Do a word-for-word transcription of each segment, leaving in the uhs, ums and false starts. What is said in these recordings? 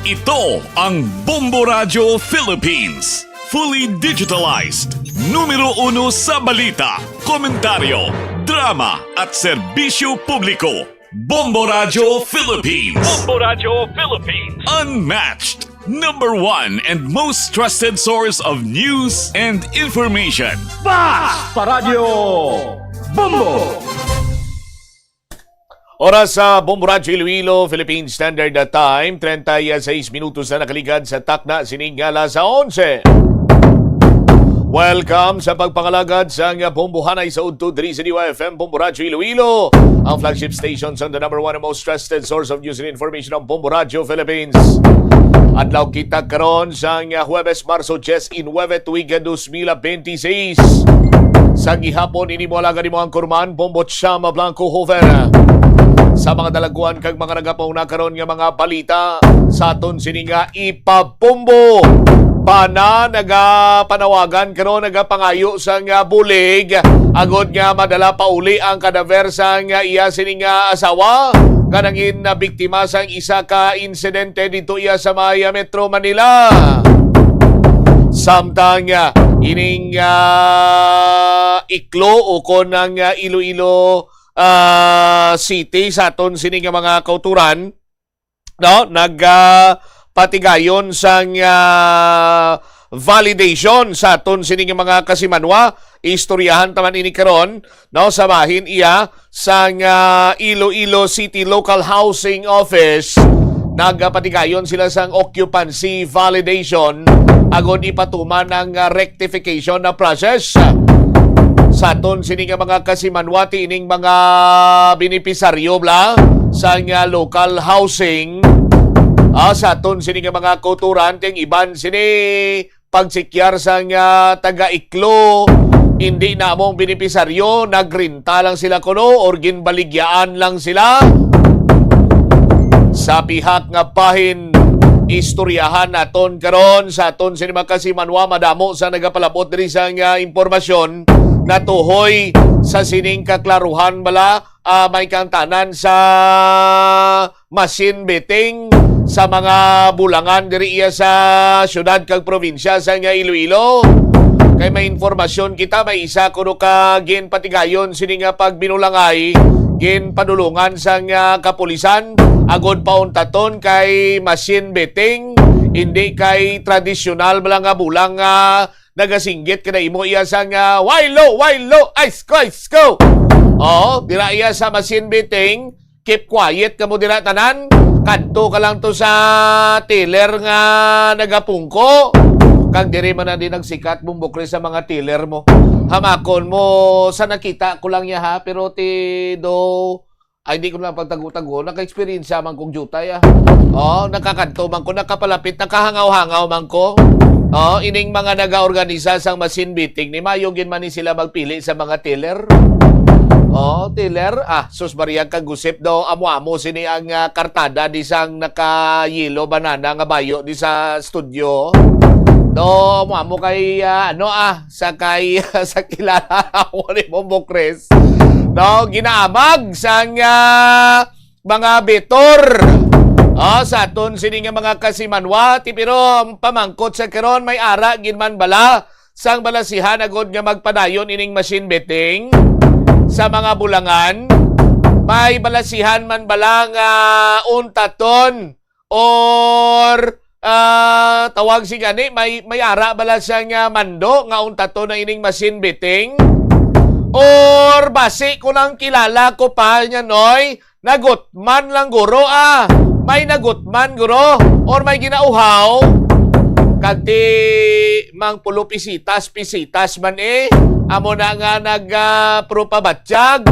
Ito ang Bombo Radyo Philippines. Fully digitalized. Numero uno sa balita, komentaryo, drama, at serbisyo publiko. Bombo Radyo Philippines. Bombo Radyo Philippines. Unmatched. Number one and most trusted source of news and information. Basta Radyo Bombo! Oras sa Bombo Radyo Iloilo, Philippine Standard Time, treinta y seis minutos na nakaligad sa takna sining alas onse. Welcome sa pagpangalagad sang Bombohanay sa udto diri sa D Y F M Bombo Radyo Iloilo, ang flagship station sa the number one and most trusted source of news and information, ang Bombo Radyo Philippines. Adlaw kita karon sang Huwebes, Marso diyes y nuebe, tuig dos mil benti seis. Sa gihapon, ini mo alagad, imo ang kurman, Bombo Chama Blanco Hofer. Sa mga dalagkuan kag mga nagapauna karon nga mga balita sa aton sini nga Ipabombo. Bana nagapanawagan karon, nagapangayo sang bulig agod nga madala pauli ang kadaver sang iya sini nga asawa nga nangin na biktima sang isa ka insidente dito iya sa may Metro Manila. Samtang, ah, ining, ah, Iklo o kon ang, ah, Iloilo, ah, City sa aton sini nga mga kauturan, no? Nag, ah, patigayon sang, ah, validation sa aton sini nga mga kasimanwa. Istoryahan ta man ini karon, no? Sa bahin iya sang, ah, Iloilo City Local Housing Office. Nagapatigayon sila sang occupancy validation agod ipatuman ang, ah, rectification na process. Sa aton sini nga mga kasimanwa, ti ining mga benepisaryo bala sang, ah, local housing, ah, sa aton sini nga mga kauturan, ti ang iban sini pagsikyar sang, ah, taga-Iklo, hindi na among benepisaryo, nagrenta lang sila kuno or ginbaligyaan lang sila. Sa pihak nga bahin, istoryahan naton karon sa aton sini mga kasimanwa, madamo sa nagapalabot diri sang, ah, impormasyon natuhoy sa sining kaklaruhan bala, ah, may kaangtanan sa machine beating sa mga bulangan diri iya sa syudad kag probinsya sang Iloilo. Kay may informasyon kita, may isa kuno ka ginpatigayon sini nga pagbinulangay, ginpadulungan sang, ah, kapulisan agod pauntaton kay machine beating, hindi kay tradisyonal bala nga bulang nga nagasinggit kada imo iya sang, ah, "Waylo, waylo, ice ko, ice ko." Oo, dira iya sa machine beating, "Keep quiet kamo dira tanan. Kadto ka lang to sa teller nga nagapungko." Kag diri man na din nagsikat, Bombo Chris, sa mga teller mo. Hamakon mo, sa nakita ko lang niya ha, pero ti do, ay, di ko lang pagtago-tago. Naka-eksperyensya man kong jutay, ah. Oh, nakakadto man ko, nakapalapit, nakahangaw-hangaw man ko. Oh, ining mga nagaorganisa sang machine beating ni, mayo gid man ni sila magpili sa mga teller. Oh, teller, ah, sus, Maria, kagusip daw, amo-amo sini ang, ah, kartada di sang naka-yellow banana nga bayo di sa studio. No, amo-amo kay, ah, ano, ah, sa kay, sa kilala ako ni Bombo Chris. No, ginaamag sang, ah, mga betor. Ah, sa aton sini nga mga kasimanwa, ti pero ang pamangkot sa karon, may ara gid man bala sang balasihan agod nga magpadayon ining machine beating sa mga bulangan? May balasihan man bala nga untaton or, ah, tawag si gani, may, may ara bala sang mando nga untaton na ining machine beating? Or basi ko lang kilala ko pa niya, Noy, nagutman lang guro, ah. May nagutman guro or may ginauhaw? Kag ti mang pulo pisitas, pisitas man, eh. Amo na nga nag, ah, propabatyag.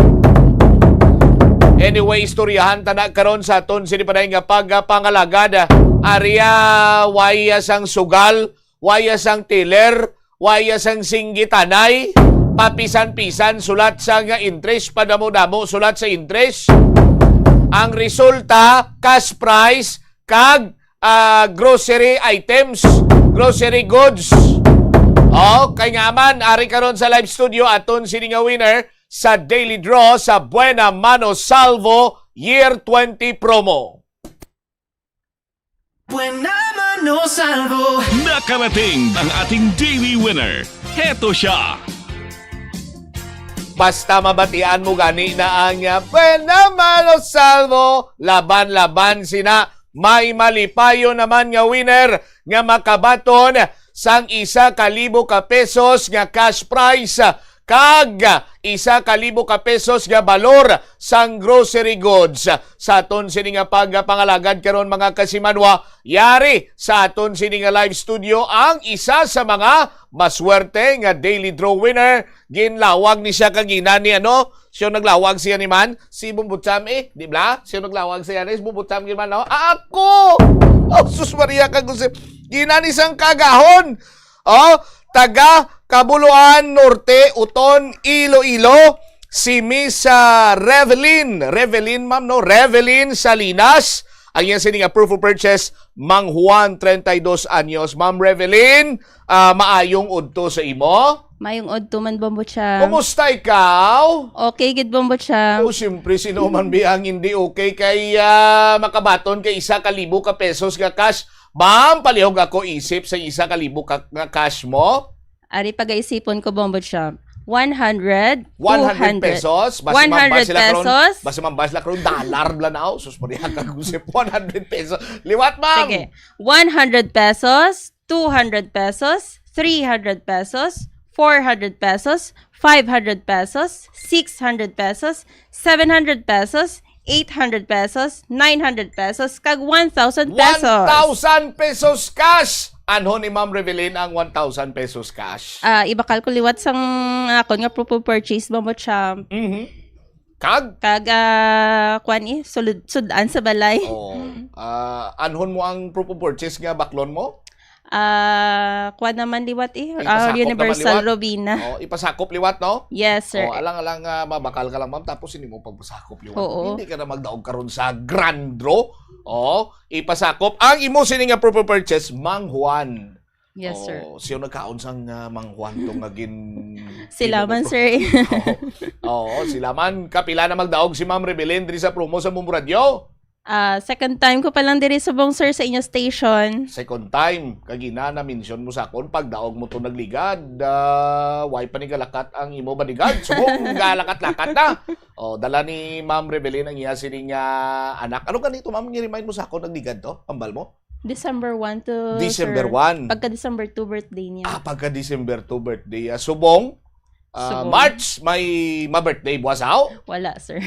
Anyway, istoryahan ta na karon sa aton sini pa nga pagpangalagad. Aria, waya sang sugal, waya sang teller, waya sang singgitanay, papisan-pisan sulat sang interest, padamo-damo sulat sa interest. Ang resulta, cash prize kag, ah, grocery items, grocery goods. Oh, kay nga man, ari karon sa live studio aton sini nga winner sa daily draw sa Buena Mano Salvo Year twenty promo. Buena Mano Salvo. Nakarating ang ating daily winner. Heto siya. Basta mabatian mo gani na ang, ah, Buena Mano Salvo, laban-laban sina, may malipayon naman nga winner nga makabaton sang isa ka libo ka pesos nga cash prize, ah, kag isa ka libo ka pesos nga balor sang grocery goods. Sa aton sini nga pagpangalagad karon, mga kasimanwa, yari sa aton sini nga live studio ang isa sa mga maswerte nga daily draw winner. Ginlawag ni siya kagina ni, ano, siya naglawag siya ni man, si Bumbutsam, eh, di ba? Siya naglawag siya ni Bumbutsam, gid man, no? Ah, ako! Oh, sus Maria, kag si gina ni sang kagahon. Oh, taga Kabuluan Norte, Uton, Iloilo, si Miss, ah, Revelyn. Revelyn, ma'am, no? Revelyn Salinas. Ang iyang sini nga proof of purchase, Mang Juan, treinta y dos anyos. Ma'am Revelyn, ah, maayong udto sa imo. Mayong udto man, Bombo Cham. Kumusta ikaw? Okay, good, Bombo Cham. Oh, siyempre, sino man biyang hindi okay kay, ah, makabaton kay isa ka libo ka pesos nga cash? Ma'am, palihog ako isip sa isa ka libo ka, nga cash mo. Ari, pagaisipon ko, Bombo Cham. One hundred, one hundred two hundred. Pesos? Basi mambas sila karon. One hundred pesos? Basi mambas sila karon. Dollar bla na, oh. Sus, Maria, kagusip. One hundred pesos. Liwat, ma'am. Sige. One hundred pesos, two hundred pesos, three hundred pesos, four hundred pesos, five hundred pesos, six hundred pesos, seven hundred pesos, eight hundred pesos, nine hundred pesos, kag one thousand pesos. One thousand pesos cash! Anhon ni Ma'am Revelyn ang one thousand pesos cash? Ah, ibakal ko liwat sang akon nga proof of purchase, Bombo Cham. Mhm. Kag? Kag, ah, kwan eh, sulod, sudan sa balay. Oh. Ah, anhon mo ang proof of purchase nga baklon mo? Ah, kwan naman liwat eh. Ah, ipasakop naman Universal liwat. Robina. Oh, ipasakop liwat, no? Yes, sir. Oh, alang-alang, ah, mabakal ka lang, ma'am, tapos hindi mo pagpasakop liwat. Oo. Hindi ka na magdaog karon sa grand draw. Oh, ipasakop ang imo sini nga proof of purchase, Mang Juan. Yes, sir. Oh, siya nagkaon sang, ah, Mang Juan to nga gin-, Sila man, sir. Oo. Oo, sila man. Kapila na magdaog si Ma'am Rebelen diri sa promo sa Bombo Radio? Ah, second time ko pa lang diri subong, sir, sa inyo station. Second time. Kagina na-mention mo sa akon, pagdaog mo to nagligad, ah, way pa ni galakat ang imo baligad. Subong galakat-lakat na. Oh, dala ni Ma'am Rebelen ang iya sining, ah, anak. Ano ganito, ma'am? I-remind mo sa akon, nagligad to? Ambal mo? December one to, December sir, one. Pagka December two birthday niya. Ah, pagka December two birthday. Ah, subong, ah, Subong. March, may ma-birthday buwas, aw? Wala, sir.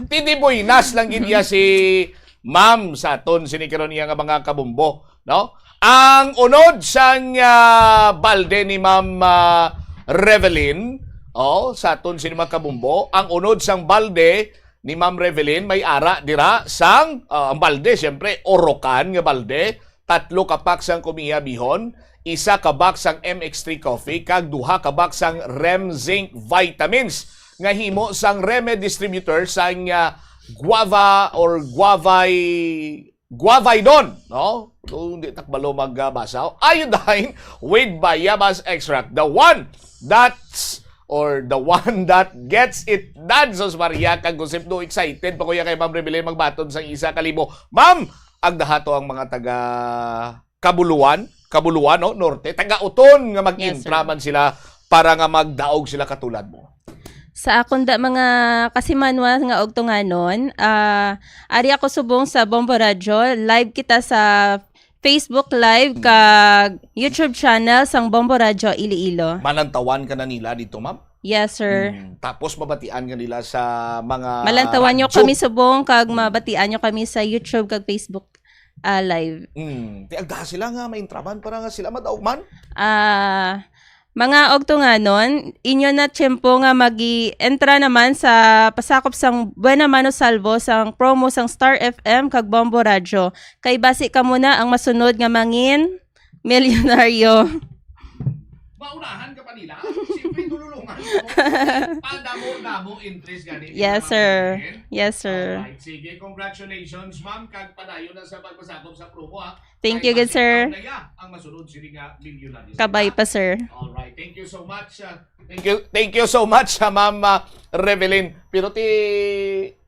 Tindi buenas lang gid niya si ma'am sa aton sini karon niya nga mga kabumbo, no? Ang unod sang, ah, balde ni Ma'am, ah, Revelyn, oh, sa aton sini mga kabumbo, ang unod sang balde ni Ma'am Revelyn may ara dira sang, ah, ang balde, siyempre, Orocan nga balde, tatlo ka pack sang Kumiya Bihon, isa ka box sang M X three Coffee, kag duha ka box sang Rem Zinc Vitamins nga himo sang Reme Distributor sang, ah, guava or guavay, guavaidon, no? Kung di takbalo magbasa, iodine with bayabas extract. The one that's or the one that gets it done. Sus Maria, kag Joseph, do excited pa ko ya kay Ma'am Rebelen magbaton sang isa ka libo. Ma'am, agdaha to ang mga taga Kabuluan, Kabuluan, no? Norte, taga Uton nga mag-intra Yes, sir. man sila para nga magdaog sila katulad mo. Sa akon da mga kasimanwa nga ugtunganon, ah, ari ako subong sa Bombo Radyo. Live kita sa Facebook Live kag YouTube channel sang Bombo Radyo Iloilo. Malantawan ka na nila dito, ma'am? Yes, sir. Mm, tapos mabatian ka nila sa mga Malantawan nyo radyo. kami subong kag mabatian nyo kami sa YouTube kag Facebook, ah, Live. Mm, ti agda sila nga maintraman para nga sila madaog man? Ah, mga ugtunganon, inyo na tiyempo nga magi-entra naman sa pasakop sang Buena Mano Salvo sang promo sang Star F M kag Bombo Radyo. Kay basi kamo na ang masunod nga mangin milyonaryo. Maunahan ka pa nila? Siyempre, dululuhan Padamo-damo entries gani ni Yes, Ma'am sir. Lynn. Yes, sir. Alright, sige. Congratulations, ma'am. Kag padayon na sa pagpasakop sa promo, ha. Thank Kay you, good balik sir. Daw na ya ang masunod sini nga milyonaryo. Kabay pa, sir. Alright. Thank you so much. Ah, thank you, thank you so much, ha, Ma'am, ah, Revelyn. Pero ti,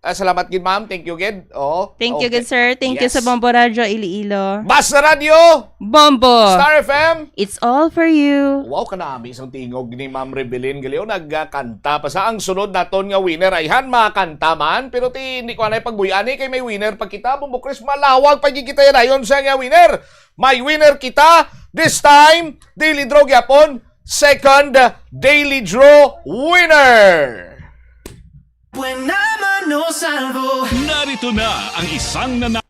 ah, salamat gid, ma'am. Thank you gid. Oh, Thank you, okay. good sir. Thank you sa Yes. Bombo Radyo Iloilo. Basta Radyo! Bombo! Star F M! It's all for you. Wow, kanami sang tingog ni Ma'am Revelyn. Gali, oh, nagkanta pa sa ang sunod naton nga winner. Ayhan, makanta man. Pero ti, hindi ko anay pagbuy-ani kay may winner pa kita. Bombo Chris, malawag pa gid kita yan. Ayon sa nga winner. May winner kita. This time, Daily Draw gyapon. Second Daily Draw winner. Buena mano salvo. Narito na ang isang nana-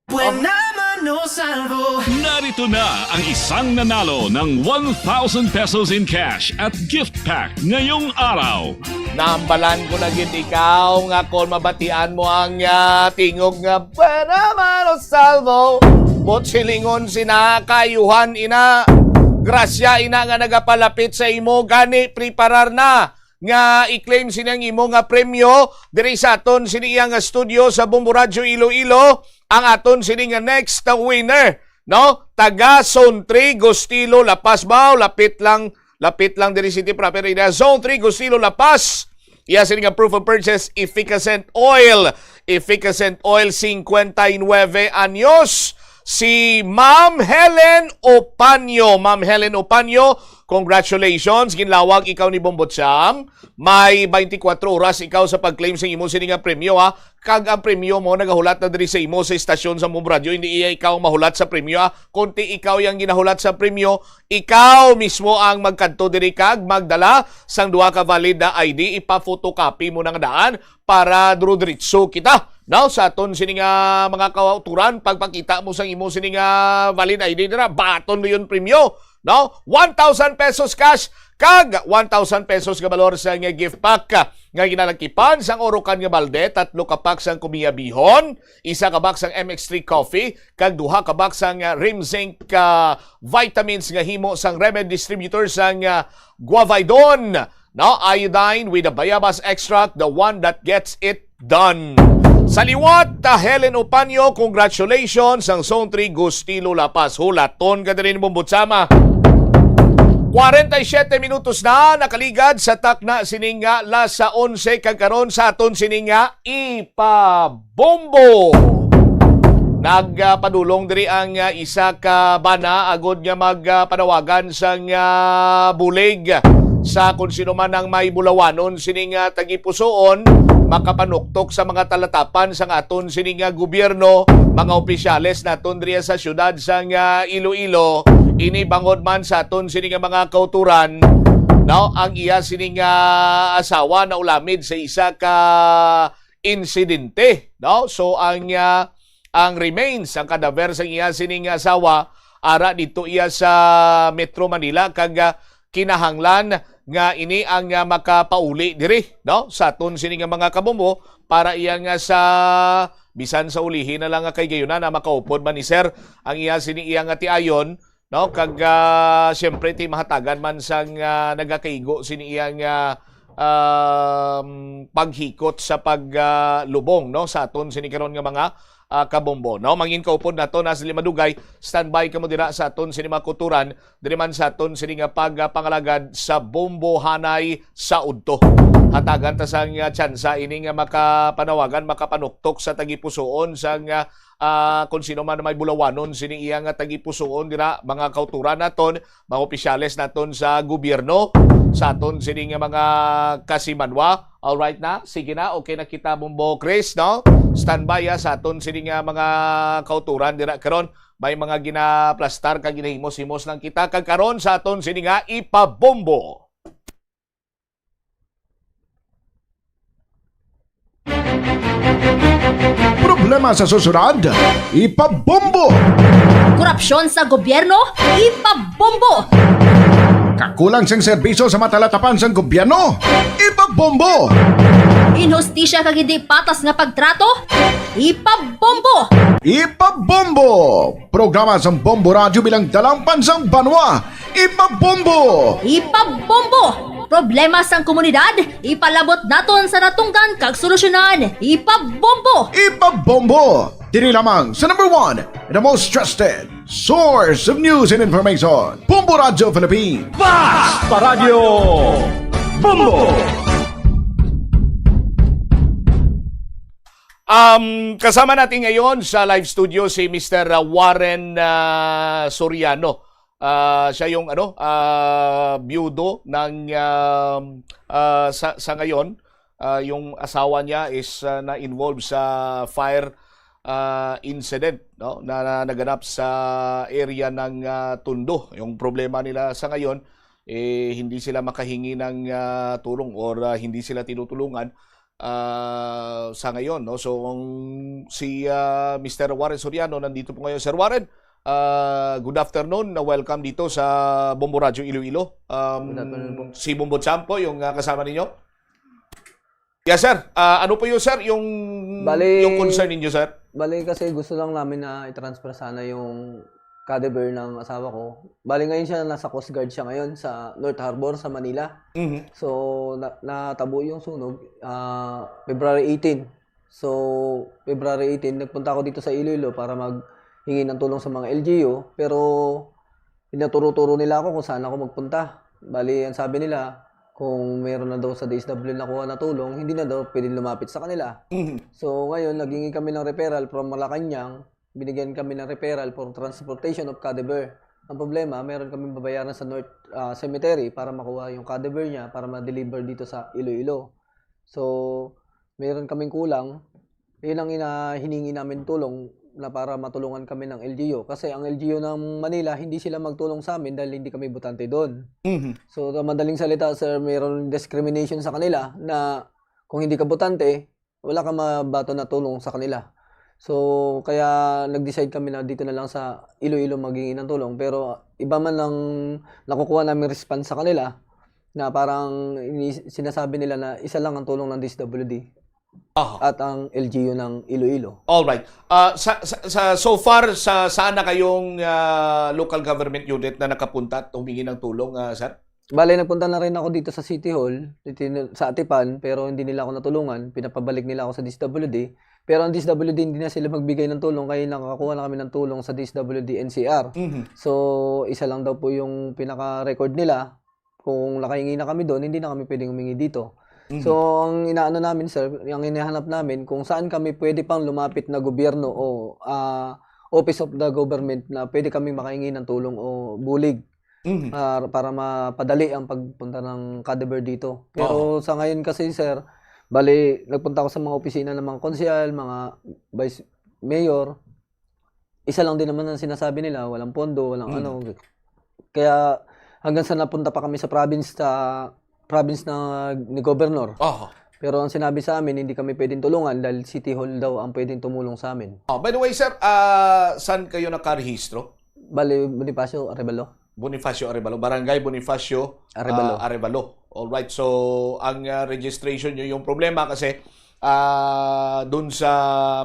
Buena mano salvo. Narito na ang isang nanalo ng one thousand pesos in cash at gift pack ngayong araw. Naambalan ko na gid ikaw nga kon mabatian mo ang, ah, tingog nga "Buena mano salvo." Buot silingon sina kaayuhan ina, grasya ina nga nagapalapit sa imo, gani preparar na nga i-claim sini ang imo nga premyo diri sa aton sini iya nga studio sa Bombo Radyo Iloilo, ang aton sini nga next winner, no? Taga Zone three, Gustilo, La Paz, Bao. Lapit lang, lapit lang diri city proper area. Zone three, Gustilo, La Paz. Iya sini nga proof of purchase, efficascent oil. Efficascent oil, cincuenta y nueve anyos. Si Ma'am Helen Opanyo. Ma'am Helen Opanyo, congratulations. Ginlawag ikaw ni Bombo Cham. May twenty-four oras ikaw sa pag-claim sa imo sini nga premyo, ha. Kag ang premyo mo nagahulat na diri sa imo sa istasyon sa Bombo Radyo. Hindi iya ikaw ang mahulat sa premyo, ha. Kunti ikaw yang ginahulat sa premyo, ikaw mismo ang magkadto diri kag magdala sang duha ka valid na I D. Ipa-photocopy mo na nga daan para durodritso kita, no? Sa aton sini nga mga kauturan, pagpakita mo sang imo sini nga valid I D dira, baton mo yun premyo, no? One thousand pesos cash kag one thousand pesos nga balor sa nga gift pack nga ginalakipan sang urukan nga balde, tatlo ka pack sang Kumiya Bihon, isa ka box sang M X three Coffee, kag duha ka box sang, ah, Rimzinc, ah, vitamins nga himo sang Remed Distributor sang, ah, Guavaidon. No, iodine with the bayabas extract, the one that gets it done. Sa liwat, ah, Helen Opanyo, congratulations. Ang Zone three, Gustilo, La Paz. Hulaton ka diri ni Bombo Chama. Kwarenta y siyete minutos na nakaligad sa takna sining nga alas onse, kag karon sa aton sining nga Ipabombo. Nagpadulong diri ang, ah, isa ka bana agod nga magpanawagan sang, ah, bulig sa kung sino man ang may bulawanon sining, ah, tagipusoon, makapanuktok sa mga talatapan sang aton sining, ah, gobyerno, mga opisyales naton diri sa siyudad sang, ah, Iloilo. Ini bangod man sa aton sining, ah, mga kauturan, no, ang iya sining, ah, asawa naulamid sa isa ka insidente, no? So, ang, ah, ang remains, ang kadaver sang iya sining asawa, ara dito iya sa Metro Manila, kag, ah, kinahanglan nga ini ang, ah, makapauli diri, no? Sa aton sini nga mga kabombo, para iya nga sa, bisan sa ulihi na lang nga kay gayuna na makaupod man ni sir ang iya sini iya nga tiayon, no? Kag, ah, siyempre, ti mahatagan man sang, ah, nagakaigo sini iya nga, um, paghikot sa pag, ah, lubong, no? Sa aton sini karon nga mga, ah, kabombo, no? Mangin kaupod nato na sila madugay. Standby kamo dira sa aton sini mga kuturan, diri man sa aton sini nga pag, ah, pangalagad sa bombohanay sa udto. Hatagan ta sang, ah, tsansa ini nga makapanawagan, makapanuktok sa tagipusoon sang, ah, ah, kung sino man may bulawanon sini iya nga tagipusoon dira, mga kauturan naton, mga opisyales naton sa gobyerno, sa aton sini nga mga kasimanwa. Alright na, sige na, okay na kita, Bombo Chris, no? Standby, ah, sa aton sini nga mga kauturan dira karon. May mga ginaplastar kag ginahimos-himos lang kita kag karon sa aton sini nga ipabombo. Problema sa susunod, ipabombo. Korupsyon sa gobyerno, ipabombo. Kakulang sing serbisyo sa matalatapan sang gobyerno, ipabombo. Inhustisya kag hindi patas nga pagtrato? Ipabombo! Ipabombo! Programa sang Bombo Radyo bilang dalampan sang banwa. Ipabombo! Ipabombo! Problema sang komunidad, ipalabot naton sa natungdan kag solusyonan. Ipabombo! Ipabombo! Diri lamang sa number one, the most trusted source of news and information, Bombo Radyo Philippines. Basta Radyo Bombo! Um, kasama natin ngayon sa live studio si Mister Warren, ah, Soriano. Ah, siya yung, ano, ah, biyudo ng, um, ah, sa, sa ngayon, ah, yung asawa niya is, ah, na-involve sa fire, ah, incident, no, na, na naganap sa area ng, ah, Tondo. Yung problema nila sa ngayon, eh, hindi sila makahingi ng, ah, tulong or, ah, hindi sila tinutulungan, ah, sa ngayon, no? So, ang, si, ah, Mister Warren Soriano nandito po ngayon. Sir Warren, ah, good afternoon. Na welcome dito sa Bombo Radyo Iloilo. Um, Good afternoon po. Si Bombo Champ po yung, ah, kasama ninyo. Yes, sir. Ah, ano po yung, sir, yung, Bali, yung concern ninyo, sir? Bali, kasi gusto lang namin na i-transfer sana yung catheter ng asawa ko. Bali, ngayon siya, nasa Coast Guard siya ngayon sa North Harbor, sa Manila. Mhm. So, na-, natabo yung sunog, ah, February eighteen. So, February eighteen, nagpunta ako dito sa Iloilo para maghingi ng tulong sa mga L G U, pero pinaturo-turo nila ako kung saan ako magpunta. Bali, ang sabi nila, kung meron na daw sa D S W nakuha na tulong, hindi na daw pwedeng lumapit sa kanila. Mhm. So, ngayon, naghingi kami ng referral from Malacañang. Binigyan kami ng referral for transportation of catheter. Ang problema, meron kaming babayaran sa North, ah, Cemetery para makuha yung catheter niya para ma-deliver dito sa Iloilo. So, meron kaming kulang. Yun ang ina-, hiningi namin tulong na para matulungan kami ng L G U. Kasi ang L G U ng Manila, hindi sila magtulong sa amin dahil hindi kami botante doon. Mhm. So, sa madaling salita, sir, mayroon discrimination sa kanila na kung hindi ka botante, wala ka mabaton na tulong sa kanila. So, kaya nag-decide kami na dito na lang sa Iloilo maghingi ng tulong. Pero iba man ang nakukuha namin response sa kanila na parang ini-, sinasabi nila na isa lang ang tulong ng D S W D Aha. at ang L G U ng Iloilo. All right. Ah, sa, sa, sa, so far, sa, saan na kayong, ah, local government unit na nakapunta at humingi ng tulong, ah, sir? Bale, nagpunta na rin ako dito sa City Hall, dito na, sa Atipan, pero hindi nila ako natulungan. Pinapabalik nila ako sa D S W D. Pero ang D S W D, hindi na sila magbigay ng tulong, kaya nakakuha na kami ng tulong sa D S W D N C R. Mhm. So, isa lang daw po yung pinaka-record nila. Kung nakahingi na kami doon, hindi na kami pwedeng humingi dito. Mhm. So, ang inaano namin, sir, ang hinahanap namin, kung saan kami pwede pang lumapit na gobyerno o, ah, Office of the Government na pwede kami makahingi ng tulong o bulig Mhm. ah, para mapadali ang pagpunta ng catheter dito. Pero Oo. sa ngayon kasi, sir, bali, nagpunta ako sa mga opisina ng mga konsehal, mga vice mayor. Isa lang din naman ang sinasabi nila, walang pondo, walang Mm. ano. Kaya hanggang sa napunta pa kami sa province, sa province na ni Governor. Aha. Pero ang sinabi sa amin, hindi kami pwedeng tulungan dahil City Hall daw ang pwedeng tumulong sa amin. Oh, by the way, sir, ah, saan kayo nakarehistro? Bali, Bonifacio Arevalo. Bonifacio Arevalo, Barangay Bonifacio, Arevalo. ah, Arevalo. All right. So, ang, ah, registration nyo, yung problema kasi, ah, dun sa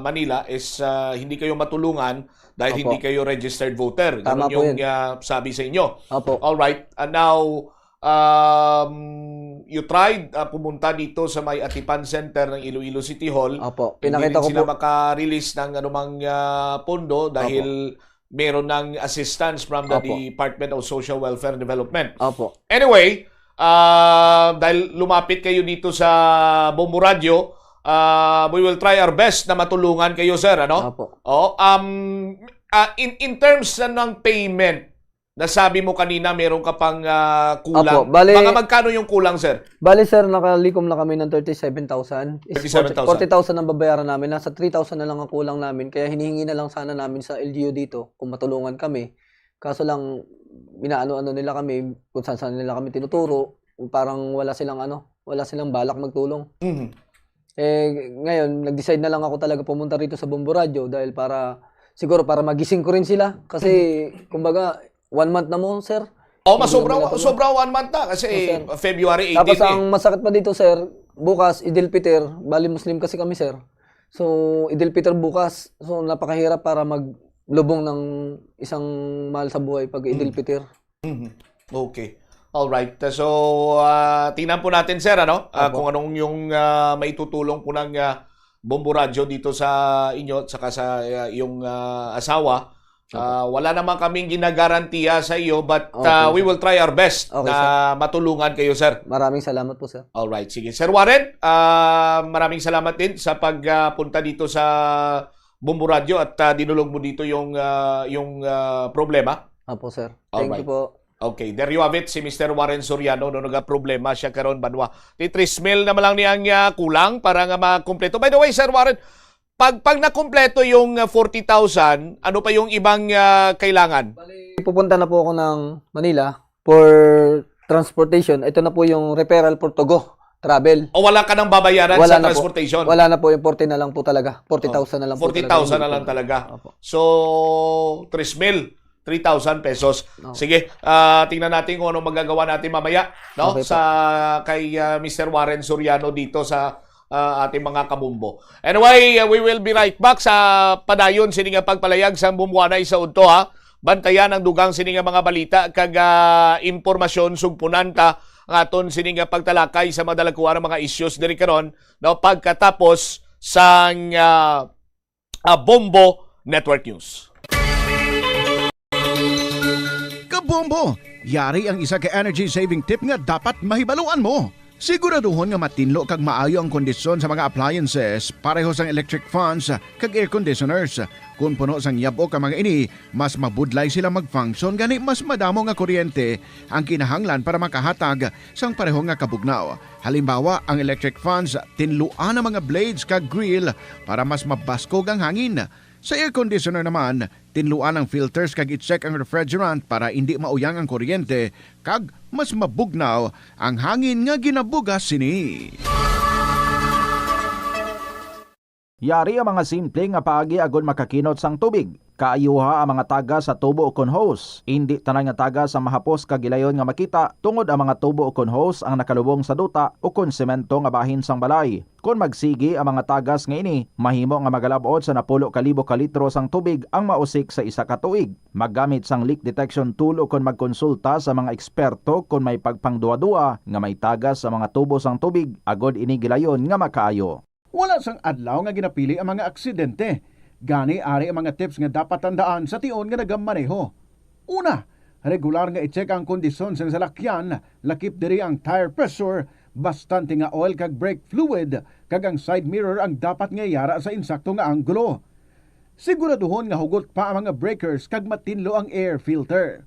Manila is, ah, hindi kayo matulungan dahil Opo. hindi kayo registered voter. Tama Ganun po yung, yun. ah, sabi sa inyo. Opo. All right. And now, um, you tried, ah, pumunta dito sa may Atipan Center ng Iloilo City Hall. Opo. Hindi Pinakita rin ko sila po. maka-release ng anumang, ah, pondo dahil Opo. meron ng assistance from the Opo. Department of Social Welfare and Development. Opo. Anyway, ah, dahil lumapit kayo dito sa Bombo Radio, ah, we will try our best na matulungan kayo, sir, ano? Opo. Oh, um, ah, in, in terms na ng payment, nasabi mo kanina meron ka pang, ah, kulang. Opo, bali Mga magkano yung kulang, sir? Bali, sir, nakalikom na kami ng thirty-seven thousand. Is Thirty-seven thousand. forty thousand ang babayaran namin. Nasa three thousand na lang ang kulang namin. Kaya hinihingi na lang sana namin sa L G U dito kung matulungan kami. Kaso lang, inaano-ano nila kami, kung saan-saan nila kami tinuturo. Parang wala silang ano, wala silang balak magtulong. Mhm. Eh, ngayon, nag-decide na lang ako talaga pumunta rito sa Bombo Radio dahil para, siguro para magising ko rin sila. Kasi, kumbaga, one month na mo, sir. Oh, Hindi masobra, naman natulog. sobra one month na kasi Oh, sir. February eighteen Tapos eh. ang masakit pa dito, sir, Bukas, Idil Peter, bali Muslim kasi kami, sir. So, Idil Peter bukas. So, napakahirap para maglubong ng isang mahal sa buhay pag Idil Mm. Peter. Mhm. Okay. All right. So, ah, tingnan po natin, sir, ano? Ah, Opo. Kung anong yung, ah, maitutulong po ng, ah, Bombo Radyo dito sa inyo at saka sa, ah, iyong, ah, asawa. Opo. Ah, wala naman kaming ginagarantiya sa iyo, but, Okay, ah, we sir. will try our best Okay, na sir. matulungan kayo, sir. Maraming salamat po, sir. All right, sige. Sir Warren, ah, maraming salamat din sa pag, ah, punta dito sa Bombo Radyo at, ah, dinulog mo dito yung, ah, yung, ah, problema. Opo, sir. All Thank you right. po. Okay, there you have it, si Mister Warren Soriano, no, nagaproblema siya karon, banwa. Di tres mil na man lang niyang, ah, kulang para nga makumpleto. By the way, Sir Warren, pag, pag nakumpleto yung, ah, forty thousand, ano pa yung ibang, ah, kailangan? Bali, pupunta na po ako ng Manila for transportation. Ito na po yung referral for to go travel. O wala ka nang babayaran Wala sa na po. transportation? Wala na po, yung forty na lang po talaga. Forty thousand na lang po talaga. Forty thousand na lang talaga. Opo. So, tres mil, three thousand pesos. No. Sige, ah, tingnan natin kung anong magagawa natin mamaya, no? Okay po. Sa kay, ah, Mister Warren Soriano dito sa, ah, ating mga kabombo. Anyway, ah, we will be right back sa padayon sini nga pagpalayag sang bumbuanay sa udto, ha. Bantayan ang dugang sini nga mga balita kag, ah, impormasyon. Sugpunan ta ang aton sini nga pagtalakay sa mga dalagkuan nga mga issues diri karon, no, pagkatapos sang, ah, ah, Bombo Network News. Kabombo! Yari ang isa ka energy saving tip nga dapat mahibaluan mo. Siguraduhon nga matinlo kag maayo ang kondisyon sa mga appliances, pareho sang electric fans kag air conditioners. Kon puno sang yab-ok ang mga ini, mas mabudlay sila mag-function, gani mas madamo nga kuryente ang kinahanglan para makahatag sang pareho nga kabugnaw. Halimbawa, ang electric fans, tinluan ang mga blades kag grill para mas mabaskog ang hangin. Sa air conditioner naman, tinluan ang filters kag i-check ang refrigerant para indi mauyang ang kuryente kag mas mabugnaw ang hangin nga ginabugas sini. Yari ang mga simple nga paagi agod makakinot sang tubig. Kaayuha ang mga tagas sa tubo ukon hose. Indi tanan nga tagas ang mahapos kag gilayon nga makita, tungod ang mga tubo ukon hose ang nakalubong sa duta ukon semento nga bahin sang balay. Kon magsigi ang mga tagas nga ini, mahimo nga magalab-ot sa napulo ka libo ka litro sang tubig ang mausik sa isa ka tuig. Maggamit sang leak detection tool ukon magkonsulta sa mga eksperto kon may pagpangduhaduha nga may tagas sa mga tubo sang tubig, agod ini gilayon nga makaayo. Wala sang adlaw nga ginapili ang mga aksidente. Gani, ari ang mga tips nga dapat tandaan sa tion nga nagamaneho. Una, regular nga i-check ang kondisyon sang salakyan, lakip diri ang tire pressure, bastante nga oil kag brake fluid, kag ang side mirror ang dapat nga yara sa insakto nga anggulo. Siguraduhon nga hugot pa ang mga breakers kag matinlo ang air filter.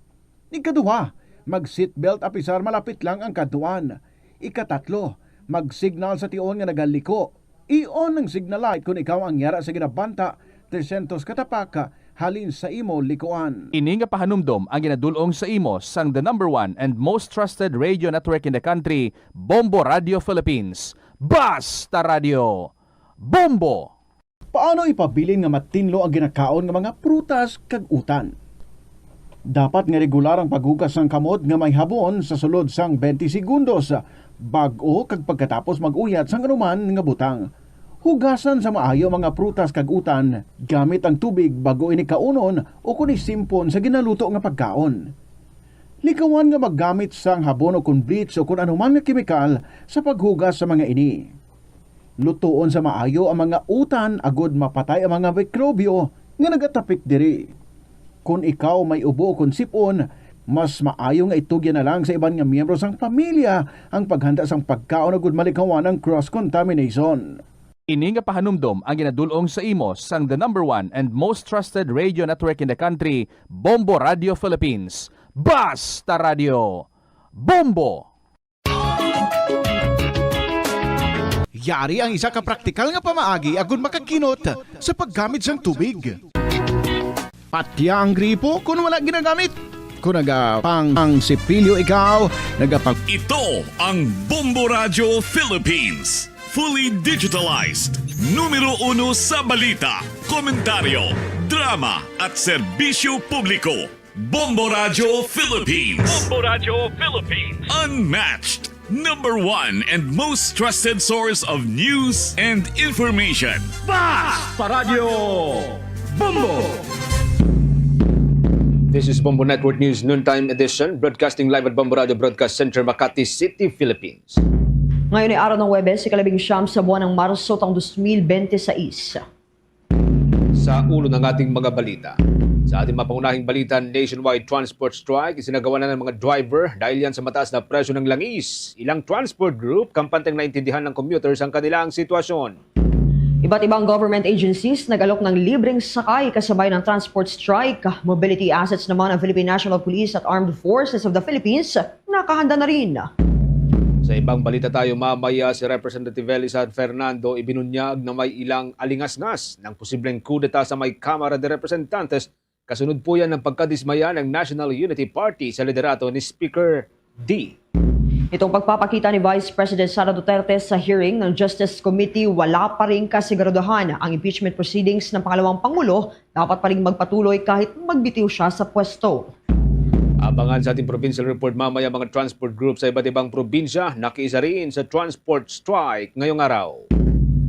Ikaduha, mag-seatbelt apisar malapit lang ang kadtuan. Ikatatlo, mag-signal sa tion nga nagaliko. I-on ang signal light kon ikaw ang yara sa ginabanta trescientos ka tapak halin sa imo likuan. Ini nga pahanumdom ang ginadul-ong sa imo sang the number one and most trusted radio network in the country, Bombo Radio Philippines. Basta Radio, Bombo! Paano ipabilin nga matinlo ang ginakaon nga mga prutas kag utan? Dapat nga regular ang paghugas sang kamot nga may habon sa sulod sang twenty segundos, bag-o kag pagkatapos mag-uyat sang anuman nga butang. Hugasan sa maayo ang mga prutas kag utan gamit ang tubig bag-o ini kaunon ukon isimpon sa ginaluto nga pagkaon. Likawan nga maggamit sang habon ukon bleach ukon anuman nga kemikal sa paghugas sa mga ini. Lutoon sa maayo ang mga utan agod mapatay ang mga mikrobyo nga nagatapik diri. Kon ikaw may ubo ukon sip-on, mas maayo nga itugyan na lang sa iban nga miyembro sang pamilya ang paghanda sang pagkaon agud malikawan ang cross contamination. Ini nga pahanumdom ang ginadul-ong sa imo sang the number one and most trusted radio network in the country, Bombo Radio Philippines. Basta Radio, Bombo! Yari ang isa ka praktikal nga pamaagi agud makakinot sa paggamit sang tubig. Patya ang gripo kon wala ginagamit. Kon nagapang-, ang sipilyo ikaw, nagapang- Ito ang Bombo Radyo Philippines. Fully digitalized. Numero uno sa balita, komentaryo, drama, at serbisyo publiko. Bombo Radyo Philippines. Bombo Radyo Philippines. Unmatched. Number one and most trusted source of news and information. Bas Paradyo Bombo! This is Bombo Network News Noontime Edition, broadcasting live at Bombo Radio Broadcast Center, Makati City, Philippines. Ngayon ay araw ng Huwebes, ikalabing siyam sa buwan ng Marso, taong dos mil bente seis. Sa ulo ng ating mga balita. Sa ating mapangunahing balita, nationwide transport strike, isinagawa na ng mga driver dahil yan sa mataas na presyo ng langis. Ilang transport group, kampanteng naintindihan ng commuters ang kanilang sitwasyon. Iba't ibang government agencies nag-alok ng libreng sakay kasabay ng transport strike. Mobility assets naman ng Philippine National Police at Armed Forces of the Philippines nakahanda na rin. Sa ibang balita tayo, mamaya si Representative Eli San Fernando ibinunyag na may ilang alingasngas ng posibleng kudeta sa may Kamara de Representantes kasunod po yan ng pagkadismaya ng National Unity Party sa liderato ni Speaker D. Itong pagpapakita ni Vice President Sara Duterte sa hearing ng Justice Committee, wala pa ring kasiguraduhan. Ang impeachment proceedings ng pangalawang pangulo dapat pa ring magpatuloy kahit magbitiw siya sa pwesto. Abangan sa ating provincial report mamaya, mga transport group sa iba't ibang probinsya nakiisa rin sa transport strike ngayong araw.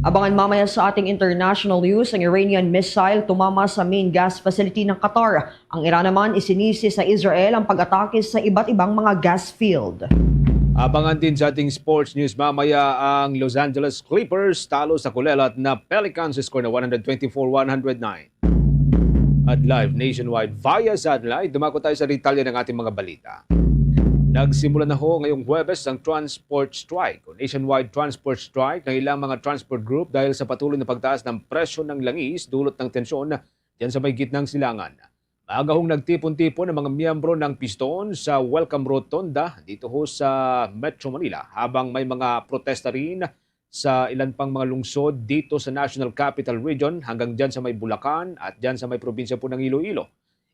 Abangan mamaya sa ating international news ang Iranian missile tumama sa main gas facility ng Qatar. Ang Iran naman isinisi sa Israel ang pag-atake sa iba't ibang mga gas field. Abangan din sa ating sports news mamaya ang Los Angeles Clippers talo sa kulelat na Pelicans sa score na one twenty-four one oh nine. At live nationwide via satellite, dumako tayo sa detalye ng ating mga balita. Nagsimula na ho ngayong Huwebes ang transport strike o nationwide transport strike ng ilang mga transport group dahil sa patuloy na pagtaas ng presyo ng langis dulot ng tensyon diyan sa may gitnang silangan. Maaga hong nagtipon-tipon ang mga miyembro ng Piston sa Welcome Rotonda dito ho sa Metro Manila habang may mga protesta rin sa ilan pang mga lungsod dito sa National Capital Region hanggang dyan sa may Bulacan at dyan sa may probinsya po ng Iloilo.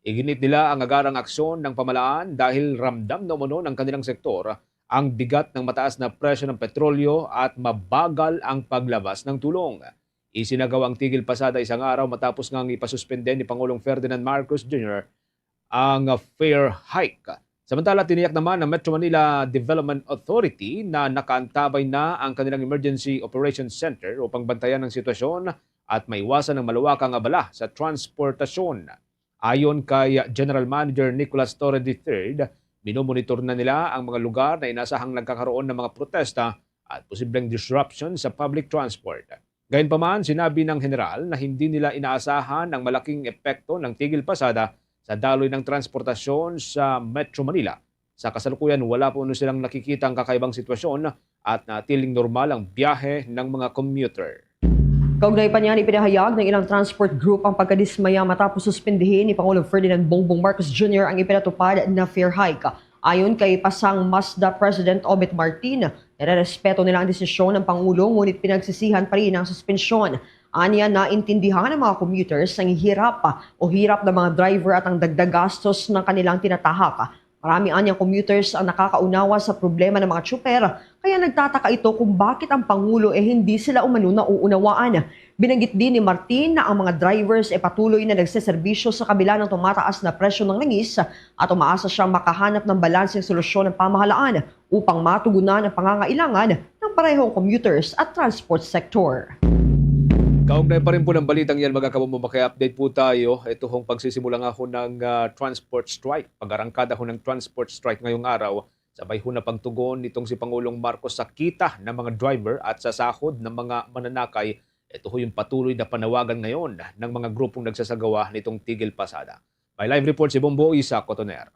Iginit nila ang agarang aksyon ng pamalaan dahil ramdam na umano ng kanilang sektor ang bigat ng mataas na presyo ng petrolyo at mabagal ang paglabas ng tulong. Isinagawa ang tigil pasada isang araw matapos nga ipasuspende ni Pangulong Ferdinand Marcos Junior ang fare hike. Samantala, tiniyak naman ng Metro Manila Development Authority na nakaantabay na ang kanilang Emergency Operations Center upang bantayan ang sitwasyon at maiwasan ang malawakang abala sa transportasyon. Ayon kay General Manager Nicolas Torre the third, minomonitor na nila ang mga lugar na inasahang nagkakaroon ng mga protesta at posibleng disruption sa public transport. Gayunpaman, sinabi ng General na hindi nila inaasahan ang malaking epekto ng tigil pasada sa daloy ng transportasyon sa Metro Manila. Sa kasalukuyan, wala pa umano silang nakikita ang kakaibang sitwasyon at natiling normal ang biyahe ng mga commuter. Kaugnay pa niyan, ipinahayag ng ilang transport group ang pagkadismaya matapos suspindihin ni Pangulong Ferdinand Bongbong Marcos Junior ang ipinatupad na fare hike. Ayon kay Pasang Mazda President Obet Martin, nirerespeto nila ang desisyon ng Pangulo ngunit pinagsisihan pa rin ang suspensyon. Anya, naintindihan ng mga commuters ang hirap o hirap ng mga driver at ang dagdag gastos ng kanilang tinatahak. Marami anyang commuters ang nakakaunawa sa problema ng mga tsuper, kaya nagtataka ito kung bakit ang Pangulo e hindi sila umano nauunawaan. Binanggit din ni Martin na ang mga drivers e patuloy na nagseserbisyo sa kabila ng tumataas na presyo ng langis at umaasa siyang makahanap ng balanseng solusyon ng pamahalaan upang matugunan ang pangangailangan ng parehong commuters at transport sector. Kaugnay pa rin po ng balitang yan, mga kabombo, maki-update po tayo. Ito hong pagsisimula nga ho ng, ah, transport strike. Pag-arangkada ho ng transport strike ngayong araw, sabay ho na pagtugon nitong si Pangulong Marcos sa kita ng mga driver at sa sahod ng mga mananakay. Ito ho yung patuloy na panawagan ngayon ng mga grupong nagsasagawa nitong tigil pasada. May live report si Bombo Isa Cotoner.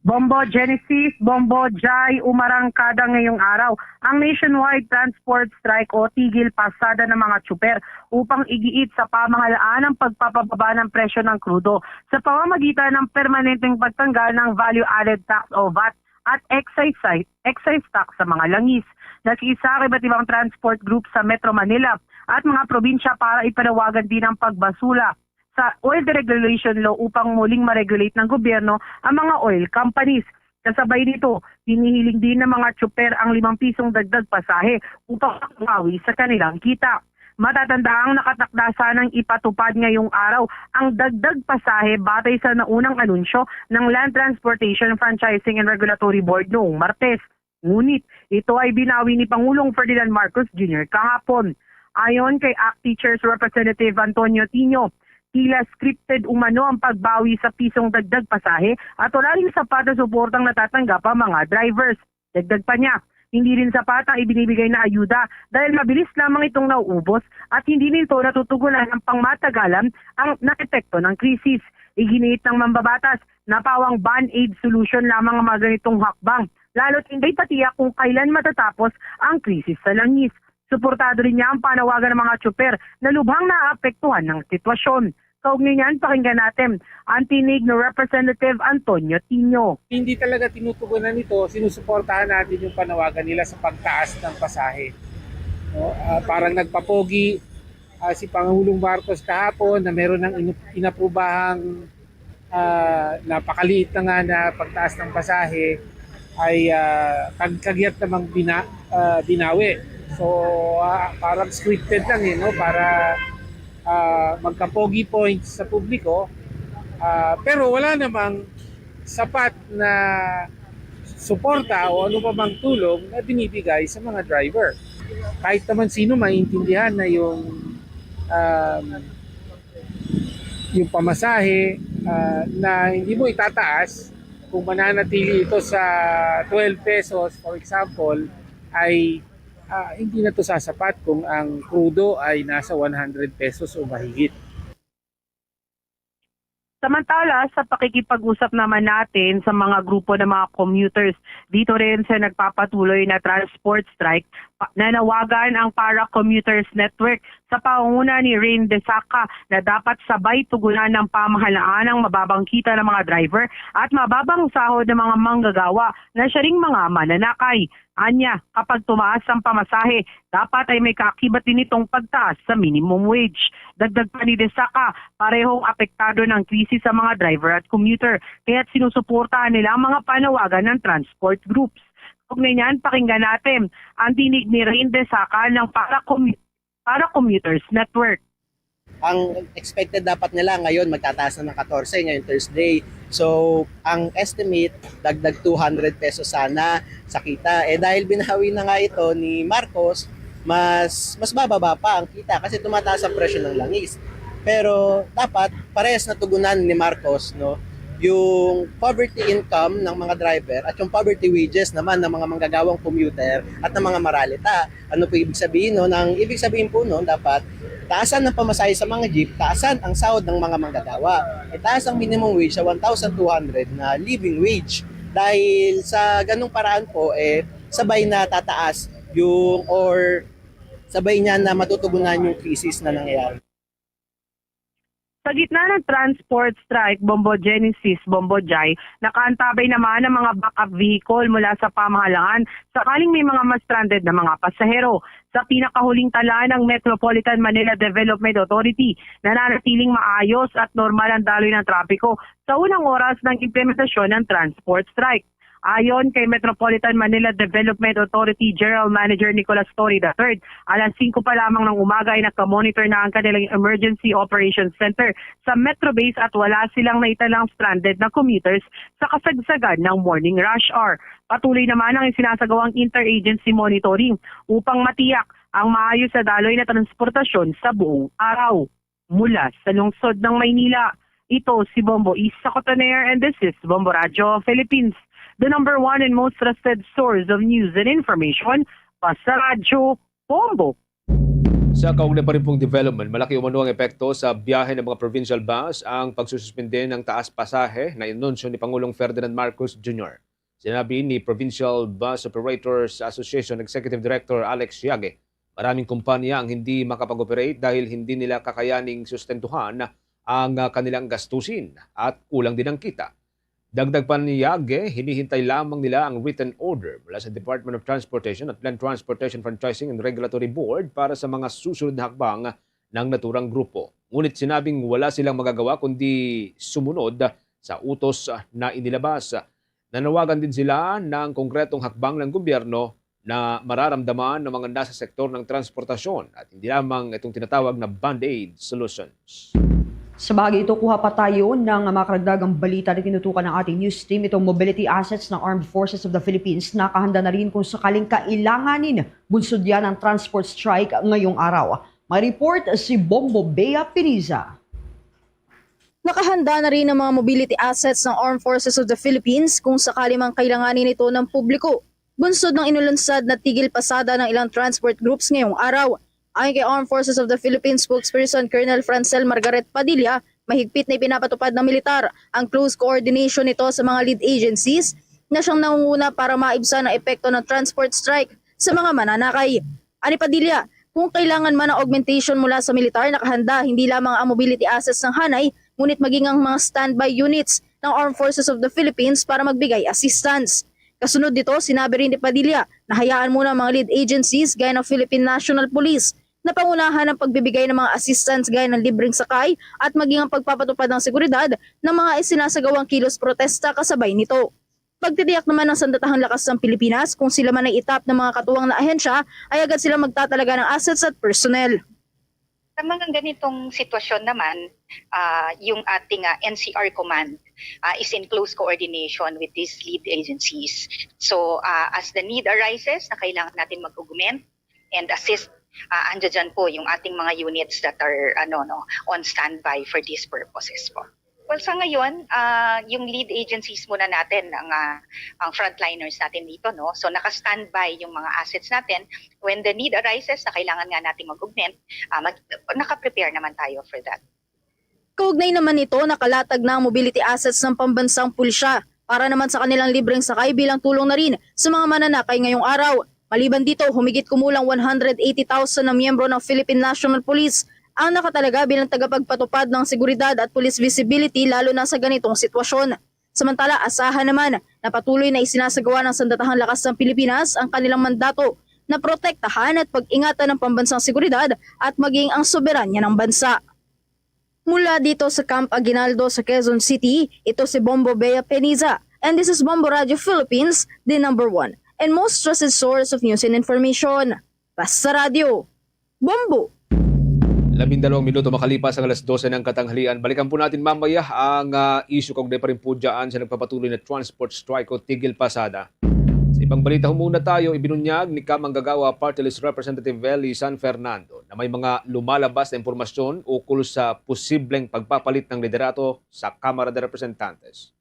Bombo Genesis, Bombo Jai, umarangkada ngayong araw ang nationwide transport strike o tigil pasada ng mga tsuper upang igiit sa pamahalaan ang pagpapababa ng presyo ng krudo sa pamamagitan ng permanenteng pagtanggal ng value-added tax o vat at excise, excise tax sa mga langis. Nakiisa ang iba't ibang transport group sa Metro Manila at mga probinsya para ipanawagan din ang pagbasura sa oil deregulation law upang muling ma-regulate ng gobyerno ang mga oil companies. Kasabay nito, hinihiling din ng mga tsuper ang limang pisong dagdag pasahe upang makabawi sa kanilang kita. Matatandaang nakatakda sanang ipatupad ngayong araw ang dagdag pasahe batay sa naunang anunsyo ng Land Transportation Franchising and Regulatory Board noong Martes. Ngunit ito ay binawi ni Pangulong Ferdinand Marcos Junior kahapon. Ayon kay ACT Teachers Representative Antonio Tino, tila scripted umano ang pagbawi sa pisong dagdag pasahe at wala ring sapat na suportang natatanggap ang mga drivers. Dagdag pa niya, hindi rin sapat ang ibinibigay na ayuda dahil mabilis lamang itong nauubos at hindi nito natutugunan ang pangmatagalan ang epekto ng krisis. Iginiit ng mambabatas na pawang band-aid solution lamang ang mga ganitong hakbang, lalo't hindi pa tiyak kung kailan matatapos ang krisis sa langis. Suportado rin niya ang panawagan ng mga tsuper na lubhang naapektuhan ng sitwasyon. Kaugnay niyan, pakinggan natin ang tinig ni Representative Antonio Tino. Hindi talaga tinutugunan ito, sinusuportahan natin yung panawagan nila sa pagtaas ng pasahe. No? Ah, parang nagpapogi ah, si Pangulong Marcos kahapon na meron ng inu- inaprubahang ah, napakaliit na nga na pagtaas ng pasahe ay ah, kag kagyat namang bina, ah, binawi. So ah, parang scripted lang eh, no? Para ah, magka-pogi points sa publiko. Ah, pero wala namang sapat na suporta o ano pa mang tulong na binibigay sa mga driver. Kahit naman sino, maiintindihan na yung um, yung pamasahe ah, na hindi mo itataas kung mananatili ito sa twelve pesos, for example, ay ah, hindi na to sasapat kung ang krudo ay nasa one hundred pesos o mahigit. Samantala, sa pakikipag-usap naman natin sa mga grupo ng mga commuters, dito rin sa nagpapatuloy na transport strike, pa- nanawagan ang Para Commuters Network sa pangunguna ni Rain Desaca na dapat sabay tugunan ng pamahalaan ang mababang kita ng mga driver at mababang sahod ng mga manggagawa na siya ring mga mananakay. Anya, kapag tumaas ang pamasahe, dapat ay may kaakibat din itong pagtaas sa minimum wage. Dagdag pa ni Desaca, parehong apektado ng krisis sa mga driver at commuter, kaya't sinusuportahan nila ang mga panawagan ng transport groups. Kaugnay niyan, pakinggan natin ang tinig ni Rain Desaca ng Para Commu- Para Commuters Network. Ang expected dapat nila ngayon, magtataas na ng katorse ngayong Thursday. So, ang estimate, dagdag two hundred pesos sana sa kita. Eh, dahil binawi na nga ito ni Marcos, mas mas bababa pa ang kita kasi tumataas ang presyo ng langis. Pero dapat parehas na tugunan ni Marcos, no, yung poverty income ng mga driver at yung poverty wages naman ng mga manggagawang commuter at ng mga maralita. Ano po ibig sabihin nun? Ang ibig sabihin po nun, dapat taasan ang pamasahe sa mga jeep, taasan ang sahod ng mga manggagawa. Itaas ang minimum wage sa one thousand two hundred na living wage. Dahil sa ganung paraan po, eh, sabay na tataas yung or sabay niya na matutugunan yung krisis na nangyayari. Sa gitna ng transport strike, Bombo Genesis, Bombo Jai, nakaantabay naman ang mga backup vehicle mula sa pamahalaan sakaling may mga ma-stranded na mga pasahero. Sa pinakahuling tala ng Metropolitan Manila Development Authority, nananatiling maayos at normal ang daloy ng trapiko sa unang oras ng implementasyon ng transport strike. Ayon kay Metropolitan Manila Development Authority General Manager Nicolas Torre the third, alas singko pa lamang ng umaga ay nakamonitor na ang kanilang Emergency Operations Center sa Metro Base at wala silang naitalang stranded na commuters sa kasagsagan ng morning rush hour. Patuloy naman ang isinasagawang interagency monitoring upang matiyak ang maayos na daloy na transportasyon sa buong araw. Mula sa lungsod ng Maynila, ito si Bombo Isa Cotoner and this is Bombo Radyo Philippines, the number one and most trusted source of news and information. Basta Radyo, Bombo. Sa kaugnay pa rin pong development, malaki umano ang epekto sa biyahe ng mga provincial bus ang pagsususpinde ng taas pasahe na inunsyo ni Pangulong Ferdinand Marcos Junior. Sinabi ni Provincial Bus Operators Association Executive Director Alex Siage, maraming kumpanya ang hindi makapag-operate dahil hindi nila kakayaning sustentuhan ang ah, kanilang gastusin at kulang din ang kita. Dagdag pa ni Yage, hinihintay lamang nila ang written order mula sa Department of Transportation at Land Transportation Franchising and Regulatory Board para sa mga susunod na hakbang ng naturang grupo. Ngunit sinabing wala silang magagawa kundi sumunod sa utos na inilabas. Nanawagan din sila ng konkretong hakbang ng gobyerno na mararamdaman ng mga nasa sektor ng transportasyon at hindi lamang itong tinatawag na band-aid solutions. Sa bahagi ito, kuha pa tayo ng mga karagdagang balita na tinutukan ng ating news team. Itong mobility assets ng Armed Forces of the Philippines nakahanda na rin kung sakaling kailanganin. Bunsod yan ang transport strike ngayong araw. May report si Bombo Bea Piniza. Nakahanda na rin ang mga mobility assets ng Armed Forces of the Philippines kung sakali mang kailanganin ito ng publiko. Bunsod ng inulunsad na tigil pasada ng ilang transport groups ngayong araw. Ayon kay Armed Forces of the Philippines spokesperson Colonel Francel Margaret Padilla, mahigpit na ipinapatupad ng militar ang close coordination nito sa mga lead agencies na siyang nangunguna para maibsan ang epekto ng transport strike sa mga mananakay. Ani Padilla, kung kailangan man ang augmentation mula sa militar, nakahanda hindi lamang ang mobility assets ng hanay, ngunit maging ang mga standby units ng Armed Forces of the Philippines para magbigay assistance. Kasunod nito, sinabi rin ni Padilla na hayaan muna ang mga lead agencies gaya ng Philippine National Police na pangunahan ang pagbibigay ng mga assistance gaya ng libreng sakay at maging ang pagpapatupad ng seguridad ng mga isinasagawang kilos protesta kasabay nito. Pagtitiyak naman ng Sandatahang Lakas ng Pilipinas, kung sila man ay itap ng mga katuwang na ahensya, ay agad silang magtatalaga ng assets at personnel. Sa mga ganitong sitwasyon naman, ah, yung ating, ah, N C R Command, ah, is in close coordination with these lead agencies. So, ah, as the need arises na kailangan natin mag-augment and assist, ah, andyan dyan po yung ating mga units that are, ano, no, on standby for these purposes po. Well, sa ngayon, ah, yung lead agencies muna natin ang, ah, ang frontliners natin dito, no? So, naka-standby yung mga assets natin. When the need arises na kailangan nga natin mag-augment, ah, mag-, naka-prepare naman tayo for that. Kaugnay naman nito, nakalatag na ang mobility assets ng pambansang pulisya para naman sa kanilang libreng sakay bilang tulong na rin sa mga mananakay ngayong araw. Maliban dito, humigit kumulang one hundred eighty thousand na miyembro ng Philippine National Police ang nakatalaga bilang tagapagpatupad ng seguridad at police visibility, lalo na sa ganitong sitwasyon. Samantala, asahan naman na patuloy na isinasagawa ng Sandatahang Lakas ng Pilipinas ang kanilang mandato na protektahan at pag-ingatan ang pambansang seguridad at maging ang soberanya ng bansa. Mula dito sa Camp Aguinaldo sa Quezon City, ito si Bombo Bea Peniza. And this is Bombo Radio Philippines, the number one and most trusted source of news and information. Basta Radio, Bombo! Labindalawang minuto makalipas ang alas dose ng katanghalian. Balikan po natin mamaya ang, ah, issue kaugnay pa rin po dyan sa nagpapatuloy na transport strike o tigil pasada. Sa ibang balita, humuna tayo, ibinunyag ni Kamanggagawa Party List Representative Welly San Fernando na may mga lumalabas na impormasyon ukol sa posibleng pagpapalit ng liderato sa Kamara de Representantes.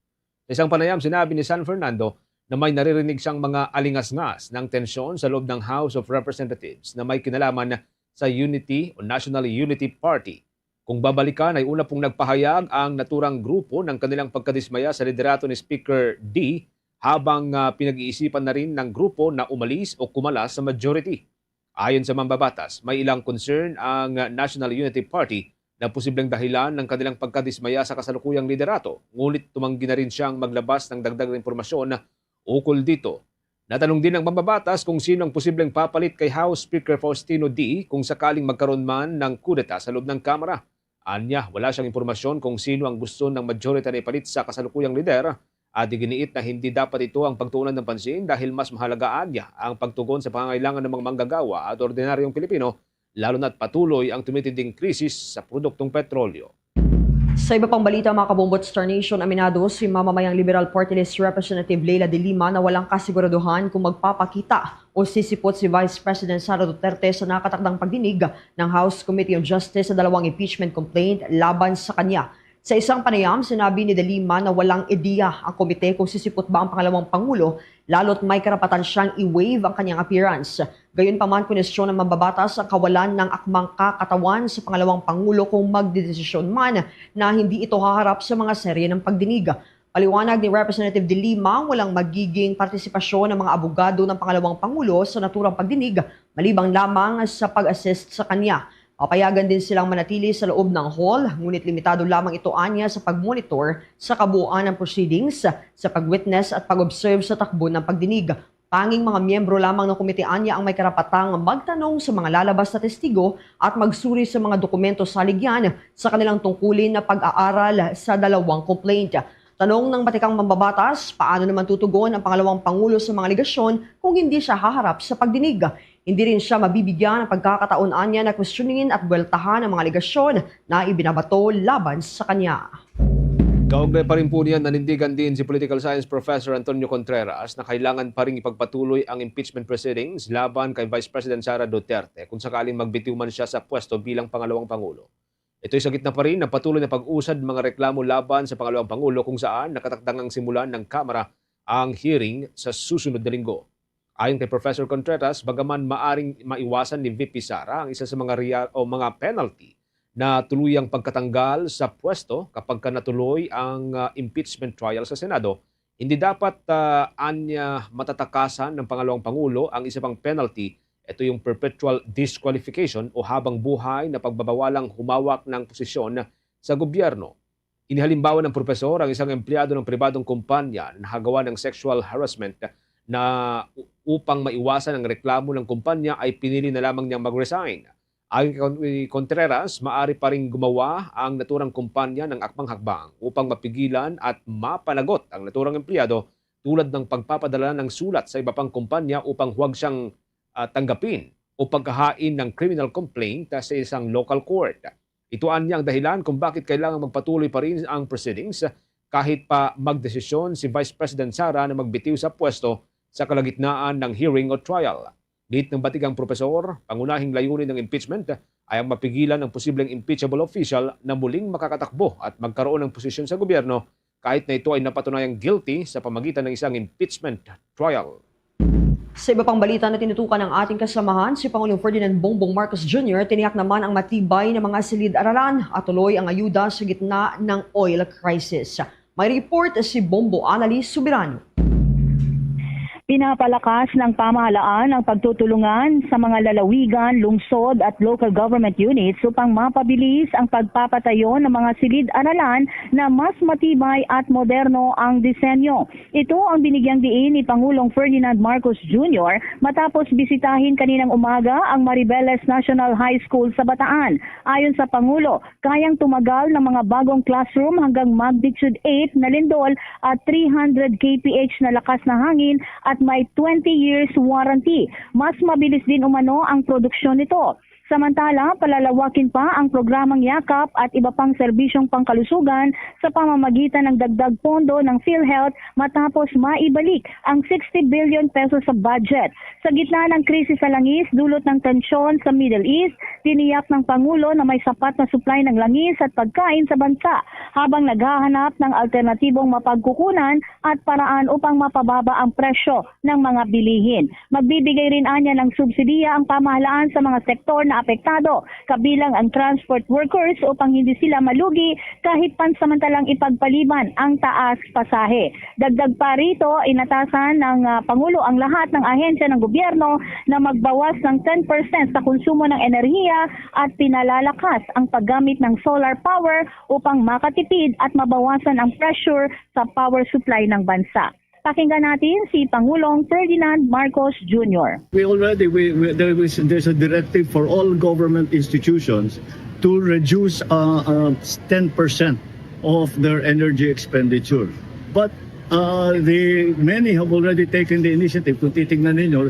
Sa isang panayam, sinabi ni San Fernando na may naririnig siyang mga alingasngas ng tensyon sa loob ng House of Representatives na may kinalaman sa Unity o National Unity Party. Kung babalikan, ay una pong nagpahayag ang naturang grupo ng kanilang pagkadismaya sa liderato ni Speaker D, habang, ah, pinag-iisipan na rin ng grupo na umalis o kumalas sa majority. Ayon sa mambabatas, may ilang concern ang National Unity Party na posibleng dahilan ng kanilang pagkadismaya sa kasalukuyang liderato, ngunit tumanggi na rin siyang maglabas ng dagdag na impormasyon ukol dito. Natanong din ng mambabatas kung sino ang posibleng papalit kay House Speaker Faustino D kung sakaling magkaroon man ng kudeta sa loob ng Kamara. Anya, wala siyang impormasyon kung sino ang gusto ng majority na ipalit sa kasalukuyang lider, at iginiit na hindi dapat ito ang pagtuunan ng pansin dahil mas mahalaga, anya, ang pagtugon sa pangangailangan ng mga manggagawa at ordinaryong Pilipino, lalo na't patuloy ang tumitinding krisis sa produktong petrolyo. Sa iba pang balita, mga kabombo at Star Nation, aminado si Mamamayang Liberal Party List Representative Leila de Lima na walang kasiguraduhan kung magpapakita o sisipot si Vice President Sara Duterte sa nakatakdang pagdinig ng House Committee on Justice sa dalawang impeachment complaint laban sa kanya. Sa isang panayam, sinabi ni De Lima na walang ideya ang komite kung sisipot ba ang pangalawang pangulo, lalo't may karapatan siyang i-waive ang kanyang appearance. Gayunpaman, kwestiyon ng mambabatas ang kawalan ng akmang kakatawan sa pangalawang pangulo kung magdedesisyon man na hindi ito haharap sa mga serye ng pagdinig. Paliwanag ni Representative De Lima, walang magiging partisipasyon ng mga abogado ng pangalawang pangulo sa naturang pagdinig, maliban lamang sa pag-assist sa kanya. Papayagan din silang manatili sa loob ng hall, ngunit limitado lamang ito, anya, sa pag-monitor sa kabuuan ng proceedings, sa pag-witness at pag-observe sa takbo ng pagdinig. Tanging mga miyembro lamang ng komite, anya, ang may karapatang magtanong sa mga lalabas na testigo at magsuri sa mga dokumento saligyan sa kanilang tungkulin na pag-aaral sa dalawang complaint. Tanong ng batikang mambabatas, paano naman tutugon ang pangalawang pangulo sa mga alegasyon kung hindi siya haharap sa pagdinig? Hindi rin siya mabibigyan ng pagkakataon anya na kwestiyonin at buweltahan ang mga alegasyon na ibinabato laban sa kanya. Kaugnay pa rin po niyan, nanindigan din si political science professor Antonio Contreras na kailangan pa rin ipagpatuloy ang impeachment proceedings laban kay Vice President Sara Duterte kung sakaling magbitiw man siya sa pwesto bilang pangalawang pangulo. Ito'y sa gitna pa rin ng patuloy na pag-usad ng mga reklamo laban sa pangalawang pangulo kung saan nakatakdang ang simulan ng Kamara ang hearing sa susunod na linggo. Ayon kay Professor Contreras, bagaman maaring maiwasan ni V P Sara ang isa sa mga real o mga penalty na tuluyang pagkatanggal sa pwesto kapag ka natuloy ang, ah, impeachment trial sa Senado, hindi dapat, ah, anya matatakasan ng pangalawang pangulo ang isa pang penalty. Ito yung perpetual disqualification o habang buhay na pagbabawalang humawak ng posisyon sa gobyerno. Inihalimbawa ng profesor ang isang empleyado ng pribadong kumpanya na nakagawa ng sexual harassment na u-, upang maiwasan ang reklamo ng kumpanya ay pinili na lamang niyang mag-resign. Ayon kay Con-, Contreras, maaari pa ring gumawa ang naturang kumpanya ng akmang hakbang upang mapigilan at mapanagot ang naturang empleyado, tulad ng pagpapadala ng sulat sa iba pang kumpanya upang huwag siyang, ah, tanggapin o paghahain ng criminal complaint sa isang local court. Ito anya ang dahilan kung bakit kailangang magpatuloy pa rin ang proceedings kahit pa magdesisyon si Vice President Sara na magbitiw sa pwesto sa kalagitnaan ng hearing o trial. Giit ng batigang propesor, pangunahing layunin ng impeachment ay ang mapigilan ang posibleng impeachable official na muling makakatakbo at magkaroon ng posisyon sa gobyerno kahit na ito ay napatunayang guilty sa pamagitan ng isang impeachment trial. Sa iba pang balita na tinutukan ng ating kasamahan, si Pangulong Ferdinand Bongbong Marcos Junior tiniyak naman ang matibay na mga silid-aralan at tuloy ang ayuda sa gitna ng oil crisis. May report si Bombo Anali Soberano. Pinapalakas ng pamahalaan ang pagtutulungan sa mga lalawigan, lungsod at local government units upang mapabilis ang pagpapatayo ng mga silid-aralan na mas matibay at moderno ang disenyo. Ito ang binigyang diin ni Pangulong Ferdinand Marcos Junior matapos bisitahin kaninang umaga ang Maribeles National High School sa Bataan. Ayon sa Pangulo, kayang tumagal ng mga bagong classroom hanggang magnitude eight na lindol at three hundred K P H na lakas na hangin at may twenty years warranty. Mas mabilis din umano ang produksyon nito. Samantala, palalawakin pa ang programang Yakap at iba pang serbisyong pangkalusugan sa pamamagitan ng dagdag pondo ng PhilHealth matapos maibalik ang sixty billion pesos sa budget. Sa gitna ng krisis sa langis dulot ng tensyon sa Middle East, tiniyak ng Pangulo na may sapat na supply ng langis at pagkain sa bansa habang naghahanap ng alternatibong mapagkukunan at paraan upang mapababa ang presyo ng mga bilihin. Magbibigay rin anya ng subsidiya ang pamahalaan sa mga sektor na apektado, kabilang ang transport workers, upang hindi sila malugi kahit pansamantalang ipagpaliban ang taas pasahe. Dagdag pa rito, inatasan ng, ah, Pangulo ang lahat ng ahensya ng gobyerno na magbawas ng ten percent sa konsumo ng enerhiya at pinalalakas ang paggamit ng solar power upang makatipid at mabawasan ang pressure sa power supply ng bansa. Pakinggan natin si Pangulong Ferdinand Marcos Junior. We already, we, we, there is, there's a directive for all government institutions to reduce, uh, uh, ten percent of their energy expenditure. But, uh, the, many have already taken the initiative. Kung titingnan ninyo,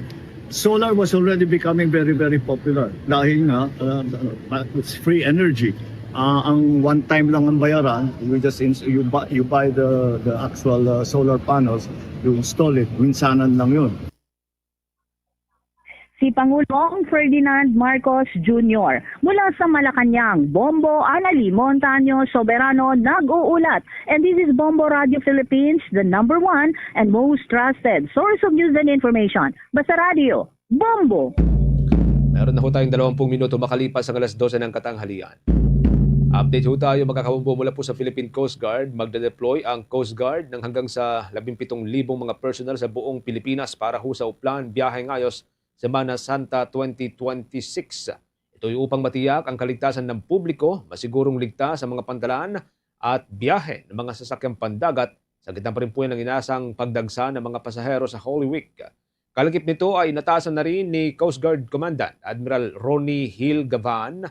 solar was already becoming very, very popular dahil nga, uh, uh, it's free energy. Ah, ang one time lang ang bayaran, you just ins-, you buy, you buy the, the actual, uh, solar panels, you install it, minsanan lang yun. Si Pangulong Ferdinand Marcos Junior. Mula sa Malacañang, Bombo Anali Montaño Soberano nag-uulat. And this is Bombo Radio Philippines, the number one and most trusted source of news and information. Basta Radio, Bombo! Meron na ho tayong dalawampung minuto makalipas ang alas dose ng katanghalian. Update ho tayo, mga kabombo, mula po sa Philippine Coast Guard. Magde-deploy ang Coast Guard ng hanggang sa labing pitong libong mga personnel sa buong Pilipinas para ho sa Uplan, Biyahe Ngayos, Semana Santa twenty twenty-six. Ito'y upang matiyak ang kaligtasan ng publiko, masigurong ligtas ang mga pantalan at biyahe ng mga sasakyang pandagat. Sa gitna pa rin po yan ng inasang pagdagsa ng mga pasahero sa Holy Week. Kalakip nito ay inatasan na rin ni Coast Guard Commandant Admiral Ronnie Hill Gavan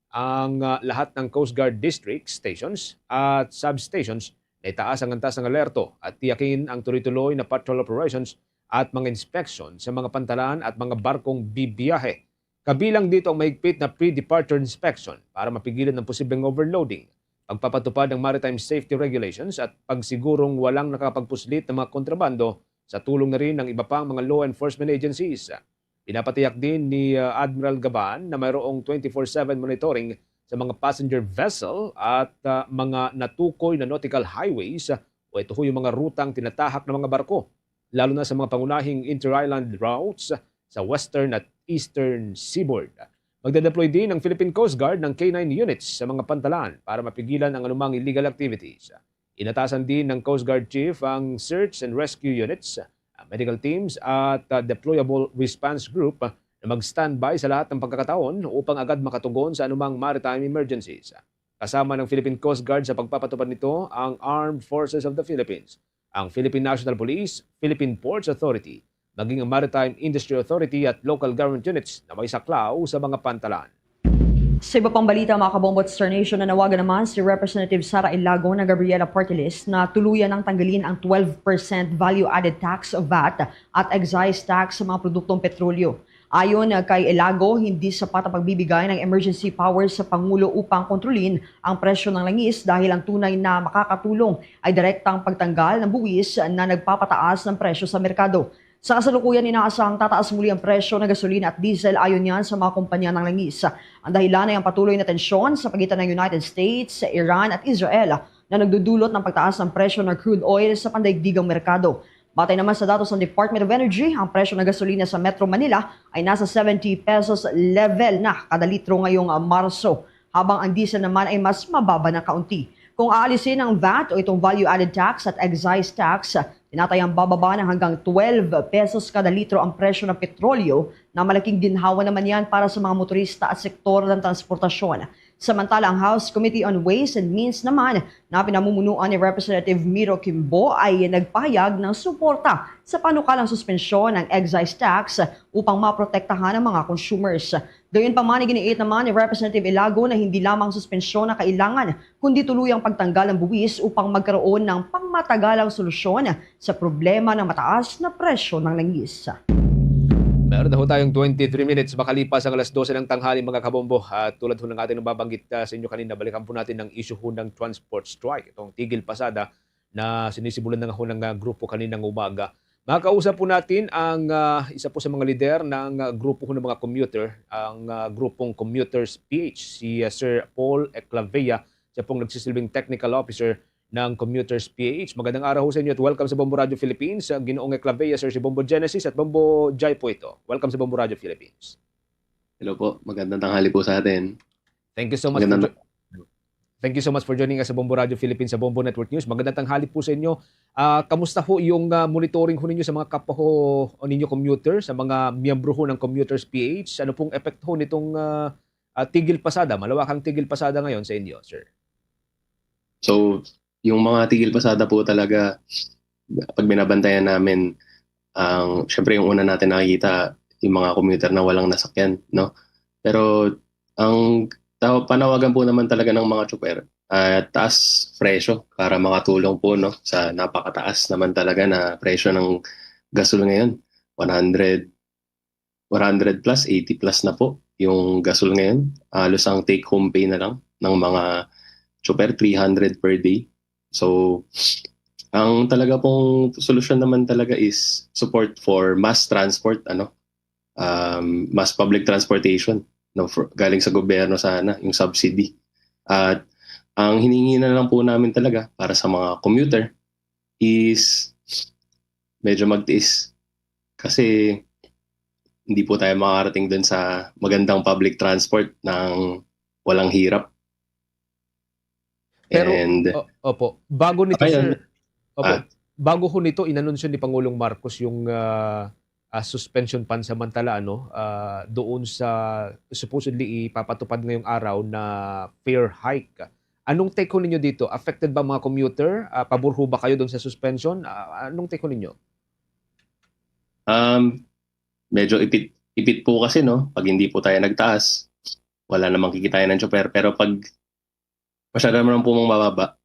ang, ah, lahat ng Coast Guard districts, stations at substations na itaas ang antas ng alerto at tiyakin ang tuloy-tuloy na patrol operations at mga inspeksyon sa mga pantalan at mga barkong bibiyahe. Kabilang dito ang mahigpit na pre-departure inspection para mapigilan ang posibleng overloading, pagpapatupad ng maritime safety regulations at pagsigurong walang nakakapagpuslit ng mga kontrabando sa tulong na rin ng iba pang mga law enforcement agencies. Pinapatiyak din ni, ah, Admiral Gaban na mayroong twenty-four seven monitoring sa mga passenger vessel at, ah, mga natukoy na nautical highways, ah, o ito ho yung mga rutang tinatahak ng mga barko, lalo na sa mga pangunahing inter-island routes sa western at eastern seaboard. Magdadeploy din ang Philippine Coast Guard ng K nine units sa mga pantalan para mapigilan ang anumang illegal activities. Inatasan din ng Coast Guard Chief ang search and rescue units, ang medical teams at, ah, deployable response group na mag-standby sa lahat ng pagkakataon upang agad makatugon sa anumang maritime emergencies. Kasama ng Philippine Coast Guard sa pagpapatupad nito ang Armed Forces of the Philippines, ang Philippine National Police, Philippine Ports Authority, maging ang Maritime Industry Authority at local government units na may saklaw sa mga pantalan. Sa iba pang balita, mga kabombo at Star Nation, nanawagan naman si Representative Sara Ilago ng Gabriela Party List na tuluyan ng tanggalin ang twelve percent value-added tax, vat, at excise tax sa mga produktong petrolyo. Ayon kay Ilago, hindi sapat ang pagbibigay ng emergency power sa Pangulo upang kontrolin ang presyo ng langis dahil ang tunay na makakatulong ay direktang pagtanggal ng buwis na nagpapataas ng presyo sa merkado. Sa kasalukuyan, inaasahang tataas muli ang presyo ng gasolina at diesel ayon niyan sa mga kumpanya ng langis. Ang dahilan ay ang patuloy na tensyon sa pagitan ng United States, Iran at Israel na nagdudulot ng pagtaas ng presyo ng crude oil sa pandaigdigang merkado. Batay naman sa datos ng Department of Energy, ang presyo ng gasolina sa Metro Manila ay nasa seventy pesos level na kada litro ngayong, ah, Marso, habang ang diesel naman ay mas mababa ng kaunti. Kung aalisin ang vat o itong value-added tax at excise tax, tinatayang bababa ng hanggang twelve pesos kada litro ang presyo ng petrolyo, na malaking ginhawa naman yan para sa mga motorista at sektor ng transportasyon. Samantala, ang House Committee on Ways and Means naman na pinamumunuan ni Representative Miro Kimbo ay nagpahayag ng suporta sa panukalang suspensyon ng excise tax upang maprotektahan ang mga consumers. Gayon pa man, iginiit naman ni Representative Ilago na hindi lamang suspensyon ang kailangan, kundi tuluyang pagtanggal ng buwis upang magkaroon ng pangmatagalang solusyon sa problema ng mataas na presyo ng langis. Meron na ho tayong twenty-three minutes makalipas ang alas dose ng tanghali, mga kabombo. At tulad ho ng ating nababanggit, ah, sa inyo kanina, balikan po natin ang issue ho ng transport strike, itong tigil pasada na sinisimulan na nga ho ng, ah, grupo kaninang umaga. Makakausap po natin ang, ah, isa po sa mga lider ng, ah, grupo ho ng mga commuter, ang, ah, grupong Commuters P H, si, ah, Sir Paul Eclavea. Siya pong nagsisilbing technical officer ng Commuters P H. Magandang araw ho sa inyo at welcome sa Bombo Radio Philippines. Ah, Ginoong Eclavea, Sir, si Bombo Genesis at Bombo Jai po ito. Welcome sa Bombo Radio Philippines. Hello po. Magandang tanghali po sa atin. Thank you so much Magandang for jo- Thank you so much for joining us sa Bombo Radio Philippines, sa Bombo Network News. Magandang tanghali po sa inyo. Ah, kamusta ho yung, ah, monitoring ho ninyo sa mga kapwa ho o ninyo commuter, sa mga miyembro ho ng Commuters P H? Ano pong epekto ho nitong, ah, ah, tigil pasada, malawakang tigil pasada ngayon sa inyo, sir? So, yung mga tigil pasada po talaga, pag binabantayan namin, ang, syempre, yung una natin nakikita, yung mga commuter na walang nasakyan, no? Pero ang taw-, panawagan po naman talaga ng mga tsuper, ah, taas presyo para makatulong po, no, sa napakataas naman talaga na presyo ng gasol ngayon. One hundred, one hundred plus, eighty plus na po yung gasol ngayon. Halos ang take-home pay na lang ng mga tsuper, three hundred per day. So, ang talaga pong solusyon naman talaga is support for mass transport, ano, um, mass public transportation, no, for, galing sa gobyerno sana, yung subsidy. At ang hinihingi na lang po namin talaga para sa mga commuter is medyo magtiis. Kasi hindi po tayo makakarating dun sa magandang public transport ng walang hirap. Pero, And o-, opo, bago nito, Ayun. sir, opo, Ah. bago ho nito, inanunsyo ni Pangulong Marcos yung, ah, ah, suspension pansamantala, ano, ah, doon sa supposedly ipapatupad ngayong araw na fare hike. Anong take ho ninyo dito? Affected ba mga commuter? Ah, pabor ho ba kayo doon sa suspension? Ah, anong take ho ninyo? Um, medyo ipit, ipit po kasi, no? Pag hindi po tayo nagtaas, wala namang kikitain ng tsuper. Pero pag masyado naman po mang mababa,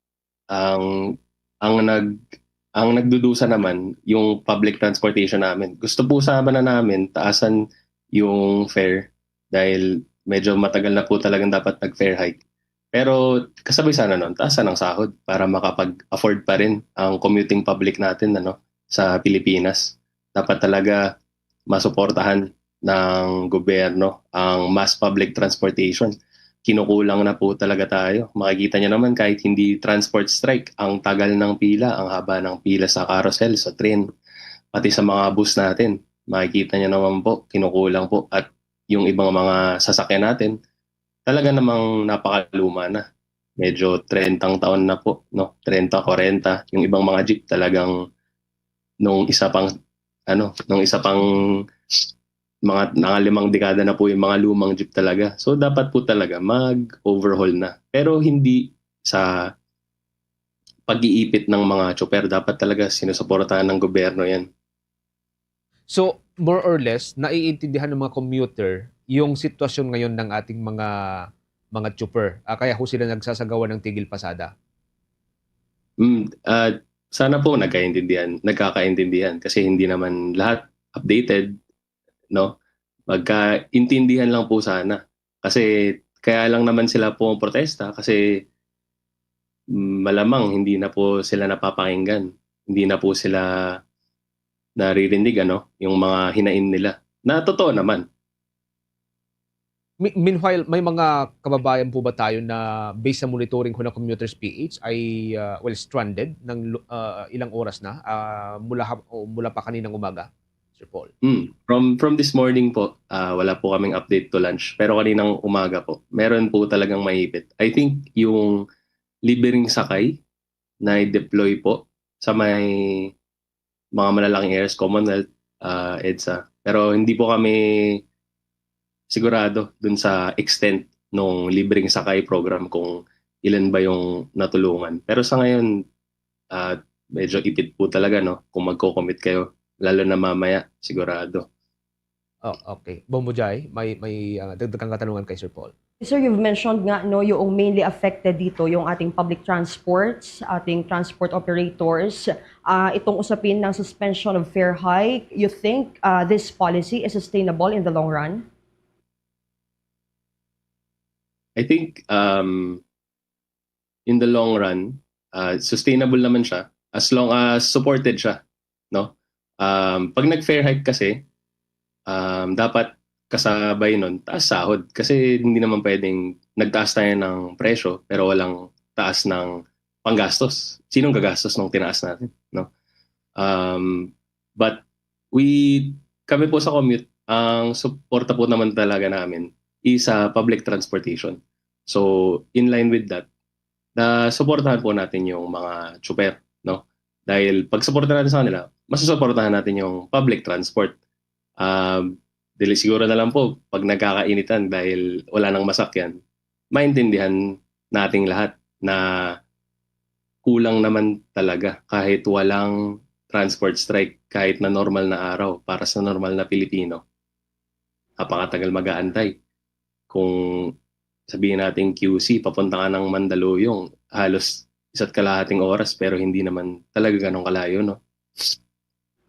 ang, ang nag-, Ang nagdudusa naman, yung public transportation namin. Gusto po sana namin taasan yung fare dahil medyo matagal na po talagang dapat nag-fare hike. Pero kasabay sana nun, taasan ang sahod para makapag-afford pa rin ang commuting public natin, ano, sa Pilipinas. Dapat talaga masuportahan ng gobyerno ang mass public transportation. Kinukulang na po talaga tayo. Makikita niyo naman, kahit hindi transport strike, ang tagal ng pila, ang haba ng pila sa carousel, sa train, pati sa mga bus natin. Makikita niyo naman po, kinukulang po. At yung ibang mga sasakyan natin, talaga namang napakaluma na. Medyo trentang taon na po, no? Trenta, kwarenta. Yung ibang mga jeep talagang nung isa pang, ano, nung isa pang mga nangalimang dekada na po yung mga lumang jeep talaga. So, dapat po talaga mag-overhaul na. Pero hindi sa pag-iipit ng mga tsoper. Dapat talaga sinusuportahan ng gobyerno yan. So, more or less, naiintindihan ng mga commuter yung sitwasyon ngayon ng ating mga mga tsoper. Ah, kaya ho sila nagsasagawa ng tigil pasada. Mm, ah, sana po nagkaintindihan, nagkakaintindihan kasi hindi naman lahat updated, no? Magkaintindihan lang po sana. Kasi kaya lang naman sila po ang protesta kasi mm, malamang hindi na po sila napapakinggan. Hindi na po sila naririnig, ano, yung mga hinain nila. Na totoo naman. Mi- Meanwhile, may mga kababayan po ba tayo na based sa monitoring ko ng Commuters P H ay ah, well stranded ng lu- ah, ilang oras na ah, mula ha- o mula pa kaninang umaga, Sir Paul? Mm. From from this morning po, ah, wala po kaming update to lunch. Pero kaninang umaga po, meron po talagang maipit. I think yung libreng sakay na i-deploy po sa may mga malalaking areas, Commonwealth, ah, EDSA. Pero hindi po kami sigurado dun sa extent nung libreng sakay program kung ilan ba yung natulungan. Pero sa ngayon, ah, medyo ipit po talaga, no, kung magko-commute kayo, lalo na mamaya, sigurado. Oh, okay. Bombo Jai, may may ah, dagdag kang katanungan kay Sir Paul. Sir, you've mentioned nga, no, yung mainly affected dito yung ating public transports, ating transport operators. Ah, itong usapin ng suspension of fare hike, you think ah, this policy is sustainable in the long run? I think um, in the long run, uh, sustainable naman siya as long as supported siya, no? Um, pag nag-fare hike kasi, um, dapat kasabay nun, taas sahod. Kasi hindi naman pwedeng nagtaas tayo ng presyo pero walang taas ng panggastos. Sinong gagastos nung tinaas natin, no? Um, but we, kami po sa commute, ang suporta po naman talaga namin is sa public transportation. So, in line with that, na suportahan po natin yung mga tsuper, no? Dahil pag suporta natin sa kanila, masusuportahan natin yung public transport. Um, dili siguro na lang po, pag nagkakainitan dahil wala nang masakyan, maintindihan nating lahat na kulang naman talaga kahit walang transport strike, kahit na normal na araw para sa normal na Pilipino. Napakatagal mag-aantay. Kung sabihin natin Q C, papunta ka ng Mandaluyong, halos isa't kalahating oras pero hindi naman talaga ganong kalayo, no?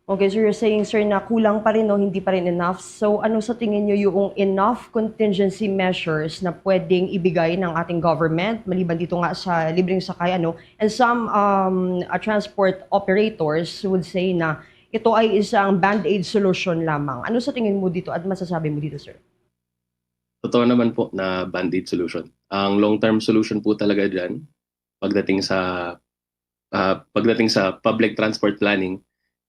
Okay, so you're saying, sir, na kulang pa rin, no? Hindi pa rin enough. So ano sa tingin nyo yung enough contingency measures na pwedeng ibigay ng ating government maliban dito nga sa libreng sakay, ano? And some um, uh, transport operators would say na ito ay isang band-aid solution lamang. Ano sa tingin mo dito at masasabi mo dito, sir? Totoo naman po na band-aid solution. Ang long-term solution po talaga dyan, pagdating sa ah, pagdating sa public transport planning,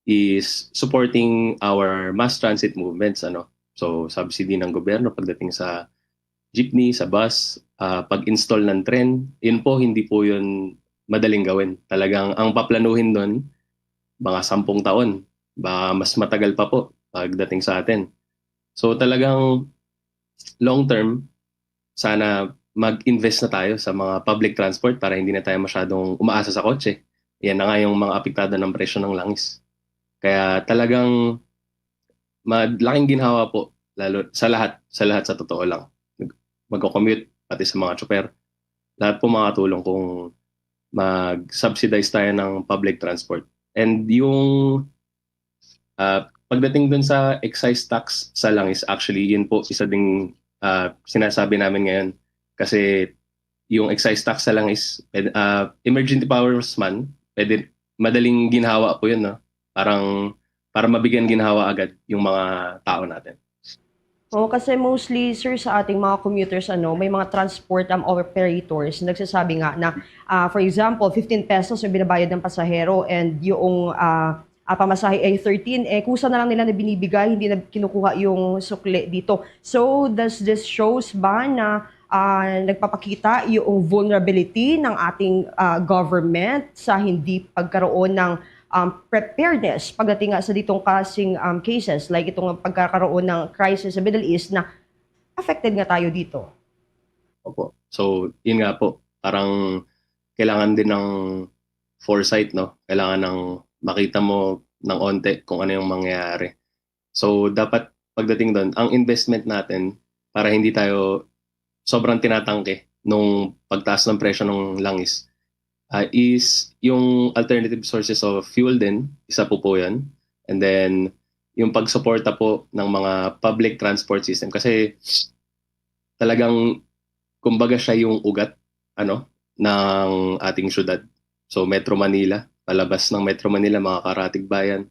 is supporting our mass transit movements, ano. So, subsidy ng gobyerno pagdating sa jeepney, sa bus, ah, pag-install ng tren, yun po, hindi po yun madaling gawin. Talagang ang paplanuhin doon, mga sampung taon, baka mas matagal pa po pagdating sa atin. So, talagang long term, sana mag-invest na tayo sa mga public transport para hindi na tayo masyadong umaasa sa kotse. Yan na nga yung mga apektado ng presyo ng langis. Kaya talagang malaking ginhawa po, lalo sa lahat, sa lahat, sa totoo lang. Magko-commute, pati sa mga tsoper. Lahat po makatulong kung mag-subsidize tayo ng public transport. And yung, ah, pagdating dun sa excise tax sa langis, actually, yun po isa ding, ah, sinasabi namin ngayon. Kasi yung excise tax sa langis, pwede, ah, emergency powers man, pwede, madaling ginhawa po yun, no? Parang, para mabigyan ginhawa agad yung mga tao natin. Oo, kasi mostly, sir, sa ating mga commuters, ano, may mga transport, um, operators na nagsasabi nga na, ah, for example, fifteen pesos yung binabayad ng pasahero, and yung, ah, ah, pamasahe ay thirteen, eh, kusa na lang nila na binibigay, hindi na kinukuha yung sukli dito. So, does this shows ba na, ah, nagpapakita yung vulnerability ng ating, ah, government sa hindi pagkaroon ng, um, preparedness pagdating nga sa ditong kasing, um, cases, like itong pagkakaroon ng crisis sa Middle East na affected nga tayo dito? Opo. So, yun nga po, parang kailangan din ng foresight, no? Kailangan ng makita mo ng onte kung ano yung mangyayari. So, dapat pagdating doon, ang investment natin para hindi tayo sobrang tinatangke nung pagtaas ng presyo ng langis, ah, is yung alternative sources of fuel din, isa po po yun. And then, yung pagsuporta po ng mga public transport system. Kasi talagang, kumbaga, siya yung ugat, ano, ng ating syudad. So, Metro Manila, palabas ng Metro Manila, mga karatig bayan,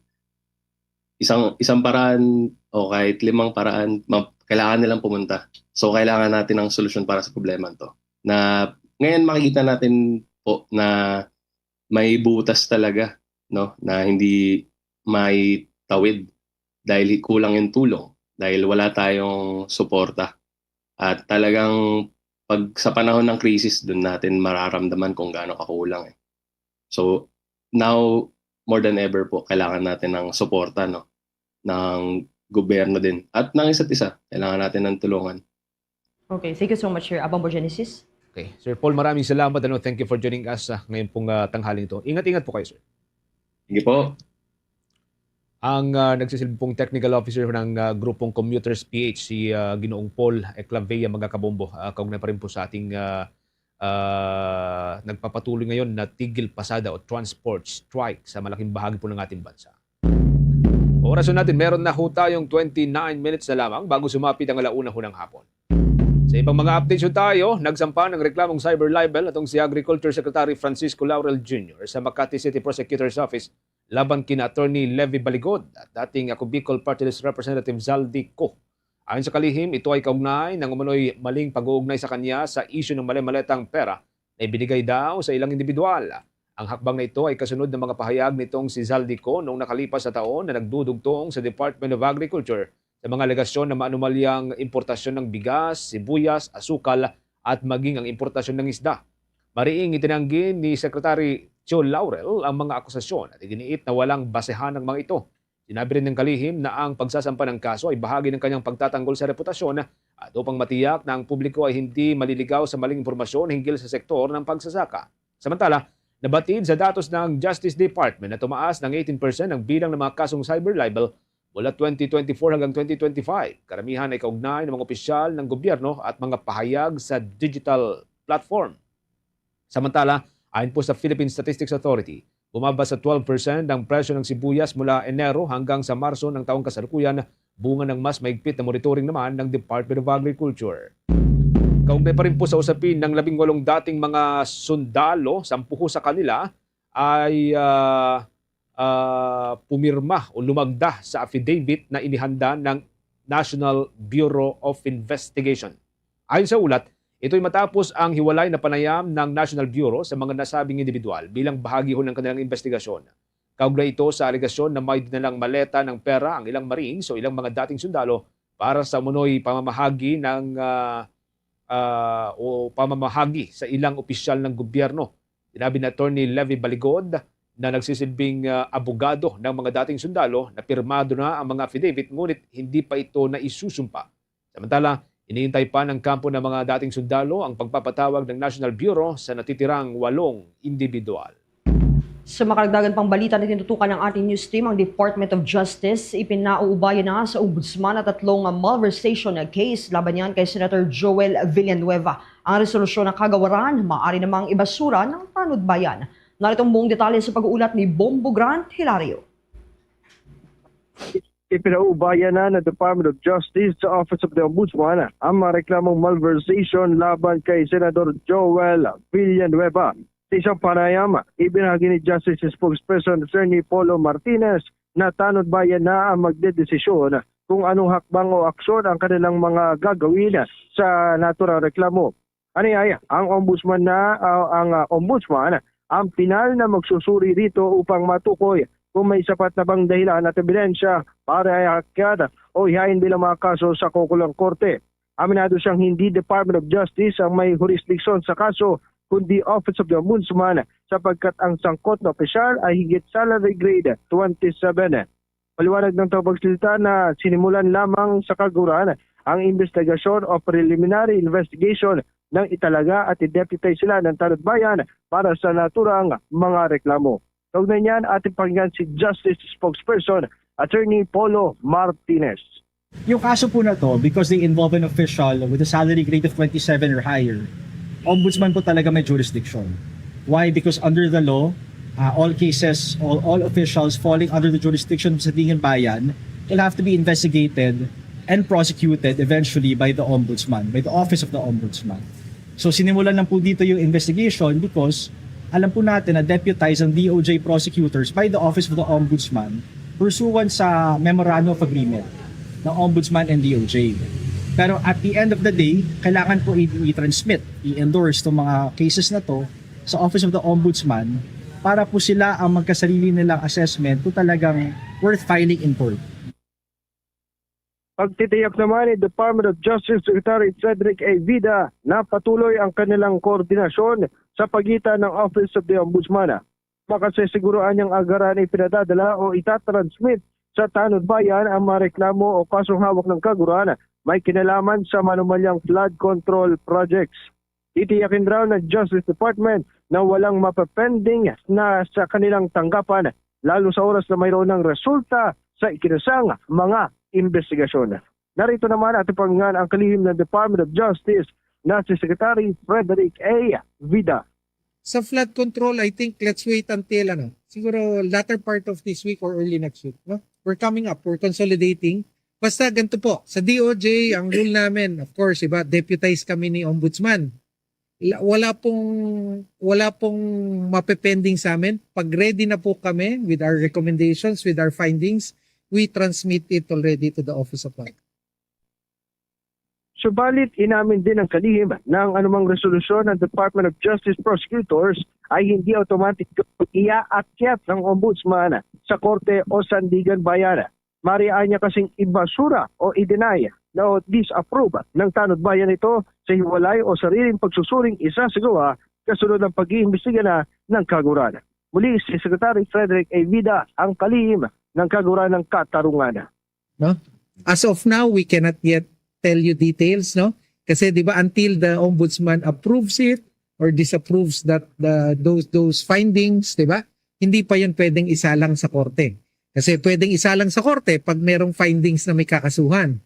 isang, isang paraan o kahit limang paraan, ma-, kailangan nilang pumunta. So, kailangan natin ng solusyon para sa problema to. Na ngayon makikita natin po na may butas talaga, no, na hindi may tawid dahil kulang yung tulong, dahil wala tayong suporta. At talagang pag sa panahon ng krisis, dun natin mararamdaman kung gaano kakulang eh. So, now, more than ever po, kailangan natin ng suporta, no, ng gobyerno din at ng isa't isa. Kailangan natin ng tulungan. Okay, thank you so much, Sir Abang Borgenesis. Okay. Sir Paul, maraming salamat. Ano, thank you for joining us ah, ngayon pong ah, tanghaling ito. Ingat-ingat po kayo, sir. Sige po. Ang ah, nagsisilbi pong technical officer ng ah, grupong Commuters P H, si ah, Ginoong Paul Eclavea, mga kabombo, ah, kaugnay pa rin po sa ating ah, ah, nagpapatuloy ngayon na tigil pasada o transport strike sa malaking bahagi po ng ating bansa. Oras natin, meron na ho tayong twenty-nine minutes na lamang bago sumapit ang alauna ho ng hapon. Sa ibang mga updates ho tayo, nagsampa ng reklamong cyber libel atong si Agriculture Secretary Francisco Laurel Junior sa Makati City Prosecutor's Office laban kina Attorney Levy Baligod at dating Ako Bicol Party List Representative Zaldy Co. Ayon sa kalihim, ito ay kaugnay ng umano'y maling pag-uugnay sa kanya sa isyu ng mali-maletang pera na ibinigay daw sa ilang individual. Ang hakbang na ito ay kasunod ng mga pahayag nitong si Zaldy Co noong nakalipas na taon na nagdudugtong sa Department of Agriculture sa mga alegasyon na maanumalyang importasyon ng bigas, sibuyas, asukal at maging ang importasyon ng isda. Mariing itinanggi ni Secretary Joe Laurel ang mga akusasyon at iginiit na walang basehan ang mga ito. Sinabi rin ng kalihim na ang pagsasampa ng kaso ay bahagi ng kanyang pagtatanggol sa reputasyon at upang matiyak na ang publiko ay hindi maliligaw sa maling impormasyon hinggil sa sektor ng pagsasaka. Samantala, nabatid sa datos ng Justice Department na tumaas ng eighteen percent ang bilang ng mga kasong cyber libel mula twenty twenty-four hanggang twenty twenty-five. Karamihan ay kaugnay ng mga opisyal ng gobyerno at mga pahayag sa digital platform. Samantala, ayon po sa Philippine Statistics Authority, bumaba sa twelve percent ang presyo ng sibuyas mula Enero hanggang sa Marso ng taong kasalukuyan, bunga ng mas mahigpit na monitoring naman ng Department of Agriculture. Kaugnay pa rin po sa usapin ng labing walong dating mga sundalo, sampuho sa kanila ay ah, ah, pumirma o lumagda sa affidavit na inihanda ng National Bureau of Investigation. Ayon sa ulat, ito'y matapos ang hiwalay na panayam ng National Bureau sa mga nasabing individual bilang bahagi ho ng kanilang investigasyon. Kaugnay ito sa alegasyon na may dinalang maleta ng pera ang ilang Marines o ilang mga dating sundalo para sa umano'y pamamahagi ng ah, ah, o pamamahagi sa ilang opisyal ng gobyerno. Sinabi ni Attorney Levy Baligod na nagsisilbing ah, abogado ng mga dating sundalo na pirmado na ang mga affidavit ngunit hindi pa ito naisusumpa. Samantala, hinihintay pa ng kampo ng mga dating sundalo ang pagpapatawag ng National Bureau sa natitirang walong individual. Sa makaragdagan pang balita na tinutukan ng ating news team, ang Department of Justice ipinauubaya na sa Ombudsman ang tatlong malversation case laban niyan kay Senator Joel Villanueva. Ang resolusyon ng kagawaran maaari namang ibasura ng Tanod Bayan. Narito ang buong detalye sa pag-uulat ni Bombo Grant Hilario. Ipinaubaya na ng Department of Justice sa Office of the Ombudsman ang mga reklamong malversation laban kay Senador Joel Villanueva. Sa isang panayam, ibinahagi ni Justice Spokesperson Attorney Polo Martinez na tanod bayan na ang magdedesisyon kung anong hakbang o aksyon ang kanilang mga gagawin sa naturang reklamo. Aniay, ang ombudsman na, ah, ang, ah, ombudsman ang pinal na magsusuri rito upang matukoy kung may sapat na bang dahilan at ebidensya para iakyat o ihain bilang mga kaso sa kaukulang korte. Aminado siyang hindi Department of Justice ang may jurisdiction sa kaso, kundi Office of the Ombudsman, sapagkat ang sangkot na opisyal ay higit salary grade twenty-seven. Paliwanag ng tagapagsalita na sinimulan lamang sa kaguran ang investigasyon o preliminary investigation nang italaga at i-deputize sila ng tanod bayan para sa naturang mga reklamo. Kaugnay niyan, ating pakinggan si Justice Spokesperson Attorney Polo Martinez. Yung kaso po na to, because they involve an official with a salary grade of twenty-seven or higher, ombudsman po talaga may jurisdiction. Why? Because under the law, uh, all cases, all, all officials falling under the jurisdiction sa Sandigan Bayan will have to be investigated and prosecuted eventually by the ombudsman, by the office of the ombudsman. So sinimulan lang po dito yung investigation because alam po natin na deputized ang D O J prosecutors by the Office of the Ombudsman pursuant sa Memorandum of Agreement ng Ombudsman and D O J. Pero at the end of the day, kailangan po i-, i-transmit, i-endorse itong mga cases na to sa Office of the Ombudsman para po sila ang magkasarili nilang assessment kung talagang worth filing in court. Pagtitiyak naman ni Department of Justice Secretary Frederick A. Vida na patuloy ang kanilang koordinasyon sa pagitan ng Office of the Ombudsman. Makasisiguruan niyang agaran ipinadadala o itatransmit sa tanod bayan ang mga reklamo o kasong hawak ng kaguran may kinalaman sa manumalyang flood control projects. Titiyakin raw ng Justice Department na walang mapapending na sa kanilang tanggapan, lalo sa oras na mayroon ng resulta sa ikinasang mga investigasyon. Narito naman ating pakinggan ang kalihim ng Department of Justice na si Secretary Frederick A. Vida. Sa flood control, I think let's wait until, ano, siguro latter part of this week or early next week, no? We're coming up, we're consolidating. Basta ganito po, sa D O J, ang rule namin, of course, iba, deputized kami ni Ombudsman. La-, wala pong, wala pong mapepending sa amin. Pag ready na po kami with our recommendations, with our findings, we transmit it already to the Office of Land. Subalit, inamin din ng kalihim na ang anumang resolusyon ng Department of Justice prosecutors ay hindi automatic iyaakyat ng ombudsman sa korte o Sandigan Bayan. Mari anya kasing ibasura o i-deny na o disapprove ng tanod bayan ito sa hiwalay o sariling pagsusuring isasagawa kasunod ng pag-iimbestiga na ng kaguran. Muli si Secretary Frederick A. Vida ang kalihim ng kaguran ng katarungan. No? As of now, we cannot yet tell you details, no? Kasi, di ba, until the ombudsman approves it or disapproves that the, those, those findings, di ba? Hindi pa yun pwedeng isalang sa korte. Kasi pwedeng isalang sa korte pag merong findings na may kakasuhan.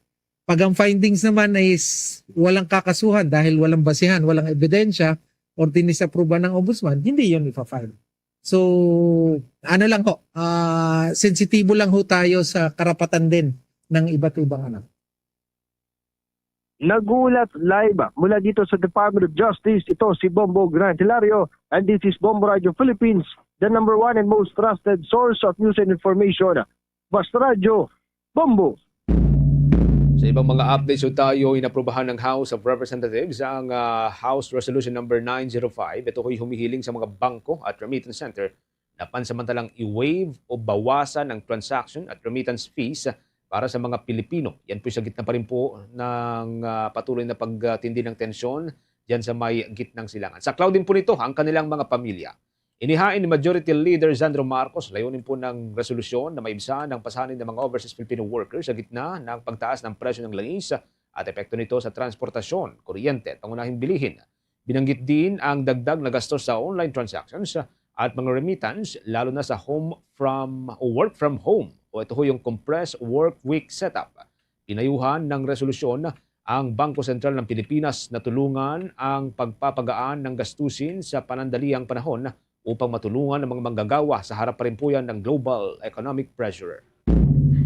Pag ang findings naman ay s-, walang kakasuhan dahil walang basihan, walang ebidensya, or dinisapruban ng ombudsman, hindi yun ipa-file. So, ano lang ho, ah, sensitibo lang ho tayo sa karapatan din ng iba't ibang, ano. Nag-uulat live mula dito sa Department of Justice, ito si Bombo Grant Hilario, and this is Bombo Radio Philippines, the number one and most trusted source of news and information. Basta Radyo, Bombo! Sa ibang mga updates, so tayo, inaprubahan ng House of Representatives ang, ah, House Resolution Number nine zero five. Ito ko'y humihiling sa mga bangko at remittance center na pansamantalang i-waive o bawasan ang transaction at remittance fees para sa mga Pilipino. Yan po'y sa gitna pa rin po ng, ah, patuloy na pagtindi ng tensyon dyan sa may gitnang silangan. Saklaw din po nito ang kanilang mga pamilya. Inihain ni Majority Leader Sandro Marcos layunin po ng resolusyon na maibsan ang pasanin ng mga overseas Filipino workers sa gitna ng pagtaas ng presyo ng langis at epekto nito sa transportasyon, kuryente at pangunahing bilihin. Binanggit din ang dagdag na gastos sa online transactions at mga remittance, lalo na sa home from o work from home o ito ho yung compressed work week setup. Pinayuhan ng resolusyon ang Bangko Sentral ng Pilipinas na tulungan ang pagpapagaan ng gastusin sa panandaliang panahon upang matulungan ang mga manggagawa sa harap pa rin po yan ng global economic pressure.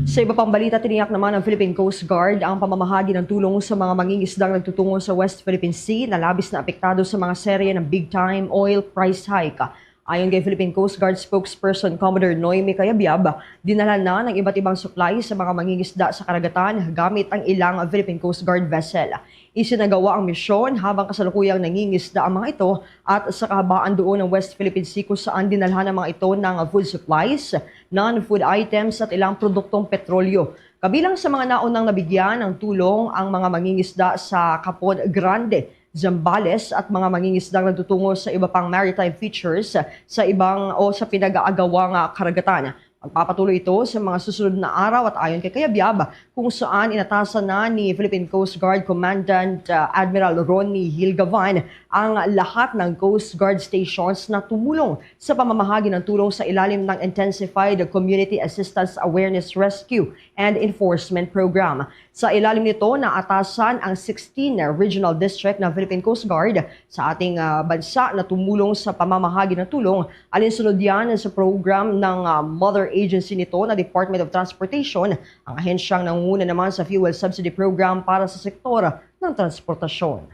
Sa iba pang balita, tiniyak naman ng Philippine Coast Guard ang pamamahagi ng tulong sa mga mangingisdang nagtutungo sa West Philippine Sea na labis na apektado sa mga serye ng big-time oil price hike. Ayon kay Philippine Coast Guard spokesperson Commodore Noemi Cayabyab, dinala na ng iba't ibang supply sa mga mangingisda sa karagatan gamit ang ilang Philippine Coast Guard vessel. Isinagawa ang misyon habang kasalukuyang nangingisda ang mga ito at sa kahabaan doon ng West Philippine Sea kung saan dinalhan ng mga ito ng food supplies, non-food items at ilang produktong petrolyo. Kabilang sa mga naunang nabigyan ng tulong ang mga mangingisda sa Capon Grande, Zambales at mga mangingisdang nagtutungo sa iba pang maritime features sa ibang o sa pinag-aagawang karagatan. Magpapatuloy ito sa mga susunod na araw at ayon kay Cayabyab, kung saan inatasan na ni Philippine Coast Guard Commandant, uh, Admiral Ronnie Hilgavan ang lahat ng Coast Guard stations na tumulong sa pamamahagi ng tulong sa ilalim ng Intensified Community Assistance Awareness Rescue and Enforcement Program. Sa ilalim nito, naatasan ang sixteen regional district ng Philippine Coast Guard sa ating, ah, bansa na tumulong sa pamamahagi ng tulong. Alinsunod yan sa program ng, ah, mother agency nito na Department of Transportation, ang ahensyang nangunguna naman sa fuel subsidy program para sa sektor ng transportasyon.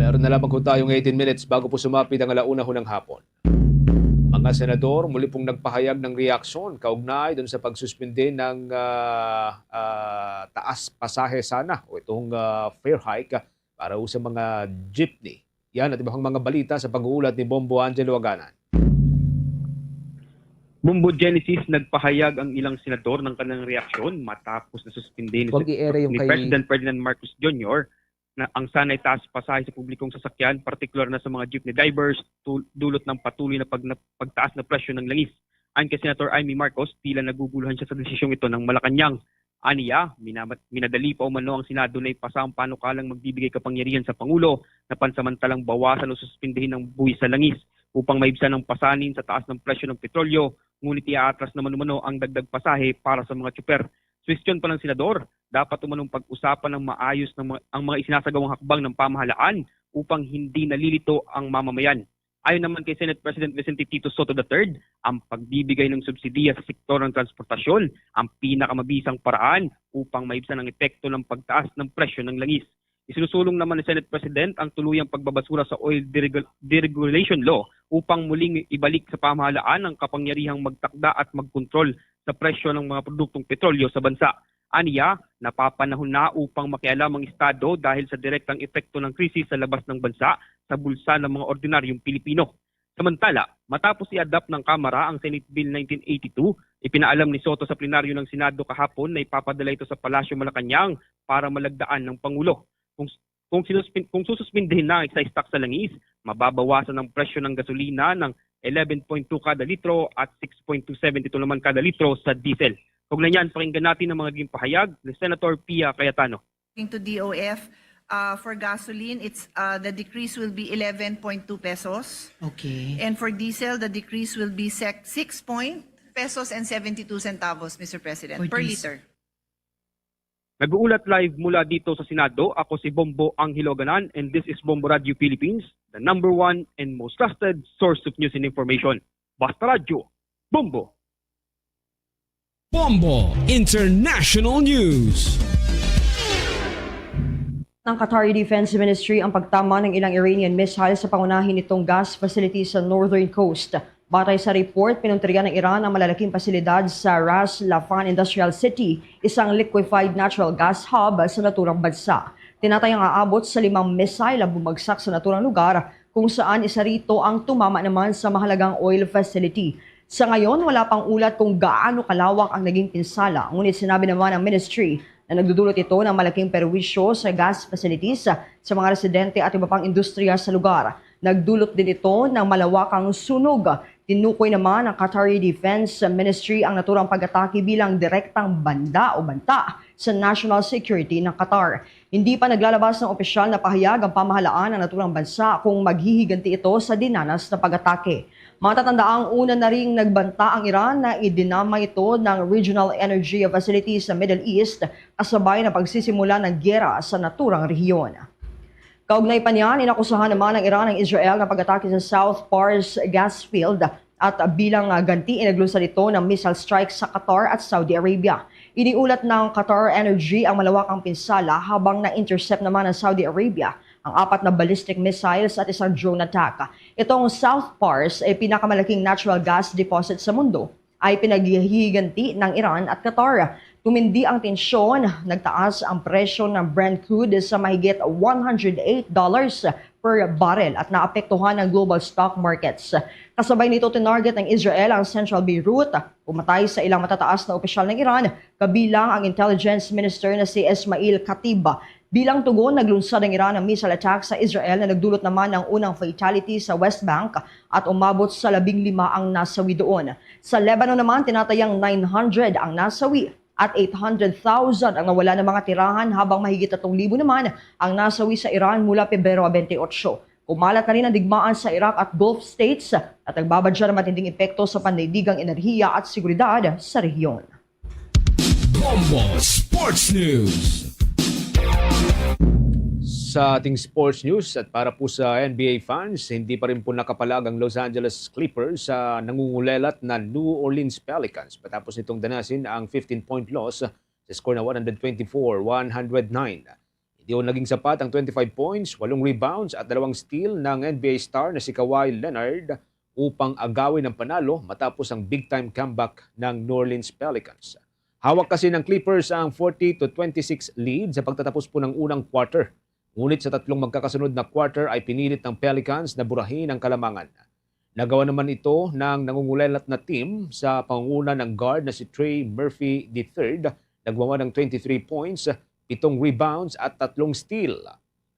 Meron na lamang po tayong eighteen minutes bago po sumapit ang alauna ho ng hapon. Mga senador muli pong nagpahayag ng reaksyon kaugnay dun sa pagsuspindi ng, ah, ah, taas pasahe sana o itong, ah, fare hike para ho sa mga jeepney. Yan at iba pang mga balita sa pag-uulat ni Bombo Angelo Aganan. Bombo Genesis, nagpahayag ang ilang senador ng kanilang reaksyon matapos na suspindi ni, Huwag i-ere yung ni kay President Ferdinand Marcos Junior na ang sanay taas pasahe sa publikong sasakyan, partikular na sa mga jeepney drivers, tul-, dulot ng patuloy na pag-, pagtaas na presyo ng langis. Ayon kay Senator Imee Marcos, tila naguguluhan siya sa desisyong ito ng Malacañang. Aniya, minama-, minadali pa umano ang Senado na ipasa ang panukalang magbibigay kapangyarihan sa Pangulo na pansamantalang bawasan o suspindihin ang buhis sa langis upang maibsan ang pasanin sa taas ng presyo ng petrolyo, ngunit iaatras naman umano ang dagdag pasahe para sa mga tsuper. Suwestyon pa ng Senador, dapat umanong pag-usapan ng maayos ng mga, ang mga isinasagawang hakbang ng pamahalaan upang hindi nalilito ang mamamayan. Ayon naman kay Senate President Vicente Tito Sotto the third, ang pagbibigay ng subsidiya sa sektor ng transportasyon ang pinakamabisang paraan upang maibsan ang epekto ng pagtaas ng presyo ng langis. Isinusulong naman ni Senate President ang tuluyang pagbabasura sa oil deregul-, deregulation law upang muling ibalik sa pamahalaan ang kapangyarihang magtakda at magkontrol sa presyo ng mga produktong petrolyo sa bansa. Aniya, napapanahon na upang makialam ang Estado dahil sa direktang epekto ng krisis sa labas ng bansa sa bulsa ng mga ordinaryong Pilipino. Samantala, matapos i-adopt ng Kamara ang Senate Bill nineteen eighty-two, ipinaalam ni Sotto sa plenaryo ng Senado kahapon na ipapadala ito sa Palasyo Malacañang para malagdaan ng Pangulo. Kung, kung, sinuspin-, kung sususpindihin na ang excise tax sa langis, mababawasan ang presyo ng gasolina ng eleven point two kada litro at six point two seven two naman kada litro sa diesel. Kaugnay niyan, pakinggan natin ang mga naging pahayag ni Senator Pia Cayetano. According to D O F, uh, for gasoline, it's, uh, the decrease will be eleven point two pesos. Okay. And for diesel, the decrease will be sec-, six point pesos and seventy-two centavos, Mister President, per liter. Nag-uulat live mula dito sa Senado, ako si Bombo Angelo Ganan, and this is Bombo Radio Philippines, the number one and most trusted source of news and information. Basta Radyo, Bombo! Bombo International News. Ng Qatari Defense Ministry ang pagtama ng ilang Iranian missile sa pangunahin nitong gas facility sa northern coast. Batay sa report, pinuntirya ng Iran ang malalaking pasilidad sa Ras Laffan Industrial City, isang liquefied natural gas hub sa naturang bansa. Tinatayang aabot sa limang missile ang bumagsak sa naturang lugar, kung saan isa rito ang tumama naman sa mahalagang oil facility. Sa ngayon, wala pang ulat kung gaano kalawak ang naging pinsala, ngunit sinabi naman ng ministry na nagdudulot ito ng malaking perwisyo sa gas facilities, sa mga residente at iba pang industriya sa lugar. Nagdulot din ito ng malawakang sunog. Tinukoy naman ng Qatari Defense Ministry ang naturang pag-atake bilang direktang banda o banta sa national security ng Qatar. Hindi pa naglalabas ng opisyal na pahayag ang pamahalaan ng naturang bansa kung maghihiganti ito sa dinanas na pag-atake. Matatandaang una na ring nagbanta ang Iran na idinamay ito ng regional energy facility sa Middle East kasabay ng pagsisimula ng giyera sa naturang rehiyon. Kaugnay pa niyan, inakusahan naman ng Iran ang Israel ng pag-atake sa South Pars gas field at bilang, ah, ganti, inaglunsad ito ng missile strike sa Qatar at Saudi Arabia. Iniulat ng Qatar Energy ang malawakang pinsala, habang na-intercept naman ng Saudi Arabia ang apat na ballistic missiles at isang drone attack. Itong South Pars ay pinakamalaking natural gas deposit sa mundo, ay pinaghihiganti ng Iran at Qatar. Tumindi ang tensyon, nagtaas ang presyo ng Brent crude sa mahigit one hundred eight dollars per barrel at naapektuhan ang global stock markets. Kasabay nito, tinarget ng Israel ang Central Beirut, pumatay sa ilang matataas na opisyal ng Iran, kabilang ang intelligence minister na si Ismail Khatib. Bilang tugon, naglunsad ang Iran ng missile attack sa Israel na nagdulot naman ng unang fatality sa West Bank at umabot sa labing lima ang nasawi doon. Sa Lebanon naman, tinatayang nine hundred ang nasawi at eight hundred thousand ang nawala ng mga tirahan, habang mahigit tatlong libo naman ang nasawi sa Iran mula Pebrero twenty-eight. Kumalat na rin ang digmaan sa Iraq at Gulf states at nagbabadya ng matinding epekto sa pandaigdigang enerhiya at seguridad sa rehiyon. Bombo Sports News. Sa ating sports news, at para po sa N B A fans, hindi pa rin po nakapalag ang Los Angeles Clippers sa nangungulelat na New Orleans Pelicans matapos nitong danasin ang fifteen-point loss sa score na one hundred twenty-four one hundred nine. Hindi ho naging sapat ang twenty-five points, walong rebounds at dalawang steal ng N B A star na si Kawhi Leonard upang agawin ang panalo matapos ang big-time comeback ng New Orleans Pelicans. Hawak kasi ng Clippers ang forty to twenty-six lead sa pagtatapos po ng unang quarter. Ngunit sa tatlong magkakasunod na quarter ay pinilit ng Pelicans na burahin ang kalamangan. Nagawa naman ito ng nangungulelat na team sa pangunguna ng guard na si Trey Murphy the third, nagwawa ng twenty-three points, pitong rebounds at tatlong steal.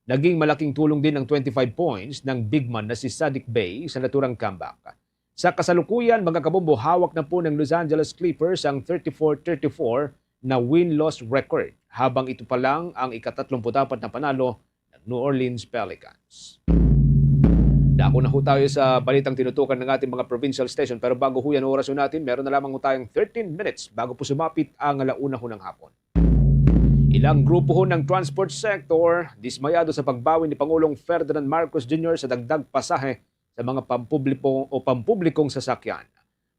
Naging malaking tulong din ang twenty-five points ng big man na si Saddiq Bey sa naturang comeback. Sa kasalukuyan, mga kabombo, hawak na po ng Los Angeles Clippers ang thirty-four thirty-four na win-loss record, habang ito pa lang ang ika-tatlumput-apat na panalo ng New Orleans Pelicans. Dako na ho tayo sa balitang tinutukan ng ating mga provincial station. Pero bago ho yan, oras ho natin, meron na lamang ho tayong thirteen minutes bago po sumapit ang alauna ho ng hapon. Ilang grupo ho ng transport sector dismayado sa pagbawi ni Pangulong Ferdinand Marcos Junior sa dagdag pasahe sa mga pampubliko o pampublikong sasakyan.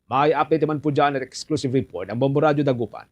May update naman po dyan at exclusive report ang Bombo Radyo Dagupan.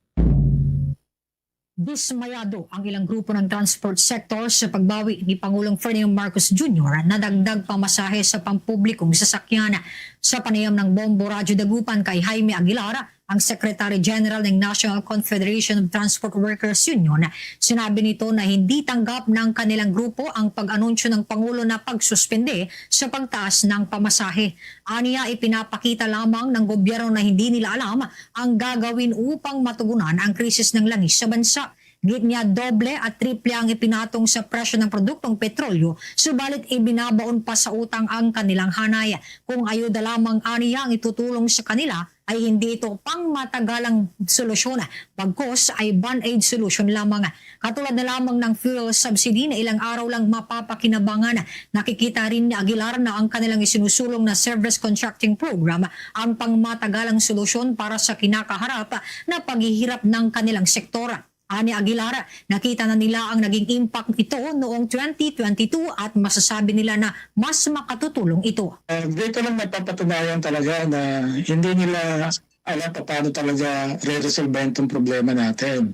Dismayado ang ilang grupo ng transport sector sa pagbawi ni Pangulong Ferdinand Marcos Junior na dagdag pamasahe sa pampublikong sasakyan. Sa panayam ng Bombo Radyo Dagupan kay Jaime Aguilar, ang Secretary General ng National Confederation of Transport Workers Union, sinabi nito na hindi tanggap ng kanilang grupo ang pag-anunsyo ng Pangulo na pagsuspende sa pagtaas ng pamasahe. Aniya, ipinapakita lamang ng gobyerno na hindi nila alam ang gagawin upang matugunan ang krisis ng langis sa bansa. Gid niya, doble at triple ang ipinatong sa presyo ng produktong petrolyo, subalit ibinabaon pa sa utang ang kanilang hanay. Kung ayuda lamang aniya ang itutulong sa kanila, ay hindi ito pangmatagalang solusyon, bagkus ay band-aid solution lamang. Katulad na lamang ng fuel subsidy na ilang araw lang mapapakinabangan, nakikita rin ni Aguilar na ang kanilang isinusulong na service contracting program ang pangmatagalang solusyon para sa kinakaharap na paghihirap ng kanilang sektor. Ani Aguilar, nakita na nila ang naging impact ito noong twenty twenty-two at masasabi nila na mas makatutulong ito. Uh, dito lang napapatunayan talaga na hindi nila alam pa paano talaga re-resolve itong problema natin.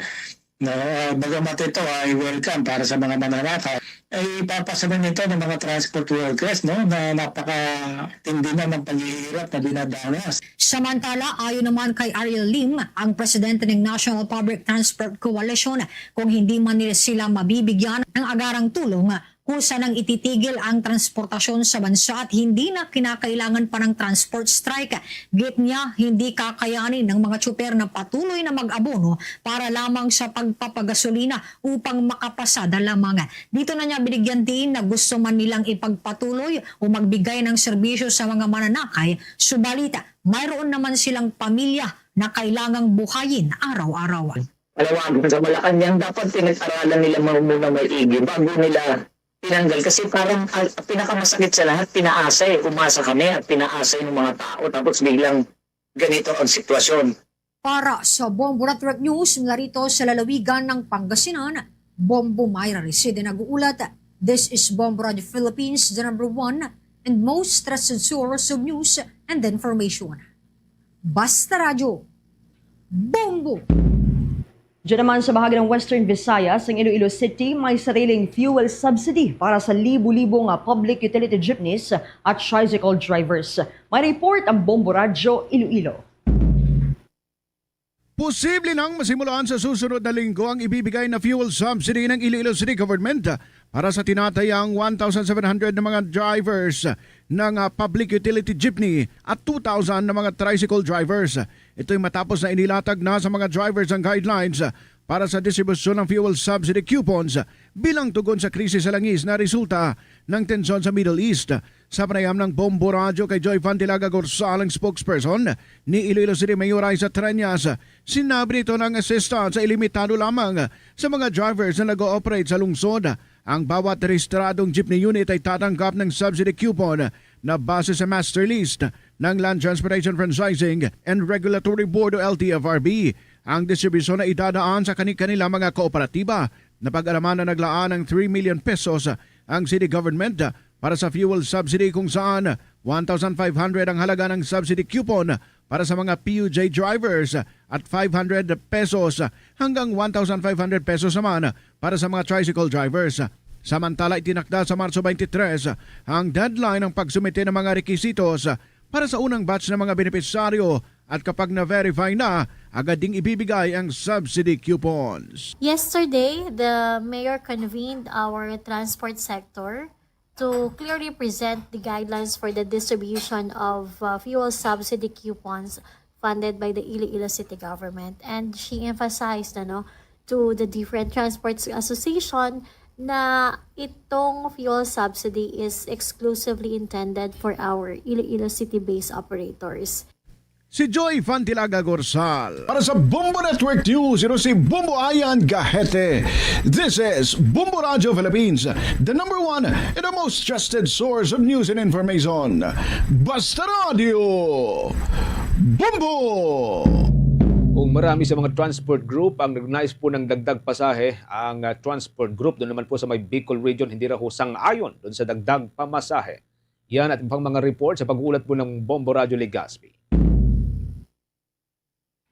No, uh, bagamat ito ay welcome para sa mga mananakay, ay ipapasa na nito ng mga transport workers, no, na napakatindi na ng paghihirap na dinadanas. Samantala, ayon naman kay Ariel Lim, ang presidente ng National Public Transport Coalition, kung hindi man nila sila mabibigyan ng agarang tulong, kusa nang ititigil ang transportasyon sa bansa at hindi na kinakailangan pa ng transport strike. Git niya, hindi kakayanin ng mga tsuper na patuloy na mag-abono para lamang sa pagpapagasolina upang makapasada lamang. Dito na niya binigyan din na gusto man nilang ipagpatuloy o magbigay ng serbisyo sa mga mananakay, subalit mayroon naman silang pamilya na kailangang buhayin araw-araw. Palawagan sa Malacanang, dapat pinag-aralan nila muna maigi bago nila tinanggal. Kasi parang ang pinakamasakit sa lahat, pinaasa eh. Umasa kami at pinaasa yung mga tao tapos biglang ganito ang sitwasyon. Para sa Bombo Network News mula rito sa lalawigan ng Pangasinan, Bombo Myra Reside nag-uulat. This is Bombo Radio Philippines, the number one and most trusted source of news and information. Basta Radyo, Bombo! Diyan naman sa bahagi ng Western Visayas, ang Iloilo City may sariling fuel subsidy para sa libo-libo nga public utility jeepneys at tricycle drivers. May report ang Bombo Radyo Iloilo. Posible nang masimulaan sa susunod na linggo ang ibibigay na fuel subsidy ng Iloilo City Government para sa tinatayang one thousand seven hundred na mga drivers ng, ah, public utility jeepney at two thousand na mga tricycle drivers. Ito'y matapos na inilatag na sa mga drivers ang guidelines para sa distribusyon ng fuel subsidy coupons bilang tugon sa krisis sa langis na resulta ng tensyon sa Middle East. Sa panayam ng Bombo Radyo kay Joy Fantilaga Gorsal, ang spokesperson ni Iloilo City Mayor Raisa Treñas, sinabi nito na ang assistance ay limitado lamang sa mga drivers na nag-ooperate sa lungsod. Ang bawat rehistradong jeepney unit ay tatanggap ng subsidy coupon na base sa master list ng Land Transportation Franchising and Regulatory Board o L T F R B. Ang distribusyon ay idadaan sa kani-kanila mga kooperatiba. Napag-alaman na naglaan ng three million pesos ang city government para sa fuel subsidy, kung saan one thousand five hundred ang halaga ng subsidy coupon para sa mga P U J drivers at five hundred pesos hanggang one thousand five hundred pesos naman para sa mga tricycle drivers. Samantala, itinakda sa Marso twenty-three ang deadline ng pagsumite ng mga requisitos para sa unang batch ng mga benepisyaryo, at kapag na-verify na, agad ding ibibigay ang subsidy coupons. Yesterday, the mayor convened our transport sector to clearly present the guidelines for the distribution of, uh, fuel subsidy coupons funded by the Iloilo City Government. And she emphasized, ano, to the different transports association na itong fuel subsidy is exclusively intended for our Iloilo City-based operators. Si Joy Fantilaga Gorsal. Para sa Bombo Network News, ito si Bombo Ayan Gahete. This is Bombo Radio Philippines, the number one and the most trusted source of news and information. Basta Radio, Bombo! Kung marami sa mga transport group ang nag-nais po ng dagdag pasahe, ang, ah, transport group doon naman po sa may Bicol region, hindi raw ho sang-ayon doon sa dagdag pamasahe. Yan at pang mga report sa pag-uulat po ng Bombo Radyo Legazpi.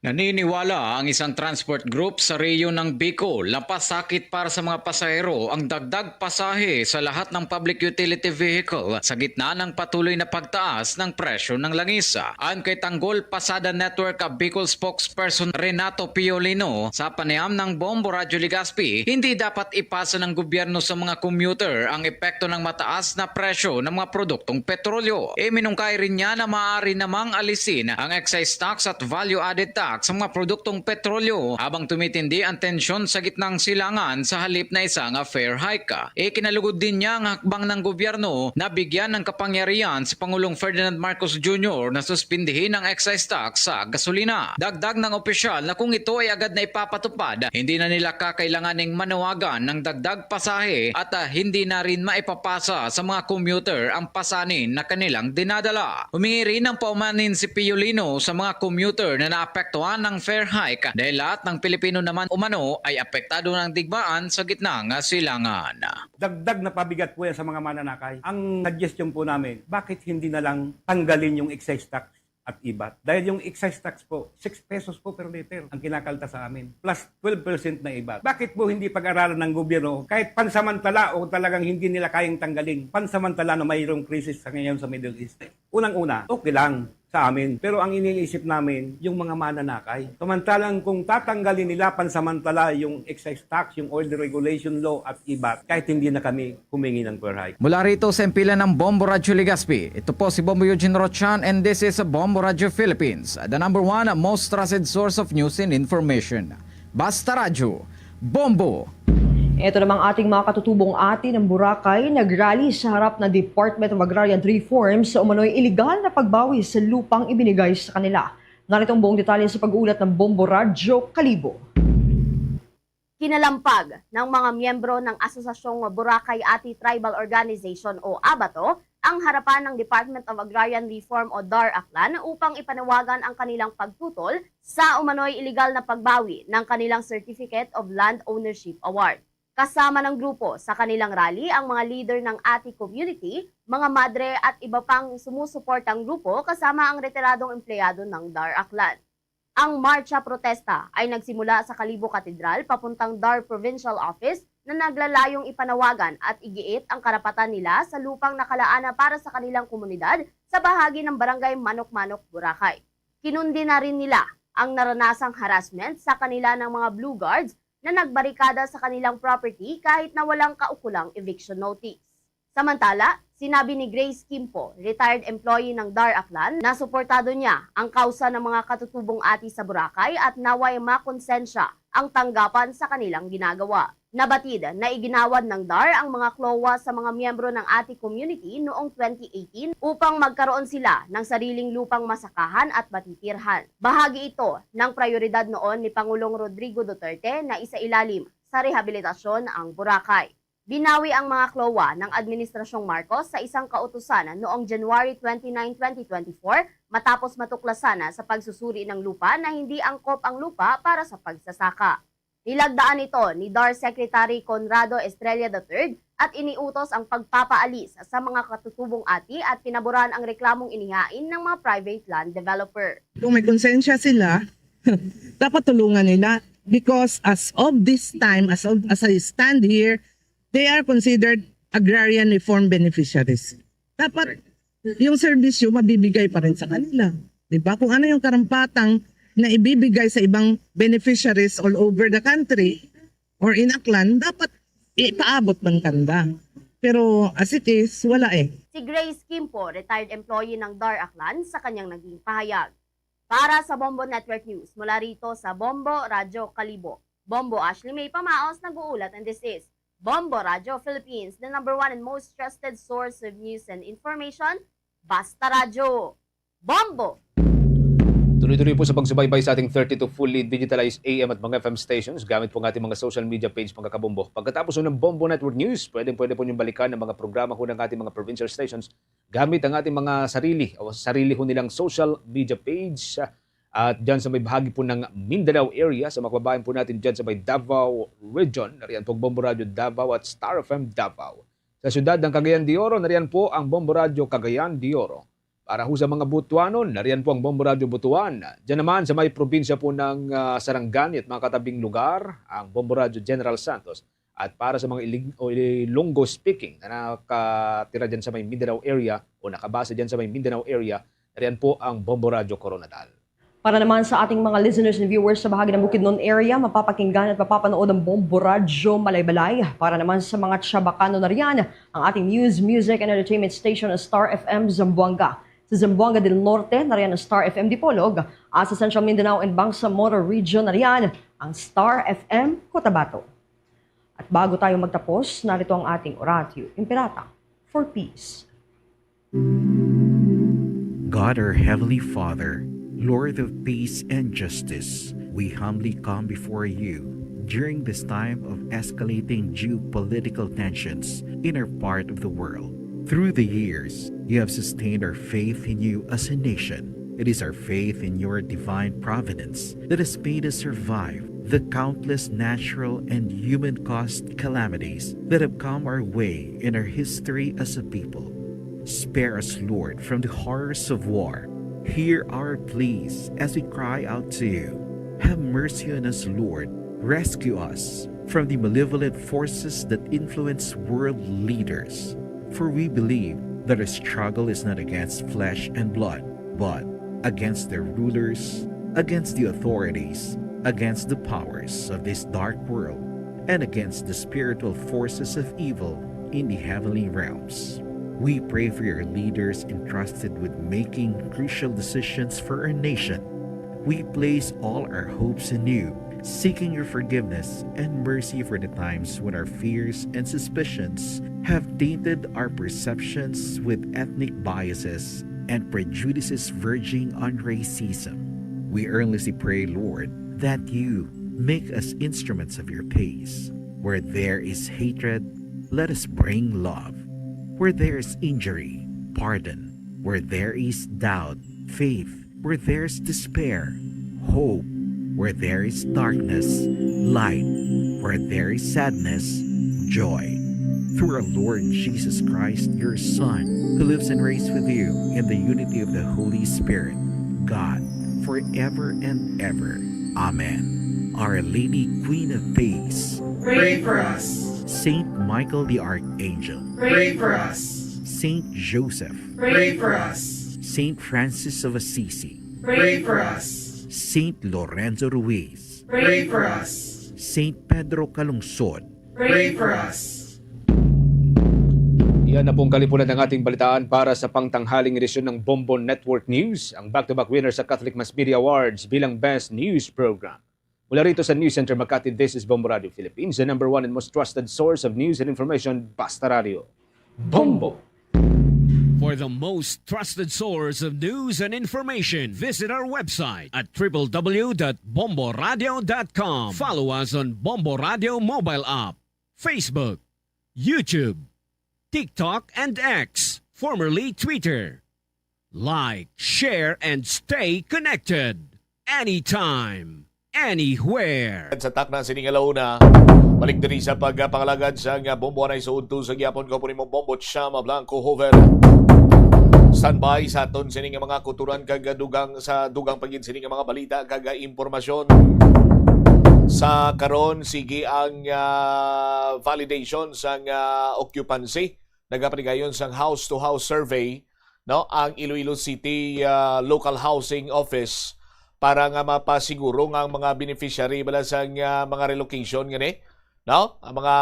Naniniwala ang isang transport group sa rehiyon ng Bicol na pasakit para sa mga pasahero ang dagdag pasahe sa lahat ng public utility vehicle sa gitna ng patuloy na pagtaas ng presyo ng langis. Ayon kay Tanggol Pasada Network Bicol spokesperson Renato Piolino, sa panayam ng Bombo Radyo Legazpi, hindi dapat ipasa ng gobyerno sa mga commuter ang epekto ng mataas na presyo ng mga produktong petrolyo. Iminungkahi rin niya na maaari namang alisin ang excise tax at value-added tax sa mga produktong petrolyo habang tumitindi ang tensyon sa gitnang silangan sa halip na isa nga fare hike. Ikinalugod din niya ang hakbang ng gobyerno na bigyan ng kapangyarihan si Pangulong Ferdinand Marcos Junior na suspindihin ang excise tax sa gasolina. Dagdag ng opisyal na kung ito ay agad na ipapatupad, hindi na nila kakailanganing manawagan ng dagdag pasahe at, ah, hindi na rin maipapasa sa mga commuter ang pasanin na kanilang dinadala. Humingi rin ng paumanin si Piolino sa mga commuter na naapektuhan ng fare hike dahil lahat ng Pilipino naman umano ay apektado ng digmaan sa gitna nga silangan. Dagdag na pabigat po yan sa mga mananakay. Ang suggestion po namin, bakit hindi na lang tanggalin yung excise tax at ibat? Dahil yung excise tax po, six pesos po per liter ang kinakalta sa amin, plus twelve percent na ibat. Bakit po hindi pag-aralan ng gobyerno kahit pansamantala o talagang hindi nila kayang tanggalin? Pansamantala na mayroong krisis sa ngayon sa Middle East. Unang-una, okay lang sa amin. Pero ang iniisip namin, yung mga mananakay. Samantalang kung tatanggalin nila pansamantala yung excise tax, yung oil deregulation law at ibat, kahit hindi na kami humingi ng fare hike. Mula rito sa impilan ng Bombo Radyo Legazpi, ito po si Bombo Eugene Rochan and this is Bombo Radyo Philippines, the number one most trusted source of news and information. Basta Radyo, Bombo! Ito namang ating mga katutubong ati ng Boracay nagrally sa harap ng Department of Agrarian Reform sa umano'y iligal na pagbawi sa lupang ibinigay sa kanila. Narito ang buong detalye sa pag-uulat ng Bombo Radyo Kalibo. Kinalampag ng mga miyembro ng Asosasyong Boracay Ati Tribal Organization o ABATO ang harapan ng Department of Agrarian Reform o DAR Aklan upang ipanawagan ang kanilang pagtutol sa umano'y iligal na pagbawi ng kanilang Certificate of Land Ownership Award. Kasama ng grupo sa kanilang rally ang mga leader ng Ati community, mga madre at iba pang sumusuportang grupo kasama ang retiradong empleyado ng Dar Aklan. Ang marcha protesta ay nagsimula sa Kalibo Katedral papuntang Dar Provincial Office na naglalayong ipanawagan at igiit ang karapatan nila sa lupang nakalaana para sa kanilang komunidad sa bahagi ng Barangay Manok-Manok, Boracay. Kinundi na rin nila ang naranasang harassment sa kanila ng mga Blue Guards na nagbarikada sa kanilang property kahit na walang kaukulang eviction notice. Samantala, sinabi ni Grace Kimpo, retired employee ng Dar Aklan, na suportado niya ang kausa ng mga katutubong Ati sa Boracay at naway makonsensya ang tanggapan sa kanilang ginagawa. Nabatid na iginawad ng Dar ang mga klowa sa mga miyembro ng Ati community noong twenty eighteen upang magkaroon sila ng sariling lupang masakahan at matitirhan. Bahagi ito ng prioridad noon ni Pangulong Rodrigo Duterte na isailalim sa rehabilitasyon ang Boracay. Binawi ang mga klowa ng Administrasyong Marcos sa isang kautusan noong January twenty-nine, twenty twenty-four, matapos matuklasan na sa pagsusuri ng lupa na hindi angkop ang lupa para sa pagsasaka. Nilagdaan ito ni Dar Secretary Conrado Estrella the third at iniutos ang pagpapaalis sa mga katutubong Ati at pinaboran ang reklamong inihain ng mga private land developer. Kung may konsensya sila, dapat tulungan nila. Because as of this time, as of, as I stand here, they are considered agrarian reform beneficiaries. Dapat yung serbisyo mabibigay pa rin sa kanila. Di ba? Kung ano yung karampatang na ibibigay sa ibang beneficiaries all over the country or in Aklan, dapat ipaabot man kanila. Pero as it is, wala eh. Si Grace Kimpo, retired employee ng Dar Aklan, sa kanyang naging pahayag. Para sa Bombo Network News, mula rito sa Bombo Radyo Kalibo, Bombo Ashley May Pamaos nag-uulat, and this is Bombo Radyo Philippines, the number one and most trusted source of news and information. Basta Radyo! Bombo! Tuloy-tuloy po sa pagsubaybay sa ating thirty-two fully digitalized A M at mga F M stations gamit po ang ating mga social media page, mga kabombo. Pagkatapos ng Bombo Network News, pwedeng-pwede po niyong balikan ang mga programa ho ng ating mga provincial stations gamit ang ating mga sarili o sarili ho nilang social media page. At dyan sa may bahagi po ng Mindanao area, sa mga kababayan po natin dyan sa may Davao Region, nariyan po ang Bombo Radio Davao at Star F M Davao. Sa siyudad ng Cagayan de Oro, nariyan po ang Bombo Radio Cagayan de Oro. Para ho sa mga Butuanon, nariyan po ang Bombo Radio Butuan. Diyan naman sa may probinsya po ng ah, Sarangani at mga katabing lugar, ang Bombo Radio General Santos. At para sa mga Ilig- o Ilonggo speaking na nakatira dyan sa may Mindanao area o nakabase dyan sa may Mindanao area, nariyan po ang Bombo Radio Coronadal. Para naman sa ating mga listeners and viewers sa bahagi ng Bukidnon area, mapapakinggan at mapapanood ang Bombo Radyo Malaybalay. Para naman sa mga Chabacano, nariyan ang ating news, music, and entertainment station, Star F M Zamboanga. Sa Zamboanga del Norte, nariyan ang Star F M Dipolog, at sa Central Mindanao and Bangsamoro Region, nariyan ang Star F M Cotabato. At bago tayo magtapos, narito ang ating Oratio Imperata for Peace. God, our Heavenly Father, Lord of peace and justice, we humbly come before you during this time of escalating geopolitical tensions in our part of the world. Through the years, you have sustained our faith in you as a nation. It is our faith in your divine providence that has made us survive the countless natural and human caused calamities that have come our way in our history as a people. Spare us, Lord, from the horrors of war. Hear our pleas as we cry out to you. Have mercy on us, Lord. Rescue us from the malevolent forces that influence world leaders. For we believe that our struggle is not against flesh and blood, but against their rulers, against the authorities, against the powers of this dark world, and against the spiritual forces of evil in the heavenly realms. We pray for your leaders entrusted with making crucial decisions for our nation. We place all our hopes in you, seeking your forgiveness and mercy for the times when our fears and suspicions have tainted our perceptions with ethnic biases and prejudices verging on racism. We earnestly pray, Lord, that you make us instruments of your peace. Where there is hatred, let us bring love. Where there is injury, pardon. Where there is doubt, faith. Where there is despair, hope. Where there is darkness, light. Where there is sadness, joy. Through our Lord Jesus Christ, your Son, who lives and reigns with you in the unity of the Holy Spirit, God, forever and ever. Amen. Our Lady, Queen of Peace, pray for us. Saint Michael the Archangel, pray for us. Saint Joseph, pray for us. Saint Francis of Assisi, pray for us. Saint Lorenzo Ruiz, pray for us. Saint Pedro Calungsod, pray for us. Yan na pong kalipunan ng ating balitaan para sa pangtanghaling edisyon ng Bombo Network News, ang back-to-back winner sa Catholic Mass Media Awards bilang Best News Program. Mula rito sa News Center Makati, this is Bombo Radio Philippines, the number one and most trusted source of news and information, Basta Radio. Bombo! For the most trusted source of news and information, visit our website at triple w dot bomboradio dot com. Follow us on Bombo Radio mobile app, Facebook, YouTube, TikTok, and X, formerly Twitter. Like, share, and stay connected. Anytime, anywhere. Sa takna sini nga launa, balik diri sa pagpangalagad sa nga Bombo Anay sa udto sa gihapon. Ko po nimo Bombo Chama Blanco Hover. Standby sa aton sini nga mga kuturan kag dugang sa dugang pagin sini nga mga balita kag impormasyon. Sa karon, sige ang ah, validation sa nga occupancy. Nagapatigayon sang house-to-house survey, no, ang Iloilo City ah, Local Housing Office para nga mapasiguro nga ang mga beneficiary bala sang ah, mga relocation ngani, no, ang mga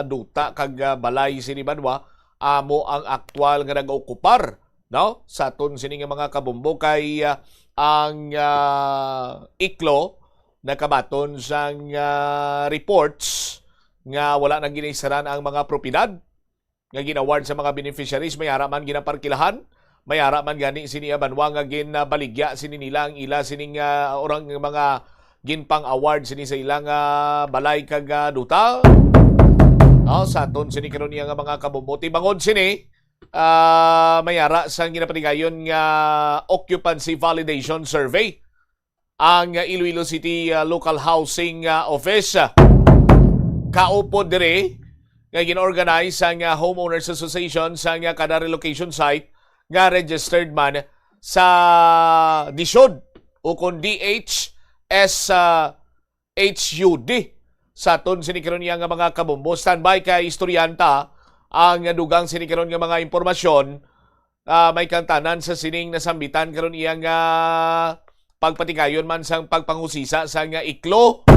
duta kag ah, balay sini banwa amo ang aktual nga nagaokupar, no, sa aton sini nga mga kabombo kay ah, ang ah, iklo nakabaton sang ah, reports nga wala na ginisaran ang mga propiedad nga gin-award sa mga beneficiaries, may ara man ginaparkilahan, may ara man gani sini a banwa nga ginbaligya sini nila ang ila sining ah, orang mga ginpang-award sini sa ilang ah, balay kag ah, duta. Oh, sa aton sini karon iya nga mga kabombo. Tibangod sini, ah, may ara sang ginapatigayon nga occupancy validation survey ang Iloilo City ah, Local Housing ah, Office. Kaupod diri nga gin-organize sang ah, Homeowners Association sang ah, kada relocation site nga registered man sa DHSUD ukon D H S ah, H U D. Sa aton sini karon iya nga mga kabombo, standby kay istoryanta ang dugang sini karon nga mga impormasyon ah, may kantanan sa sining nasambitan karon iya nga pagpatigayon man sang pagpanghusisa sa nga iklo,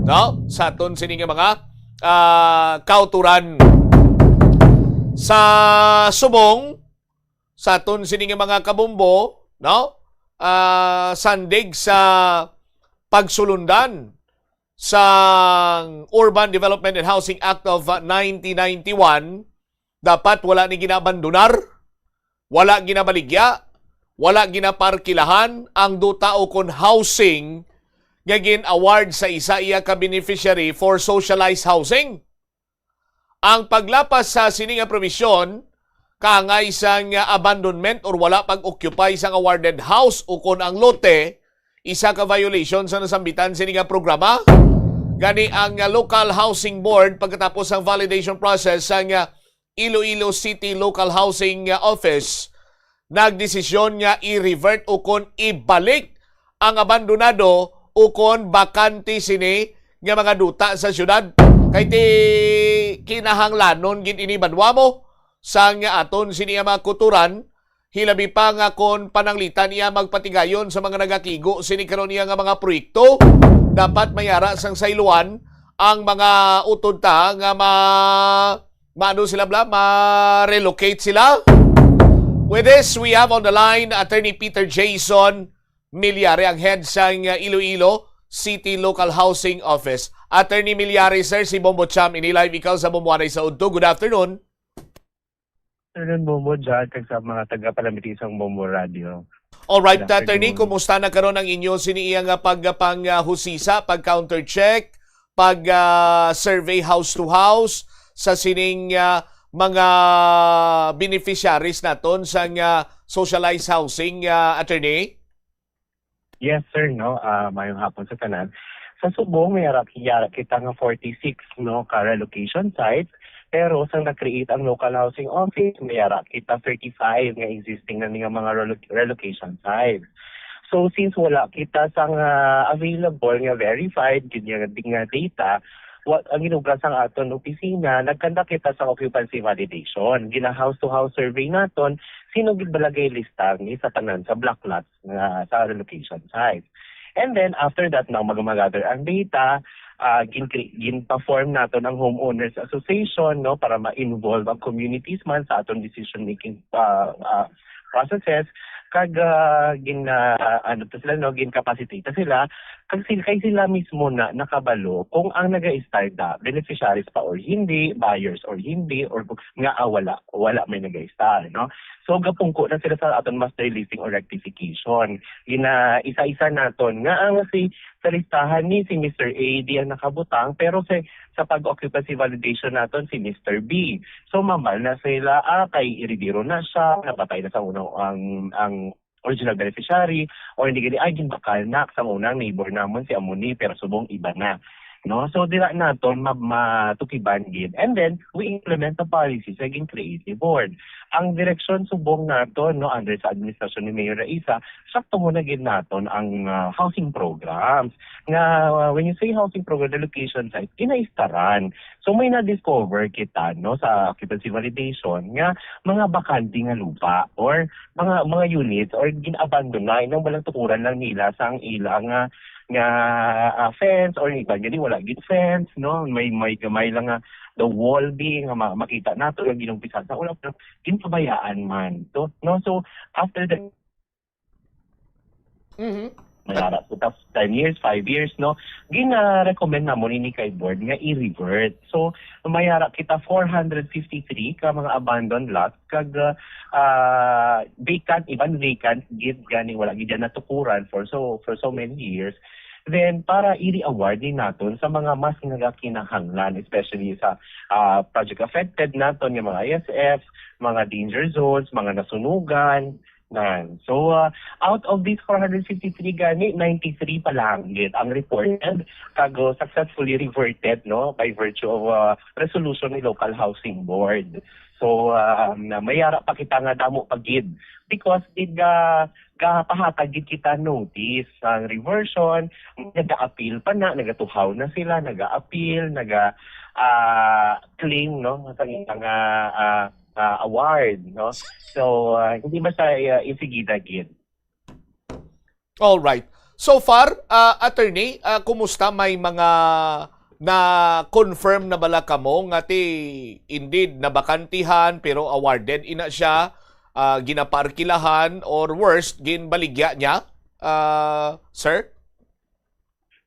no, sa aton sini nga mga ah, kauturan sa subong sa aton sini nga mga kabombo, no, ah, sandig sa pagsulundan sang Urban Development and Housing Act of ah, nineteen ninety-one, dapat wala ni ginabandonar, wala ginabaligya, wala ginaparkilahan ang duta ukon housing nga gin-award sa isa iya ka beneficiary for socialized housing. Ang paglapas sa sini nga probisyon kaangay sang abandonment or wala pag-occupy sang awarded house ukon ang lote, isa ka violation sa nasambitan sini nga programa. Gani ang Local Housing Board, pagkatapos ang validation process sang Iloilo City Local Housing Office, nagdesisyon nga i-revert ukon ibalik ang abandonado ukon bakante sini nga mga duta sa syudad. Kay ti kinahanglanon gid ini banwa mo sang aton sini nga mga kuturan, hilabi pa nga kon pananglitan niya magpatigayon sa mga nagakigo sini karon niya nga mga proyekto. Dapat may ara sang sayloan ang mga utod ta nga ma maano sila bla ma-relocate sila. With this, we have on the line Attorney Peter Jason Milyari, ang head sang Iloilo City Local Housing Office. Attorney Milyari, sir, si Bombo Cham ini live ikaw sa Bombo Anay sa Udto. Good afternoon. Afternoon, Bombo Jad, kag sa mga taga-palamiti sang Bombo Radio. Alright, Good Attorney, afternoon. Kumusta na karon ang inyo sini iya nga pagpang ah, husisa, pag counter check, pag ah, survey house to house sa sining ah, mga beneficiaries naton sang ah, socialized housing, ah, Attorney? Yes, sir, no? Ah, mayong hapon sa tanan. Sa Subong, may ara, yara kita nga forty-six, no, ka relocation sites. Pero sa na-create ang local housing office, may ara kita thirty-five nga existing na nga mga relo-, relocation sites. So, since wala kita sa nga available nga verified gid nga, nga data, what ang ginugra sang aton opisina, nagkanda kita sa occupancy validation. Gina house to house survey naton, sino gid balagay lista ni sa tanan sa block lots nga sa relocation site. And then after that, now mag-, mag-gather ang data, ah, gin-, gin-perform naton ang homeowners association, no, para ma-involve ang communities man sa aton decision making, ah, ah, processes. Kag, ah, gin, ah, ano to sila, no, gin-capacitate sila. Kag sila, kay sila mismo na nakabalo kung ang naga-start na beneficiaries pa or hindi, buyers or hindi, or kung nga, ah, wala, wala may naga-start, no? So, gapungko na sila sa aton master listing or rectification. Gina, isa-isa naton nga ang si, sa listahan ni si Mister A D ang nakabutang, pero sa, sa pag-occupancy validation naton si Mister B. So, mambal na sila, ah, kay iridiro na siya, napatay na sa una ang, ang original beneficiary, or hindi gani, ay, ginbakal na sa unang neighbor namon si amo ni, pero subong iba na. No? So, dira naton ma-, matukiban gid. And then, we implement the policy sa gin-create ni board. Ang direksyon subong naton, no, under sa administrasyon ni Mayor Raisa, sakto mo na gid naton ang, ah, housing programs. Nga, ah, when you say housing program, the location site, kinaistaran. So, may na-discover kita, no, sa occupancy validation nga mga bakante nga lupa or mga, mga units or gin-abandon na, inang walang tukuran lang nila sa ang ila nga, nga, ah, fence or iban gani wala gid fence, no? May, may gamay lang nga the wall be nga ma-, makita nato nga ginumpisan sa ulan, pero ginpabayaan man to, no? So, after the Mhm. May ara kita ten years, five years, no? Gina-recommend namon ini kay board nga i-revert. So, may ara kita four hundred fifty-three ka mga abandoned lots kag, ah, ah, vacant, iban vacant gid gani wala gid yan natukuran for so, for so many years. Then, para i-re-award din naton sa mga mas nagakinahanglan, especially sa, ah, project affected naton nga mga I S F, mga danger zones, mga nasunugan, nan. So, ah, out of these four hundred fifty-three gani, ninety-three pa lang gid ang reported, kag, oh, successfully reverted, no, by virtue of, ah, resolution ni Local Housing Board. So, ah, na may ara pa kita nga damo pa gid because gid ga-, gapahatag gid kita notice sang reversion, naga-appeal pa na, nagatuhaw na sila, naga-appeal, naga, ah, claim, no, sa ilang, ah, ah, ah, award, no? So, ah, hindi man sa, ah, insigida gid. All right. So far, ah, attorney, ah, kumusta? May mga na-confirm na bala kamo nga ti indeed nabakantihan pero awarded ina siya, ah, ginaparkilahan or worst, ginbaligya niya, ah, sir?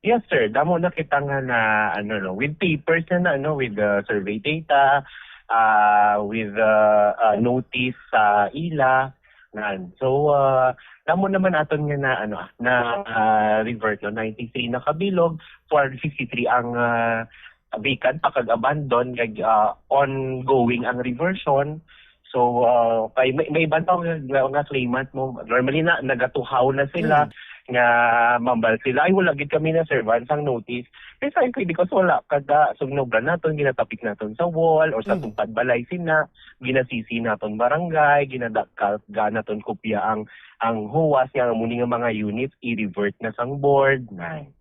Yes, sir. Damo na kita nga na, ano, no, with papers na, na, ano, with the survey data, ah, with the, ah, notice sa ila, nan. So, ah, damo naman aton nga na, ano, na, ah, revert, no, ninety-three na kabilog, four hundred fifty-three ang, ah, vacant pa kag abandon, kag, ah, ongoing ang reversion. So, ah, kay may, may iban pa nga, nga, nga claimant mo. Normally na, nagatuhaw na sila Mm. nga mambal sila, "Ay, wala gid kami na-servan sang notice." Precisely because wala kada sugnogan naton, ginatapik naton sa wall or sa Mm. tungpad balay sina, ginasisi naton barangay, ginadakal ga naton kopya ang, ang huwas nga amo ni nga mga units, i-revert na sang board. Nay.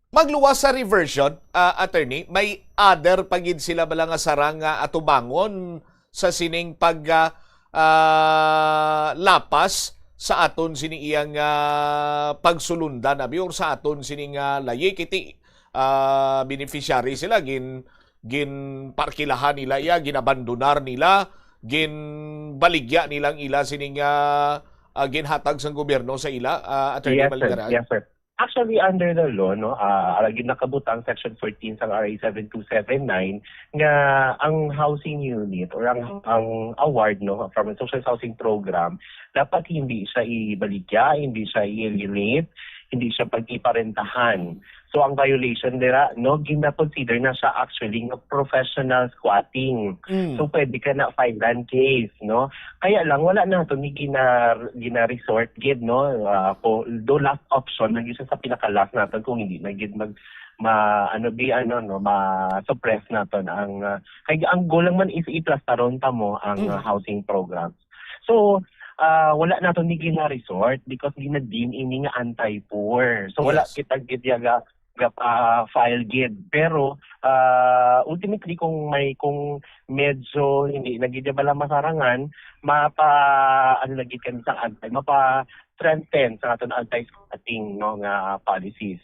Magluwas sa reversion, ah, attorney, may other pa gid sila bala nga sarang nga atubangon sa sining pag, ah, ah, lapas sa aton sini iyang, ah, pagsulundan, abi, or sa aton sining, ah, layik iti, ah, beneficiary sila, gin-, ginparkilahan nila iya, ginabandonar nila, ginbaligya nilang ila sining, ah, ah, ginhatag sang gobyerno sa ila, ah, Attorney Yes, sir. Malgaran? Yes, sir. Actually, under the law, no, ah, ara gid nakabutang Section fourteen sang R A seven two seven nine nga ang housing unit or ang, ang award, no, from a social housing program, dapat hindi siya ibaligya, hindi siya i-alienate, hindi siya pag-iparentahan. So ang violation dira, no, gina-consider na siya actually nga professional squatting. Mm. So pwede ka na filean case, no? Kaya lang wala nato ni gina gina-resort gid, no? Ah, ko do last option na gyud siya sa pinaka-last naton kung hindi na gid mag ma ano bi ano no ma-suppress naton ang ah, kay ang goal lang man is iplastaron ta mo ang Mm. ah, housing program. So ah, wala nato ni gina-resort because gina-deem ini nga anti-poor. So wala Yes. kita gid yaga ga ah, file gid. Pero ah, ultimately kung may kung medyo hindi na gid bala masarangan, mapa ano na gid kami sa anti mapa strengthen sa aton anti-squatting no nga policies.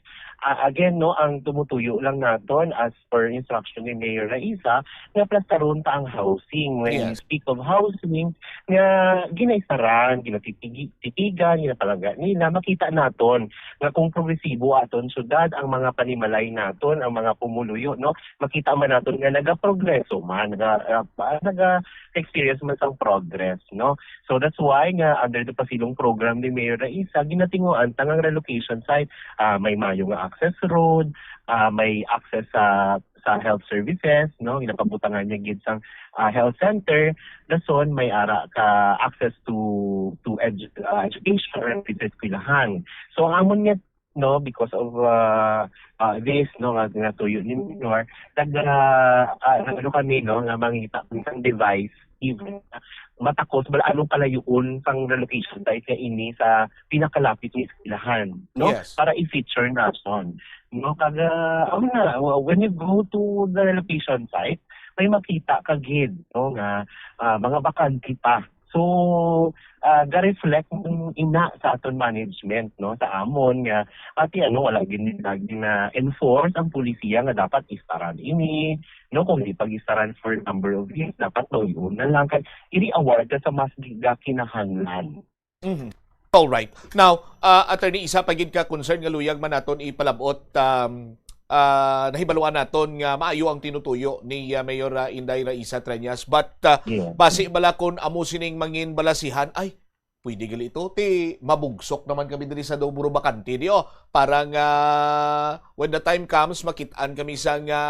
Ah, again no, ang tumutuyo lang naton as per instruction ni Mayor Raisa nga plastaron ta ang housing. When we Yes. speak of housing, nga ginaisaran, ginatitigi-, titigan, ginapalaga nila, makita naton nga kung progresibo aton syudad, ang mga panimalay naton, ang mga pumuluyo, no, makita man naton nga nagaprogreso man, naga, ah, naga-experience man sang progress, no. So that's why nga under the Pasilong program ni Mayor Raisa, ginatinguan ta nga relocation site, ah, may mayo nga access road, ah, may access sa sa health services, no? Ginapabutangan niya gid sang ah, health center, dason may ara ka access to to edu- ah, education or sa eskwelahan. So ang amon nga no, because of uh, uh, this no nga, nga tuyo ni Mayor, nag uh, uh, ano kami no nga mangita kami sang device even matakos bala anong kalayoon sang relocation site nga ini sa pinakalapit nga eskwelahan, no? Yes. Para i-feature naton, no? Kag uh, amo na, when you go to the relocation site, may makita ka gid, no, nga ah, mga bakante pa. So, ah, ga-reflect man ina sa aton management, no, sa amon nga ati ano wala gid nila gina-enforce ang polisiya nga dapat istaran ini, no, kung di pag-istaran for number of years, dapat no yun na lang kay i-reward ka sa mas gi- ga kinahanglan. Mhm. All right. Now, ah, attorney, isa pa gid ka concern nga luyag man naton ipalabot, um, ah, nahibaluan naton nga maayo ang tinutuyo ni ah, Mayor ah, Inday Raisa Treñas, but ah, Yeah. basi bala kun amo sining mangin balasihan, ay, pwede gali ito, ti mabugsok naman kami diri sa Doboro Bakante, di, oh. Parang ah, when the time comes, makit-an kami sa nga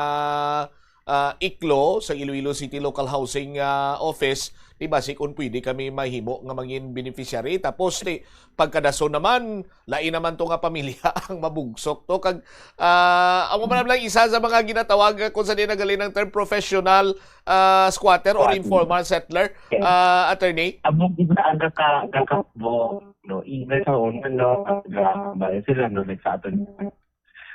ah, iklo sa Iloilo City Local Housing ah, Office, di basi kung pwede kami mahimo nga mangin beneficiary. Tapos ti pagkadason naman, lain naman to nga pamilya ang mabugsok to. Kag ah, amo man lang isa sa mga ginatawag kung sa di nagaling ang term professional ah, squatter or Squatter. informal settler, Yes. ah, attorney? Amo gid na ang gaka gakapbo, no, even sa una, no, ang gabalo sila, no, like sa aton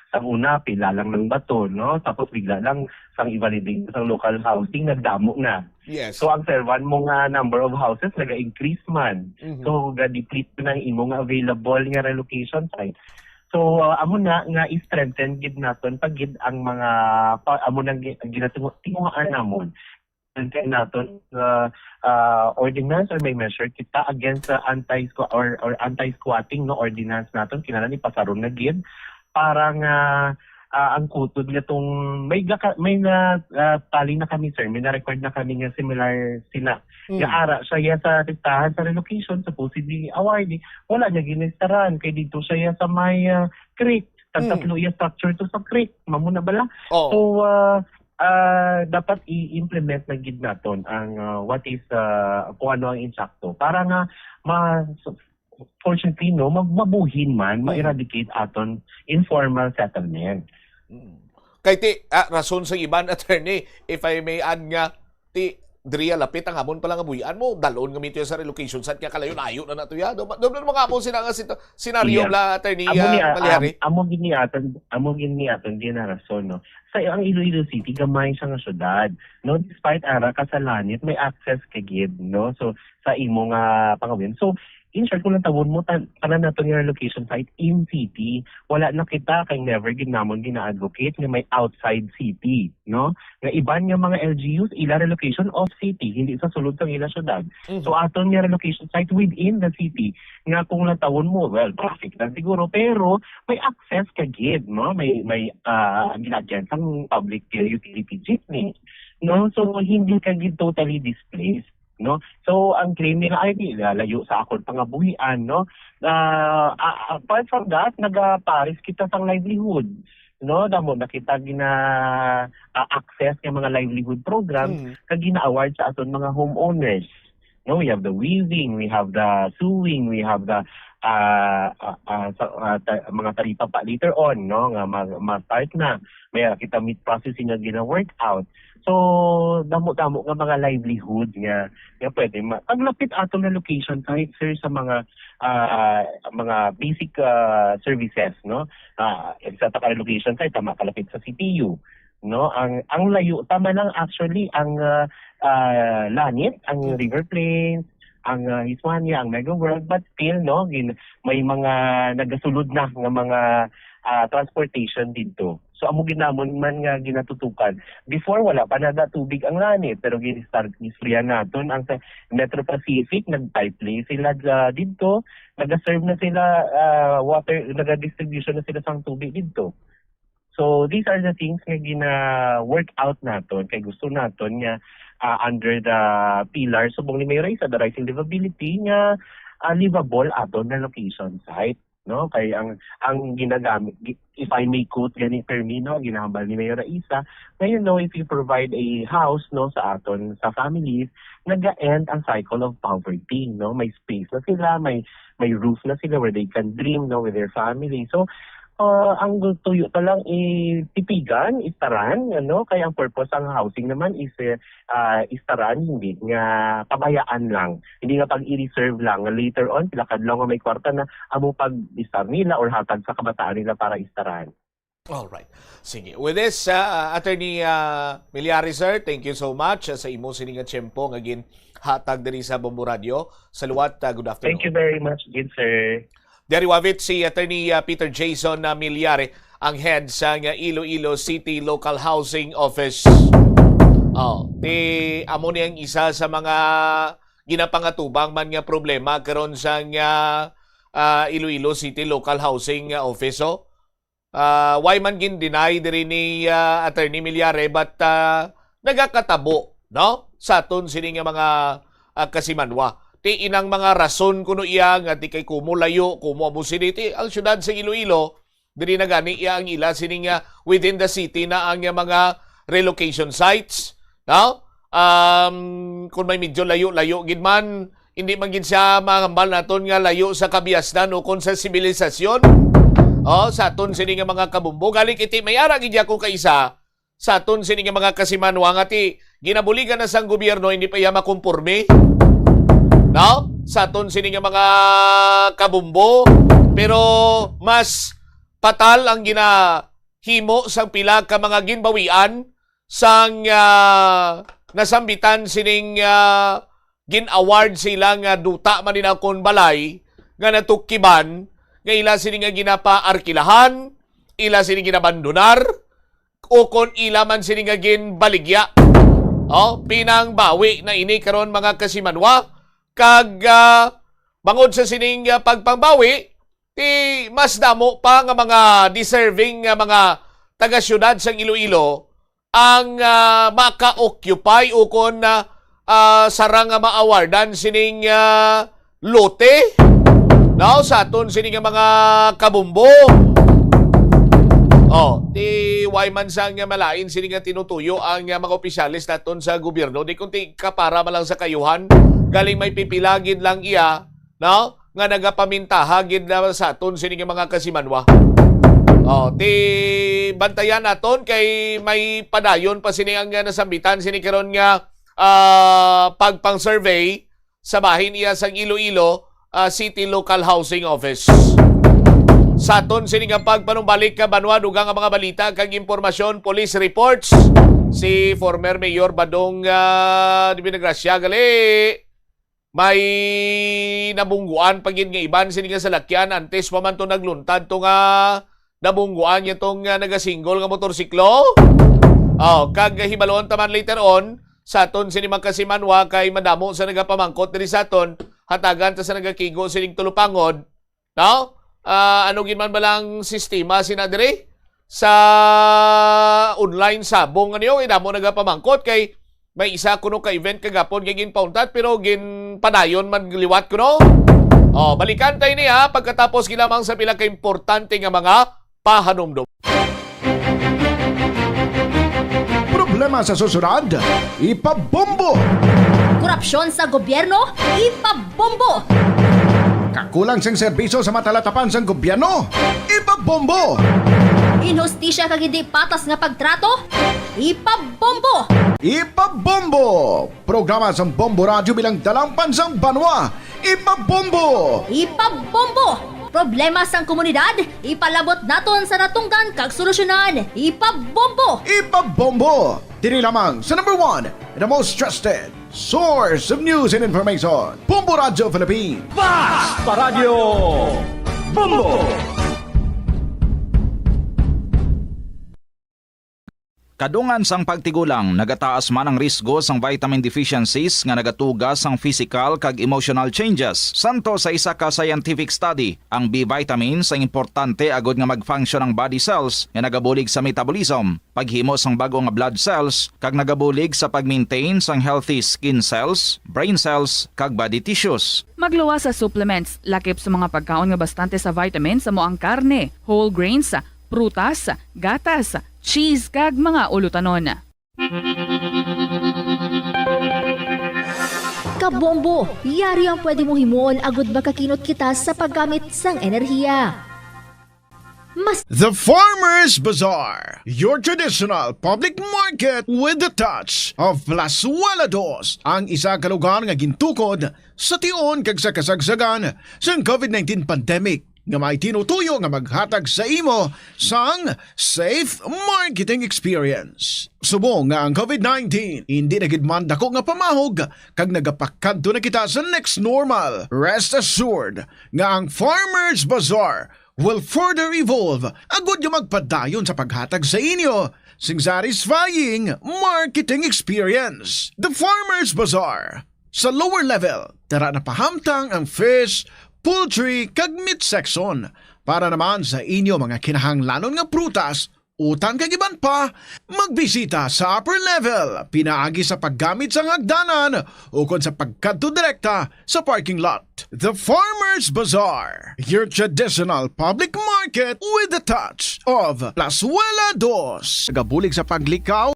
sa una, pila lang ng bato, no? Tapos bigla lang, sang i-validate sa local housing, nagdamo na. Yes. So, ang servan mo nga number of houses, nag-increase man. Mhm. So, ga-deplete na ang imo nga available nga relocation site. So, uh, amo na nga i-strengthen gid naton pag gid ang mga pa, amo nang gi- ginatinguhaan namon. Ang kay naton nga ah, ordinance or may measure kita against sa anti or or anti-squatting no ordinance naton, kinahanglan ipasaron na gid para nga ah, ang kutod nga tong may gaka, may na ah, tali na kami, sir, may na-record na kami nga similar sina Mm. nga ara siya sa listahan sa relocation, supposedly awardee, wala niya ginistaran kay dito siya sa may ah, creek, Mm. tagtatlo iya structure to sa creek, mamuna bala. Oo. So ah, ah, dapat i-implement na gid naton ang ah, what is ah, kung ano ang insakto para nga ma fortunately no mag mabuhin man, Mm. ma-eradicate aton informal settlement. Mm. Kay ti ah, rason sa iban, attorney, if I may add nga, ti diriya lapit ang hamon pala nga buhian mo, dalon nga mito sa relocation site nga kalayo-layo na nato ya. Do do mga amo sina nga sita- senaryo Yeah. bla, attorney Amo ah, ni ah, Malihari. am- amo gid ni aton, amo gid ni aton gina rason, no. Sa ang Iloilo City gamay siya nga syudad, no, despite ara ka sa langit may access ka gid, no. So sa imo nga pangawin. So in short, kung lang tawon mo tan- tanan nato nga relocation site in city, wala na kita kay never gid namon gina-advocate nga may outside city, no. Nga iban nga mga L G Us ila relocation off city, hindi sa sulod sang ila syudad. Mhm. So aton nga relocation site within the city nga kung lang tawon mo, well, traffic lang siguro, pero may access ka gid, no? May may ah, gilagyan sang public utility jeepney, no? So hindi ka gid totally displaced, no? So ang claim nila ay di lalayo sa akon pangabuhian, no? Ah, ah, apart from that, nagapares kita sang livelihood. no, damo na kita gina ah, access nga mga livelihood program Mm. nga gina-award sa aton mga homeowners. No, we have the weaving, we have the sewing, we have the ah, ah, ah, sa, ah, ta- mga taripa pa later on, no, nga mag, mag-start na. May kita meat processing nga gina-work out. So, damo-damo nga mga livelihood nga nga pwede ma- paglapit ato nga location kahit, sir, sa mga ah, mga basic ah, services, no? Ah, sa Takara location site, tama, kalapit sa C T U, no? Ang ang layo tama lang actually ang ah, ah, Lanit, ang Hmm. River Plains, ang ah, Hiswania, ang Mega World, but still, no, gin, may mga nagasulod na nga mga ah, transportation dito. So amo gid namon man nga ginatutukan. Before, wala pa nada tubig ang Lanit, pero gin-start istorya naton ang sa Metro Pacific, nag-pipeline sila dya- didto, nag-serve na sila ah, water, nag-distribution na sila sang tubig didto. So these are the things nga gina-work out naton kay gusto naton nga ah, under the pillar subong ni Mayor Raisa, the rising livability, nga ah, livable aton na location site, no? Kay ang ang ginagamit, gi- if I may quote gani termino, ginahambal ni Mayor Raisa, ngayon, no, if you provide a house, no, sa aton, sa families, naga-end ang cycle of poverty, no? May space na sila, may may roof na sila where they can dream, no, with their family. So uh, ang tuyo pa lang itipigan, istaran, ano, kay ang purpose sang housing naman is uh, istaran, hindi nga pabayaan lang, hindi nga pag i-reserve lang nga later on sila kadlaw nga may kwarta na amo pag-istar nila or hatag sa kabataan nila para istaran. All right. Sige. With this, uh, Attorney uh, Milyari, sir, thank you so much uh, sa imo sining nga tiyempo nga ginhatag diri sa Bombo Radio. Saluwat, uh, good afternoon. Thank you very much, good sir. Diri wavit si Attorney uh, Peter Jason uh, Milyari, ang head sa nga Iloilo City Local Housing Office. Oh, ti amo ni ang isa sa mga ginapangatubang man nga problema karon sa nga ah, Iloilo City Local Housing ah, Office. Oh. Ah, why man gin-deny diri ni ah, Attorney Milyare, but ah, nagakatabo, no? Sa aton sini nga mga ah, kasimanwa. Ti inang mga rason kuno iya nga ti kay kumo layo, kumo amo sini ti ang syudad sa Iloilo, diri na gani iya ang ila sini nga within the city na ang iya mga relocation sites, no? Um, kung may medyo layo-layo gid man, hindi man gid siya mahambal naton nga layo sa kabiasnan o kon sa sibilisasyon. Oh, sa aton sini nga mga kabumbo, galing iti may ara gid ako kaisa sa aton sini nga mga kasimanwa nga ti ginabuligan na sang gobyerno, hindi pa iya makonporme, no? Sa aton sini nga mga kabumbo, pero mas patal ang ginahimo sang pila ka mga ginbawian sang ah, nasambitan sining ah, gin-award sila nga duta man nila kon balay nga natukiban nga ila sini nga ginapaarkilahan, ila sini ginabandonar, o kon ila man sini nga ginbaligya. Oh, pinangbawi na ini karon mga kasimanwa, kag ah, bangod sa sining ah, pagpangbawi, ti mas damo pa nga mga deserving nga mga taga-siyudad sang Iloilo ang ah, maka-occupy o kon ah, ah, sarang nga maawardan sining ah, lote, no, sa aton sini nga mga kabumbo. Oh, ti why man sa nga malain sini nga tinutuyo ang ah, mga opisyales naton sa gobyerno, di kun ti kapara man lang sa kayuhan, galing may pipila gid lang iya, no, nga nagapamintaha gid na sa aton sini nga mga kasimanwa. Oh, ti bantayan naton kay may padayon pa sini ang ah, nasambitan sini karon nga ah, pagpang-survey sa bahin iya sang Iloilo ah, City Local Housing Office. Sa aton sini nga pagpanumbalik ka banwa, dugang nga mga balita kag impormasyon, police reports, si former Mayor Badong ah, Divinagracia gali may nabungguan pa gid nga iban sini nga salakyan antes pa man to nagluntad to nga nabungguan niya tong ah, nagasinggol nga motorsiklo. Oh, kag hibaluon ta man later on sa aton sini mga kasimanwa kay madamo sa nagapamangkot diri sa aton, hatagan ta sa nagakigo sining tulupangod, no? Ah, ano gid man ba lang sistema sina diri sa online sabong, ano yun? Damo nagapamangkot kay may isa kuno ka event kagapon nga ginpauntat pero ginpadayon man liwat kuno. Oh, balikan tayo niya pagkatapos gid lamang sa pila ka importante nga mga pahanumdom. Sa susunod, ipabombo! Korupsyon sa gobyerno, ipabombo! Kakulang sang serbisyo sa matalatapan sang gobyerno, ipabombo! Inhustisya kag hindi patas nga pagtrato, ipabombo! Ipabombo! Programa sang Bombo Radyo bilang dalangpan sang banwa, ipabombo! Ipabombo! Problema sang komunidad, ipalabot naton sa natungdan kag solusyonan, ipabombo! Ipabombo! Diri lamang sa number one, the most trusted source of news and information, Bombo Radyo Philippines. Basta Radyo Bombo! Kadungan sang pagtigulang, nagataas man ang risgo sang vitamin deficiencies nga nagatuga sang physical kag emotional changes. Santo sa isa ka scientific study, ang B vitamins ang importante agud nga mag-function ang body cells nga nagabulig sa metabolism, paghimo sang bag-o nga blood cells, kag nagabulig sa pag-maintain sang healthy skin cells, brain cells, kag body tissues. Magluwas sa supplements, lakip sa mga pagkaon nga bastante sa vitamins, amo ang karne, whole grains, prutas, gatas, cheese, kag mga ulutanon. Kabombo, yari ang pwede mong himuon agud makakinot kita sa paggamit sang enerhiya. Mas The Farmers Bazaar, your traditional public market with the touch of Plazuela Dos, ang isa ka lugar nga gintukod sa tion kag sa kasagsagan sang covid nineteen pandemic, nga may tinutuyo nga maghatag sa imo sang safe marketing experience. Subong nga ang covid nineteen indi na gid man dako nga pamahog, kag nagapakadto na kita sa next normal, rest assured nga ang Farmers Bazaar will further evolve agud nga magpadayon sa paghatag sa inyo sing satisfying marketing experience. The Farmers Bazaar. Sa lower level, dara na pahamtang ang fish, poultry, kag meat section. Para naman sa inyo mga kinahanglanon nga prutas, utan kag iban pa, magbisita sa upper level pinaagi sa paggamit sang hagdanan ukon sa pagkadto direkta sa parking lot. The Farmers Bazaar, your traditional public market with a touch of Plazuela Dos. Gabulig sa paglikaw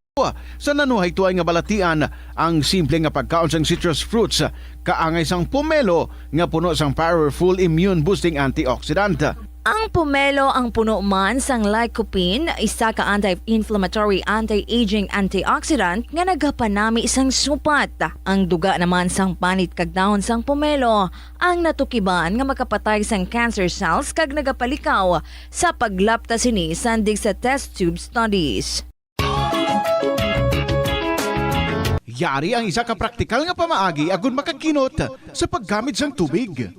sa nanuhaytoay nga balatian, ang simple nga pagkaon sang citrus fruits kaangay sang pomelo nga puno sang powerful immune-boosting antioxidant. Ang pomelo ang puno man sang lycopene, isa ka anti-inflammatory, anti-aging antioxidant nga nagapanami sang supat. Ang duga naman sang panit kag dahon sang pomelo ang natukiban nga makapatay sang cancer cells kag nagapalikaw sa paglapta sini sandig sa test tube studies. Yari ang isa ka praktikal nga pamaagi agud makakinot sa paggamit sang tubig.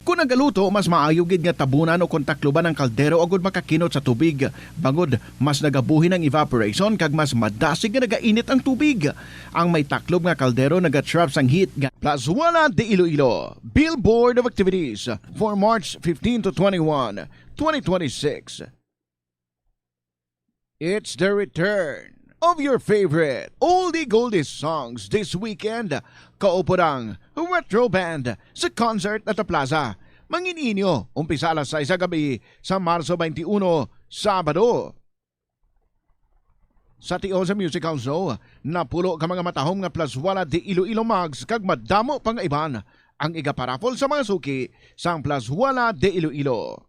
Kon nagaluto, mas maayo gid nga tabunan ukon takloban ang kaldero agud makakinot sa tubig, bangod mas nagabuhin ang evaporation kag mas madasig nga nagainit ang tubig. Ang may taklob nga kaldero nagatrap sang heat nga Plazuela de Iloilo. Billboard of activities for March fifteen to twenty-one, twenty twenty-six. It's the return of your favorite oldie goldie songs this weekend. Kaupod ang Retro Band sa concert at the Plaza. Mangin-inyo, umpisa alas sais sa gabi sa Marso twenty-one, Sabado. Sa tion sa musical show, napulo ka mga matahom nga Plazuela de Iloilo mugs kag madamo pa nga iban ang igaparaffle sa mga suki sang Plazuela de Iloilo.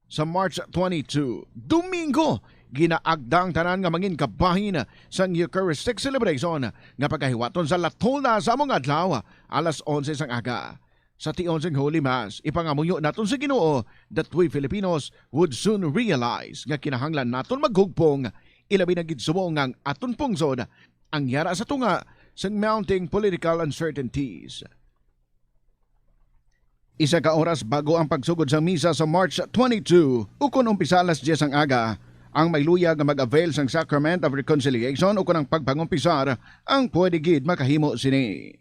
Sa March twenty-two, Domingo, ginaagda ang tanan nga mangin kabahin sang Eucharistic celebration nga pagahiwaton sa La Tolda sa among adlaw, alas onse sang aga. Sa tion sang Holy Mass, ipangamuyo naton sa Ginoo that we Filipinos would soon realize nga kinahanglan naton maghugpong, ilabi na gid subong nga ang aton pungsod ang yara sa tunga sang mounting political uncertainties. Isa ka oras bago ang pagsugod sang misa sa March twenty-two, ukon umpisa alas diyes ang aga, ang may luyag nga mag-avail sang Sacrament of Reconciliation ukon ang pagpangumpisar ang pwede gid makahimo sini.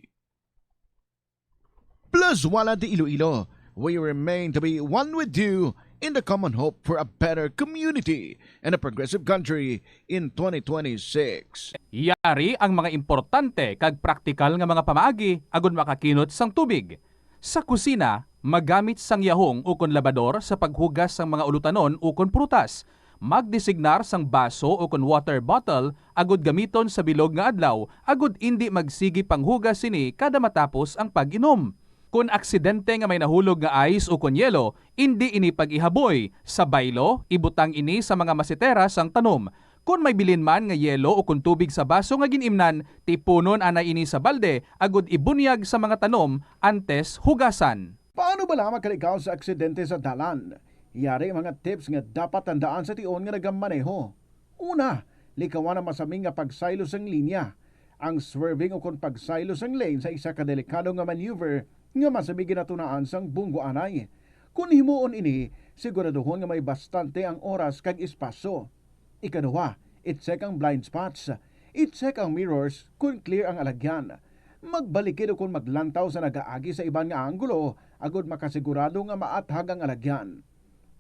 Plazuela de Iloilo, we remain to be one with you in the common hope for a better community and a progressive country in twenty twenty-six. Yari ang mga importante kag praktikal nga mga pamaagi agud makakinot sang tubig. Sa kusina, magamit sang yahong ukon labador sa paghugas sang mga ulutanon ukon prutas. Magdesignar sang baso ukon water bottle agud gamiton sa bilog nga adlaw agud indi magsigi panghugas sini kada matapos ang pag-inom. Kon aksidente nga may nahulog nga ice ukon yelo, indi ini pag-ihaboy. Sa baylo, ibutang ini sa mga masetera sang tanom. Kon may bilin man nga yelo ukon tubig sa baso nga gin-imnan, tipunon anay ini sa balde agud ibunyag sa mga tanom antes hugasan. Paano bala makalikaw sa aksidente sa dalan? Yari ang mga tips nga dapat tandaan sa tion nga nagamaneho. Una, likawan ang masami nga pagsaylo sang linya. Ang swerving ukon pagsaylo sang lane sa isa ka delikado nga maneuver nga masami ginatunaan sang bunggoanay. Kon himuon ini, siguraduhon nga may bastante ang oras kag espasyo. Ikaduha, i-check ang blind spots. I-check ang mirrors kon clear ang alagyan. Magbalikid ukon maglantaw sa nagaagi sa iban nga anggulo agud makasigurado nga maathag ang alagyan.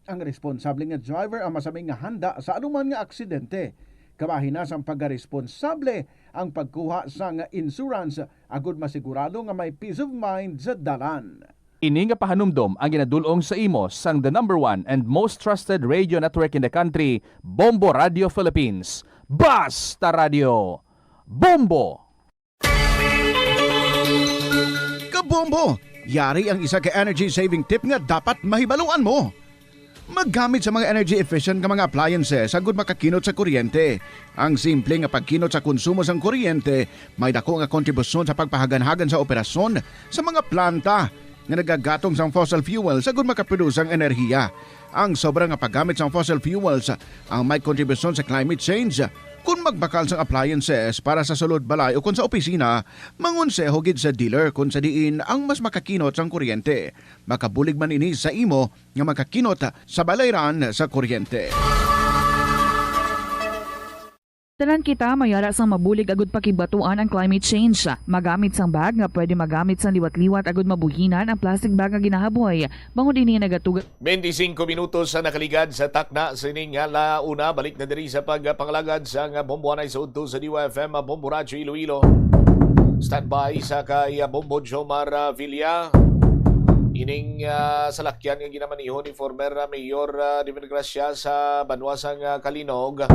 Ang responsable nga driver ang masami nga handa sa anuman nga aksidente. Kabahin na sang pagkaresponsable ang pagkuha sang insurance agud masigurado nga may peace of mind sa dalan. Ini nga pahanumdom ang ginadul-ong sa imo sang the number one and most trusted radio network in the country, Bombo Radio Philippines. Basta Radio Bombo! Kabombo! Yari ang isa ka energy saving tip nga dapat mahibaluan mo. Maggamit sa mga energy efficient nga mga appliances agud makakinot sa kuryente. Ang simple nga pagkinot sa konsumo sang kuryente may dako nga kontribusyon sa pagpahaganhagan sa operasyon sa mga planta nga nagagatong sang fossil fuels agud makaproduce sang enerhiya. Ang sobra nga paggamit sang fossil fuels ang may kontribusyon sa climate change. Kon magbakal sang appliances para sa sulod balay ukon sa opisina, mangonseho gid sa dealer kon sa diin ang mas makakinot sang kuryente. Makabulig man ini sa imo nga makakinot sa balayran sa kuryente. Tanan kita may ara sang mabulig agud pakigbaton ang climate change. Magamit sang bag nga pwede magamit sang liwat-liwat agud mabuhinan ang plastic bag nga ginahaboy. Bangod ini nagatuga Twenty-cinco minutos sa nakaligad sa takna sining nga la una. Balik na diri sa pagpangalagad sa nga Bombo Anay sa udto sa D Y F M, Bombo Radyo Iloilo. Standby sa kay, ah, Bombo Jomar, ah, Villa. Ining, ah, salakyan nga ginamaneho ni former, ah, Mayor, ah, Divino Gracia sa banwa sang, ah, Calinog.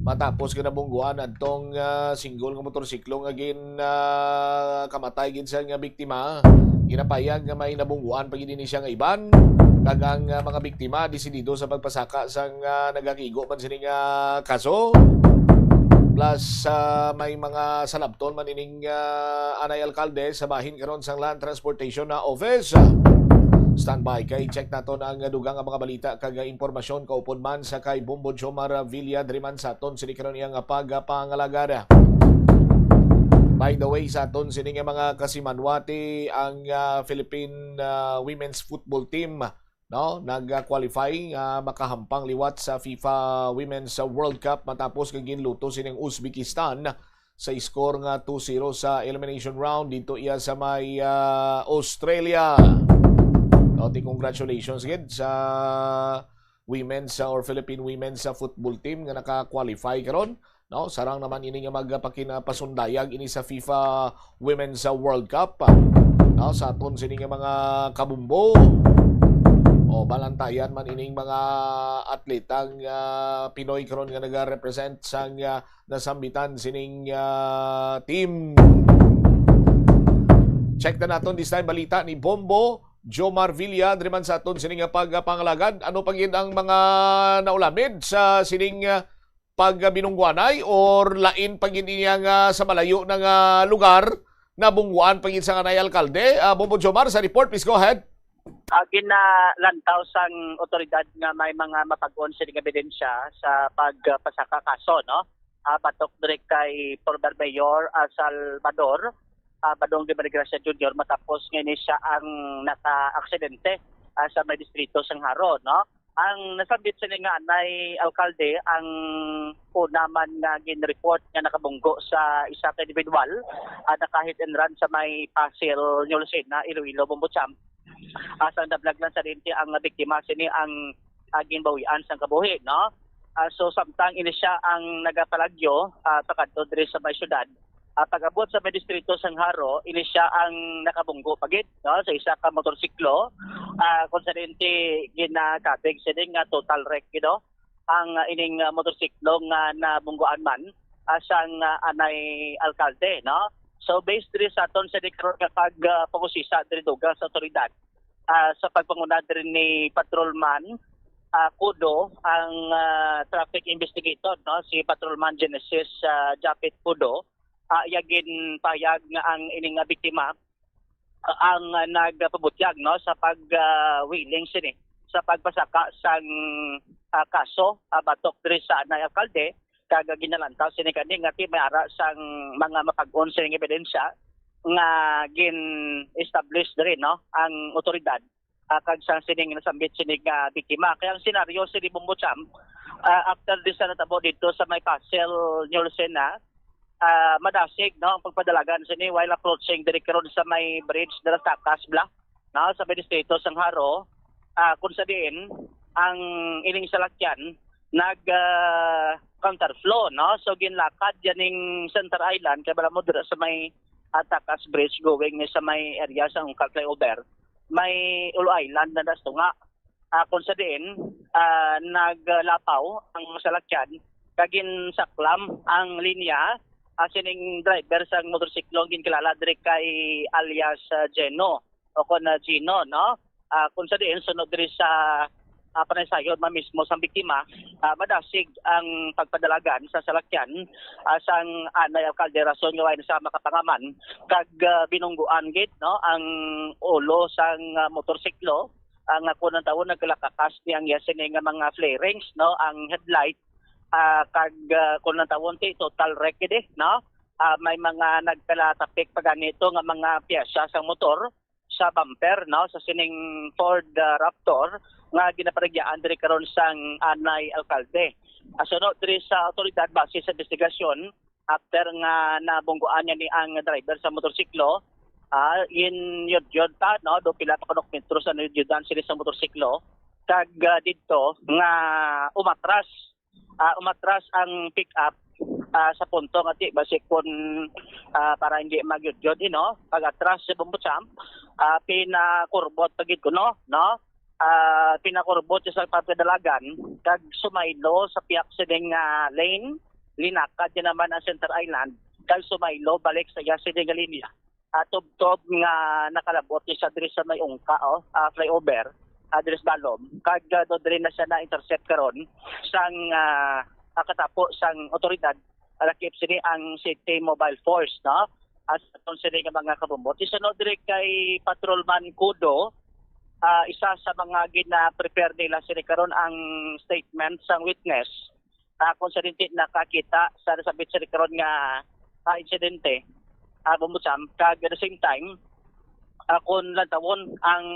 Matapos nga nabungguan adtong, ah, single nga motorsiklo nga gin, ah, kamatay gid sa nga biktima, ginapayag nga may nabungguan pa gid ini siya nga iban, kag ang, ah, mga biktima desidido sa pagpasaka sang, ah, nagakigo man sini nga kaso. Plus, ah, may mga salabton man ining, ah, anay alkalde sa bahin karon sang Land Transportation na Office. Standby kay check naton ang dugang nga mga balita kag impormasyon kaupod man sa kay Bombo Jomar Villa diri man sa aton sini karon iya nga pagpangalagad. By the way, sa aton sini nga mga kasimanwati, ang, ah, Philippine, ah, women's football team, no, nag-qualify nga makahampang liwat sa FIFA Women's World Cup matapos nga ginluto sining Uzbekistan sa score nga two zero sa elimination round dito iya sa may, ah, Australia. No, ti congratulations gid sa women's, ah, or Philippine women's, ah, football team nga naka-qualify karon. No, sarang naman ini nga magpakinapasundayag ini sa FIFA Women's, ah, World Cup, ah, no, sa aton sini nga mga kabumbo. O, balantayan man ining mga atletang, ah, Pinoy karon nga nagarepresent sang, ah, nasambitan sining, ah, team. Check na naton this time balita ni Bombo Jomar Villa diri man sa aton sini nga pagpangalagad. Ano pa gid ang mga naulamid sa sining, ah, pagbinungguanay or lain pa gid niya nga sa malayo na nga lugar, nabungguan pa gid sa kanay alkalde? Ah, Bombo Jomar, sa report, please go ahead. Ah, ginalantaw sang otoridad nga may mga mapag-on sini nga ebidensya sa pagpasaka kaso, no? Ah, batok diri kay former Mayor, ah, Salvador, ah, Badong de Marigracia Junior, matapos nga ini siya ang naka-aksidente, ah, sa may distrito sang Jaro, no? Ang nasambit sini nga anay alkalde ang una man nga gin-report nga nakabunggo sa isa ka individual, ah, naka-hit and run sa may Pasil, New Lucena, Iloilo, Bombo Champ. Ah, sang nablag lang sa dente ang biktima, sini ang, ah, ginbawian sang kabuhi, no? Ah, so, samtang ini siya ang nagapalagyo, ah, pakadto diri sa may syudad, ah, pag-abot sa may distrito sang Jaro, ini siya ang nakabunggo pa gid, no, sa isa ka motorsiklo, ah, kung sa dente ginakabig sini nga total wreck, you know? ang, ah, ining, ah, motorsiklo nga nabungguan man, ah, sang, ah, anay alkalde, no? So, based diri sa aton sa karon nga pag, ah, pag-usisa diri dugang sa otoridad, ah, sa pagpanguna diri ni Patrolman, ah, Kudo, ang, ah, traffic investigator, no, si Patrolman Genesis, ah, Japet Kudo, ah, iya ginpahayag nga ang ining, ah, biktima, ah, ang, ah, nagpabutyag, no, sa pag, ah, willing sini sa pagpasaka sang, ah, kaso, ah, batok diri sa anay alkalde, kag ginalantaw sini kani nga ti may ara sang mga mapag-on sining ebidensya nga gin-establish diri, no, ang otoridad, ah, kag sang sining nasambit sini nga biktima. Kaya ang senaryo sini, Bombo Champ, ah, after di sa natabo dito sa may Pasel, New Lucena, ah, madasig, no, ang pagpadalagan sini while approaching diri karon sa may bridge dira sa Casbla, no, sa may distrito sang Jaro, ah, kung sa diin ang ining salakyan nag, ah, counterflow, no? So, ginlakad yan ning Center Island, kay bala mo dira sa may, ah, Takas Bridge going ni sa may area sa Ungkal Flyover. May Ulo Island na nastunga. Ah, kung sa diin, ah, naglapaw ang salakyan, kag ginsaklam ang linya, ah, sining driver sang motorsiklo ang ginkilala diri kay alias, ah, Geno o kon, ah, Gino, no? Ah, kung sa diin, sunod diri sa, ah, panaysayon man mismo sang biktima, ah, madasig ang pagpadalagan sa salakyan, ah, sang anay alkalde, rason nga wala na sa makapangaman, kag, ah, binungguan gid, no, ang ulo sang, ah, motorsiklo, ah, nga kung ang tawon nagkalakakas ni ang iya sini nga mga flarings, no, ang headlight, ah, kag, ah, kung ang tawon ti total wreck gid, eh, no? Ah, may mga nagkalatapik pa ganito nga mga piyesa sang motor sa bumper, no, sa sining Ford, ah, Raptor nga ginaparigyaan diri karon sang anay alkalde. Ah, suno diri sa otoridad, base sa investigasyon, after nga nabungguan niya ni ang driver sa motorsiklo, ah, ginyudyod ta, no, do pila pa kuno ka metro sa niyudyudan sini sa motorsiklo, kag, ah, didto nga umatras, ah, umatras ang pick-up, ah, sa punto nga ti basi kun, ah, para hindi magyudyod, eh, no, pag-atras sa Bombo Champ, ah, pinakurbot pa gid kuno, no, ah, pinakurbot sa pagpadalagan kag sumaylo sa piyak sining, ah, lane, linakad niya naman ang Center Island kag sumaylo balik sa iya sining nga linya, ah, tubtob nga nakalabot ni siya diri sa may Ungka, oh, ah, flyover, ah, diri sa Dalom, kag, ah, do diri na siya na-intercept karon sang, ah, ah, katapo sang otoridad, ah, lakip sini ang City Mobile Force, no? As aton sini nga mga kabumbot. Isunod diri kay Patrolman Kudo, ah, isa sa mga gina-prepare nila sini karon ang statement sang witness, ah, kung sa dinti nakakita sa nasabit sini karon nga, ah, insidente, ah, Bombo Champ. Kag at the same time, ah, kung lantawon ang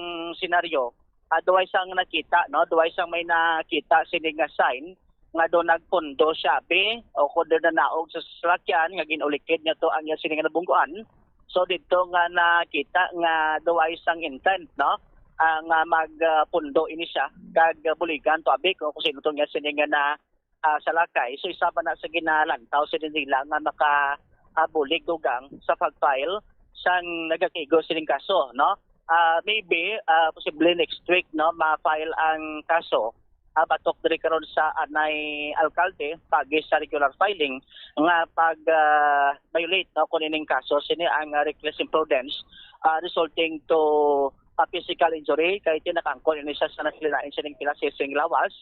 senaryo, ah, duway sang nakita, no? Duway sang may nakita sini nga sign nga do nagpundo siya, abi, o kung do nanaog sa salakyan nga ginulikid niya to ang iya sini nga nabungguan. So, didto nga nakita nga duway sang intent, no? Ah, nga mag, ah, pundo ini siya, kag, ah, buligan to, abi, kung, kung sino to nga sini nga na, ah, salakay. So, isa ba na sa ginalantaw sini nila nga maka, ah, bulig dugang sa pag-file sang nagakigo sining kaso, no? Ah, maybe, ah, posible next week, no, ma-file ang kaso, ah, batok diri karon sa anay alkalde, pagi sa regular filing nga pag, ah, violate, no, kun ining kaso sini ang, ah, reckless imprudence, ah, resulting to, ah, physical injury, kay tinakangkon ini siya sa nasilain sining pila sising lawas,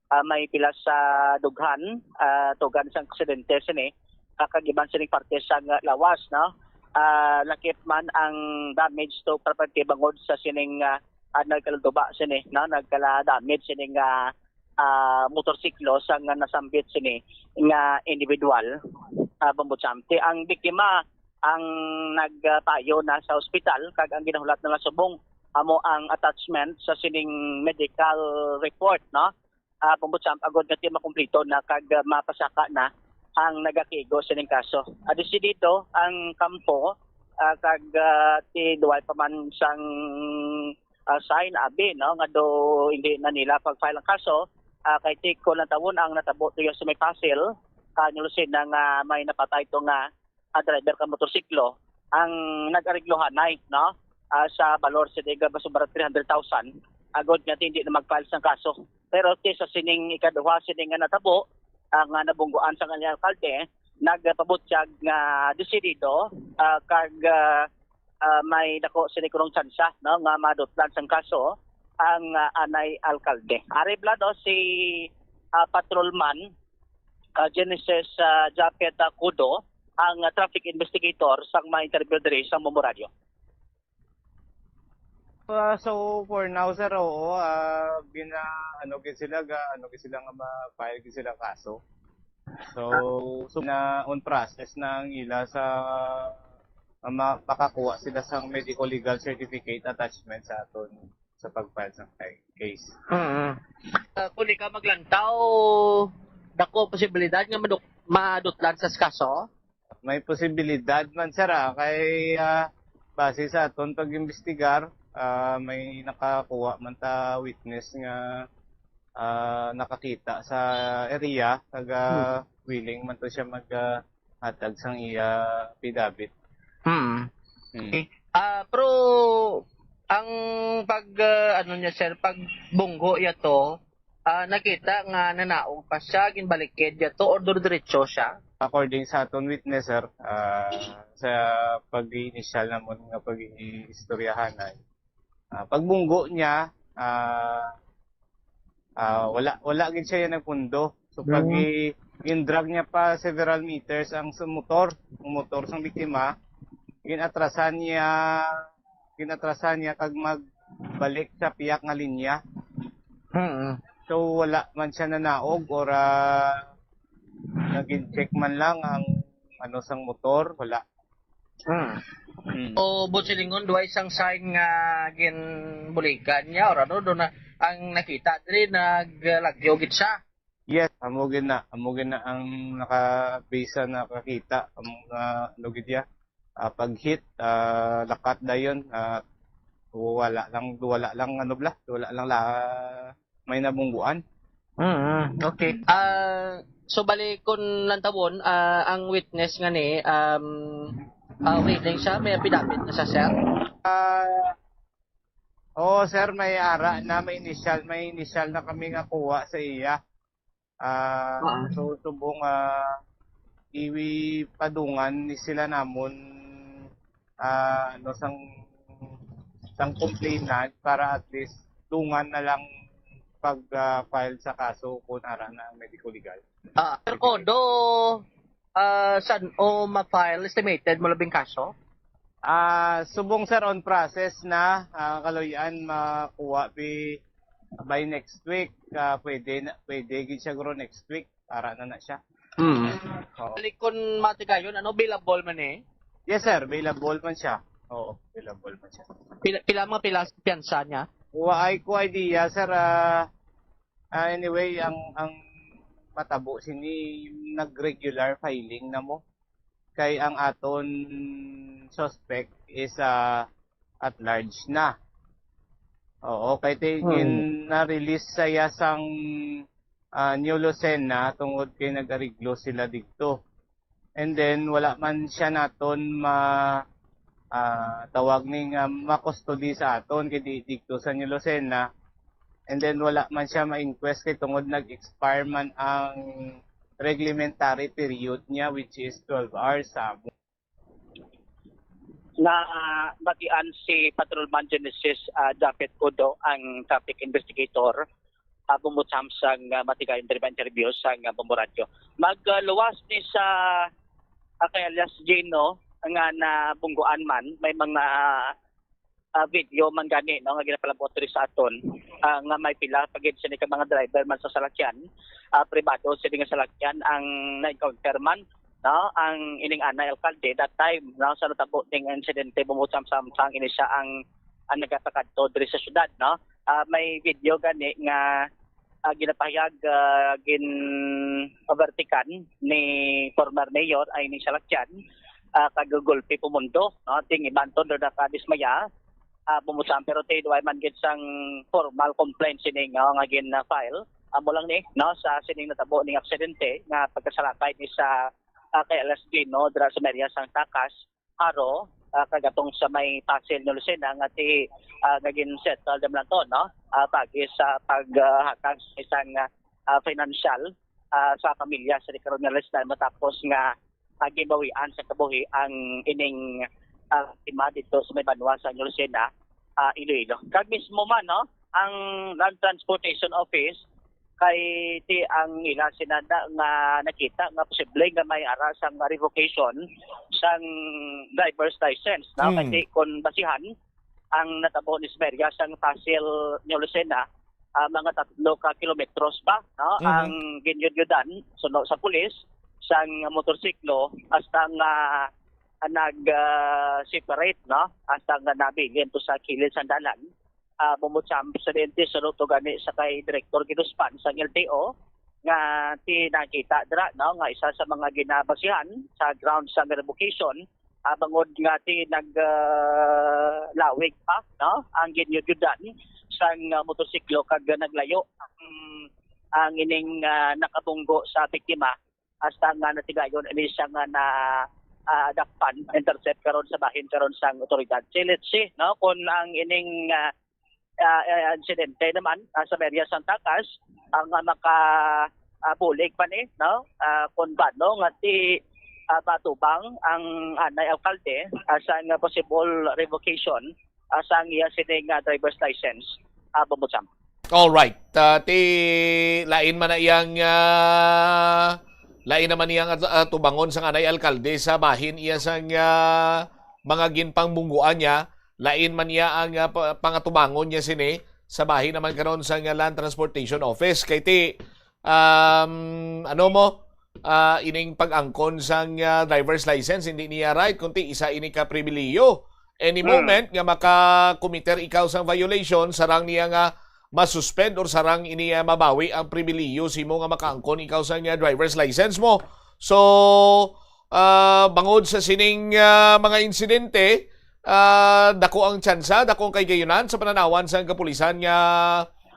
ah, may pila sa dughan, ah, tugan sang aksidente sini, ah, kag iban sining parte sang, ah, lawas, no? Ah, lakip man ang damage to property bangod sa sining, ah, ah, nagkaladuba sini, no? Nagkala-damage sining, ah, ah, motorsiklo sang nasambit sini nga individual, ah, Bombo Champ. Ti ang biktima ang nagpayo na sa ospital, kag ang ginahulat na lang subong amo ang attachment sa sining medical report, no? Ah, Bombo Champ, agod nga ti makumplito na kag, ah, mapasaka na ang nagakigo sining kaso. Ah, desidido ang kampo, ah, kag, ah, ti duway pa man sang, ah, sign, abi, no, nga do hindi na nila pag-file ang kaso, ah, kay ti ko lang tawon ang natabo tuyo sa may Pasel, ah, New Lucena nga may napatay to nga, ah, driver ka motorsiklo ang nag-areglohanay, no, ah, sa balor sa diga ba sobra three hundred thousand, agod nga ti hindi na mag-file sang kaso. Pero sa sining ikaduha sini nga natabo, ang, ah, nabungguan sa kanyang alkalde, nagpabutyag nga desidido, ah, kag, ah, ah, may dako sini kunong tsansa, no, nga madutlan sang kaso ang, ah, anay alkalde. Ari bala, no, si, ah, Patrolman, ah, Genesis, ah, Japet, ah, Kudo, ang, ah, traffic investigator sang ma-interview diri sa Bombo Radio. Ah, so for now, sir, oo, ah, gina-, ano gid sila, ga-, ano gid sila nga ma-file gid sila kaso. So, so na on process na ang ila sa, nga ma-, makakuha sila sang medical legal certificate attachment sa aton sa pag-file sa kay-, case. Mm. Ah, kung ikaw maglantaw, dako ang posibilidad nga maduk-, madutlan sa kaso? May posibilidad man, sir, ah, kay, ah, base sa aton pag-imbestigar, ah, may nakakuha man ta witness nga, ah, nakakita sa area, kag, ah, Hmm. willing man to siya mag, ah, hatag sang iya affidavit. Hmm. Hmm. Okay. Ah, pero ang pag, ah, ano niya, sir, pagbunggo niya to, ah, nakita nga nanaog pa siya, ginbalikid niya to, or diretso siya? According sa aton witness, sir, ah, sa pag-initial namon nga pag-iistoryahanay, ah, pagbunggo niya, ah, ah, wala, wala gid siya nagpundo. So, pag Mm. i-, i-drag niya pa several meters ang sa motor, ang motor sang biktima, ginatrasan niya, ginatrasan niya kag magbalik sa piyak nga linya. Mm. So, wala man siya nanaog or, ah, nag-check man lang ang, ano, sang motor, wala. Hmm. Hmm. O, buot silingon, duha isang sign nga ginbuligan niya, or ano, doon na, ang nakita diri, naglagyo gid siya. Yes, amo gid na, amo gid na ang naka-, base sa nakakita, ang, ah, ano gid ya, ah, pag-hit, ah, lakat dayon, ah, wala lang, wala lang, ano bala, wala lang la-, may nabungguan. Mm, okay. Ah, so bali kun lantawon, ah, ang witness nga ni, um, ah, willing siya, may affidavit na sa sir? Ah, oo, sir, may ara na, may initial, may initial na kami nga kuha sa iya. Ah, Oo. So, subong, ah, iwi padungan ni sila namon, ah, ano, sang, sang complainant para at least dungan na lang pag, ah, file sa kaso kung ara na ang medico legal. Ah, Sir Kodo, ah, san-o ma-file estimated mo labing kaso? Ah, subong, sir, on process na, ah, kaluy-an makuha bi-, by next week. Ah, pwede na, pwede gid siya guro next week. Ara na na siya. Mm. Oo. Balik kun matigayon, ano, available man eh? Yes, sir. Available man siya. Oo, available man siya. Pila, pila mga pila sa piyansa niya? Wa ay ko idea, sir. Ah, ah, anyway, ang, ang matabo sini nag-regular filing na mo. Kay ang aton suspect is, ah, at large na. Oo, kay ti-, Hmm. gin-, na-release saya sang, ah, New Lucena tungod kay nag-ariglo sila didto. And then, wala man siya naton ma-, ah, tawag ni nga ma-custody sa aton kay di-, didto sa New Lucena. And then, wala man siya ma-inquest kay tungod nag-expire man ang reglementary period niya, which is twelve hours sa amo. Nabatian si Patrolman Genesis, ah, Japet Kudo, ang traffic investigator, ah, Bombo Champs, ang, ah, matigayon diri ba interview sa, ah, Bombo Radyo. Magluwas ni sa, ah, kay alias Gino nga nabungguan man, may mga, ah, video man gani, no, nga ginapalabot diri sa aton, ah, nga may pila pa gid sini ka mga driver man sa salakyan, ah, pribado sini nga salakyan ang na-encounter man, no, ang ining anay alkalde that time, no, sa natabo ning insidente, bumutang samtang ini siya ang, ang nagapakadto diri sa syudad, no. Ah, may video gani nga, ah, ginapahayag, ah, gin-overtakean ni former mayor ay ni salakyan, ah, kag gulpi pumundo, no, ting ibanton do nakadismaya, ah, bumutang, pero ti duay man gid sang formal complaint sini nga, nga gin-file. Amo lang ni, no, sa sining natabo ning aksidente nga pagkasalakay ni sa, ah, kay alias Gino dira sa may area sang Takas, Aro, ah, kag atong sa may Pasil, New Lucena, nga ti, ah, nga gin-settle naman to, no? Ah, pagi sa paghatag sa isang, ah, ah, financial, ah, sa pamilya sa karon nga Lesnan matapos nga, ah, ginbawian sa kabuhi ang ining, ah, biktima dito sa may banwa sa New Lucena, ah, Iloilo. Kag mismo man, no, ang Land Transportation Office kay ti ang ila sina na nga nakita nga posible nga may ara sang revocation sang driver's license, no? Hmm. Kay ti kon basihan ang natabo ni Smeria sang Pasil, New Lucena, ah, mga tatlo ka kilometros ba, no? Mhm. Ang ginyudyudan suno sa pulis sang motorsiklo hasta nga, ah, nag, ah, separate, no? Hasta nga nabilin to sa kilid sang dalan. Ah, bumutsamp sa dente sa luto gani sa kay Director Giduspan sang L T O nga ti nakita dira, no, nga isa sa mga ginabasihan sa ground sang revocation, ah, bangod nga ti nag, ah, lawig pa, no, ang ginyudyudan sang, ah, motorsiklo kag naglayo ang, ang ining, ah, nakabunggo sa biktima hasta nga natigayon ini siya nga na, ah, dakpan, intercept karon sa bahin karon sang otoridad. Si let's see, no, kung ang ining, ah, ah, ah, insidente naman, ah, sa Merias, Santa Cruz, ang, ah, maka, ah, bulig pa ni, no? Ah, kung bano nga ti, ah, patubang ang anay alkalde, ah, sa nga possible revocation, ah, sang iya sining, ah, driver's license, ah, Bumbucham. All right. Ah, ti lain man na iyang, ah, lain naman iyang at-, atubangon sang anay alkalde sa bahin iya sang, ah, mga ginpangbungguan niya. Lain man niya ang, ah, pa-, pangatubangon niya sini sa bahin naman karon sang, ah, Land Transportation Office. Kay ti, um, ano mo, ah, ining pag-angkon sang, ah, driver's license, hindi niya right, kundi isa ini ka pribilihiyo. Any Hmm. moment nga maka-committer ikaw sang violation, sarang niya nga masuspend or sarang ini, ah, mabawi ang pribilihiyo sa imo nga makaangkon ikaw sang, ah, driver's license mo. So, ah, bangod sa sining, ah, mga insidente, ah, dako ang tsansa, dako ang kahigayonan sa pananawan sang kapulisan nga,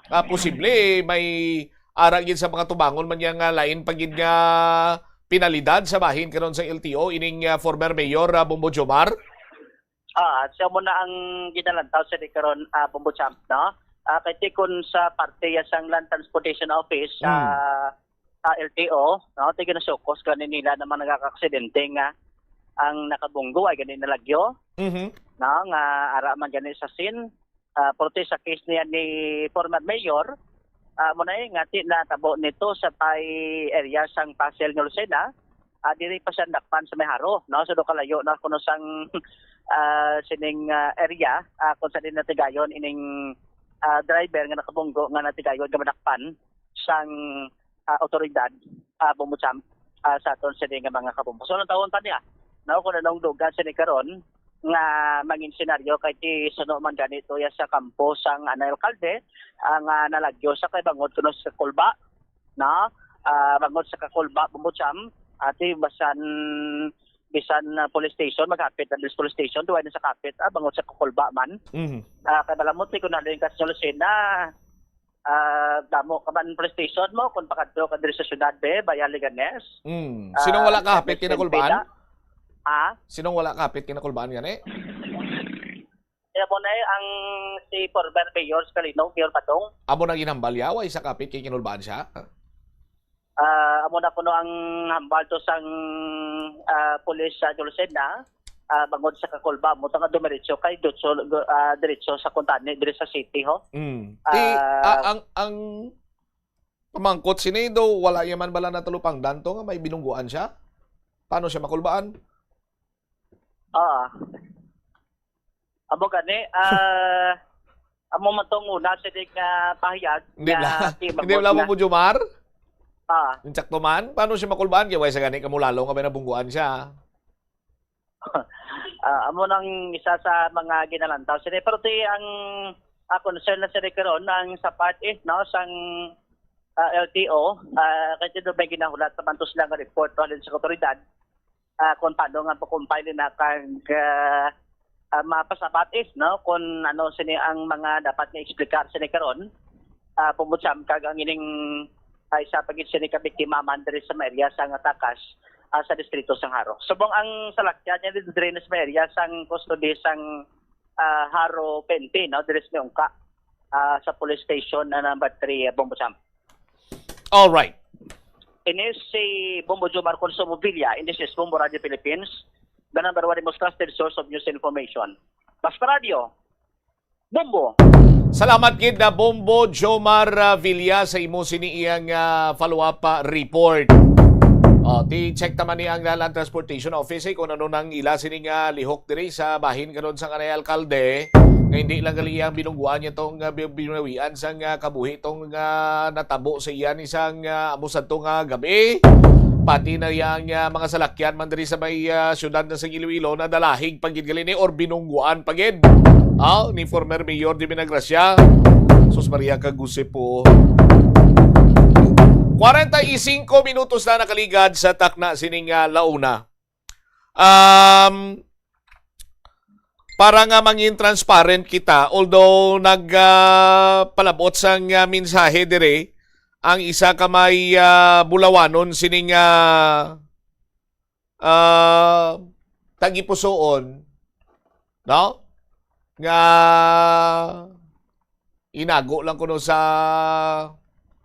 ah, posible may ara gid sa mga tubangon man niya nga lain pa gid nga penalidad sa bahin karon sa L T O ining, ah, former mayor, ah, Bombo Jomar. Ah, siya mo na ang ginalantaw sa di karon, ah, Bombo Champ, no? Ah, kay ti kun sa parte ya sang Land Transportation Office, Mm. ah, ah, L T O, no? Ti ginasukos gani nila na mga nagakaaksidente nga ang nakabunggo ay gani nalagyo, Mhm. no? Nga ara man gani sa scene. Ah, pero ti sa case niya ni former mayor, ah, mo na eh, nga ti natabo nito sa pay area sang Pasel nga Lucena, ah, diri pa siya dakpan sa may haro, no? So, do kalayo na kuno sang, ah, sining, ah, area, ah, kung sa din natigayon ining, ah, driver nga nakabunggo nga natigayon nga madakpan sang, ah, otoridad, ah, Bumbo Champ, ah, sa aton sini nga mga kabumbo. So, ang tawon pa niya, no, kung anong dugan sini karon nga mangin senaryo kay ti suno man gani to ya sa kampo sang anay alkalde, ang, ah, nalagyo sa kay bangod kuno sa kulba, no? Ah, bangod sa kakulba, Bumbo Champ, ati basan bisan, ah, police station, maghapit na bisan police station, duwa na sa kapit, ah, bangod sa kakulba man. Mhm. Ah, kay balamot ni kung ano yung Casino Lucena, ah, damo ka man police station mo, kung pakadto ka diri sa syudad, be, Baya Leganes. Mm. Sinong Ah, wala kahapit Miss kinakulbaan? Peda. Ha? Sinong wala kahapit kinakulbaan gani? Kaya mo na eh, ang si former Mayor Scalino, Mayor Padong. Amo na ginhambal ya, way sa kapit kay kinulbaan siya? Ah, amo na kuno ang hambal to sang, ah, pulis sa Dulcena, ah, bangod sa kakulba mo, nga dumiretso kay dutso, ah, diretso sa Kuntani, diri sa city, ho. Mm. Ti, Ah, ah, ang, ang pamangkot sini do, wala ya man bala natalupangdan to nga may binungguan siya? Paano siya makulbaan? Ah. Amo gani, ah, amo man tong una sa di nga pahayag Hindi nga bala, di hindi magod bala mo na. Mo, Jomar? Ah. Insakto man? Paano siya makulbaan? Kaya way sa gani, kamulalo nga may nabungguan siya. Ah, amo nang isa sa mga ginalantaw. Sini, pero ti ang, ah, concern na sini karon, ang sa part is, no, sang, ah, L T O, ah, kay ti do may ginahulat sa mantos lang nga report, no, halin sa otoridad, ah, kung paano nga pakumpay na kag, ah, ah, mapasabatis, no, kung ano sini ang mga dapat nga explicar sini karon, ah, pumutsam kag ang ining, ah, isa pa gid sini ka biktima man diri sa area sa nga takas, ah, sa distrito sang Jaro. Subong ang salakyan niya dito diri sa may area sang custody sang, ah, Jaro P N P, no, diri sa may ungka, ah, sa police station na number three, ah, Bombo Sam. All right. Ini si Bombo Jomar Consumo Villa, and this is Bombo Radio Philippines, the number one most trusted source of news information. Basta Radio, Bombo. Salamat gid na Bombo Jomar, ah, Villa sa imo sini iyang, ah, follow-up, ah, report. Oh, ti check ta man ni ang Land Transportation Office, eh, kung ano nang ila sini nga lihok diri sa bahin karon sa kanay alkalde, nga hindi lang gali iyang binungguan niya tong, ah, bi- binawian sang, ah, kabuhi tong, ah, natabo sa iya ni sang, ah, amo sadto nga gabi. Pati na yang, ah, mga salakyan man diri sa may, ah, syudad na sa Iloilo na dalahig pa gid gali ni or binungguan pa gid. Ah, ni former Mayor Divina Gracia. Sus Maria, kagusip po. Kwarenta y singko minutos na nakaligad sa takna sining, ah, launa. Um, para nga mangin transparent kita, although nag, ah, palabot sang, ah, mensahe dire ang isa ka may, ah, bulawanon sining, ah, ah, tagipusoon, no? Nga inago lang kuno sa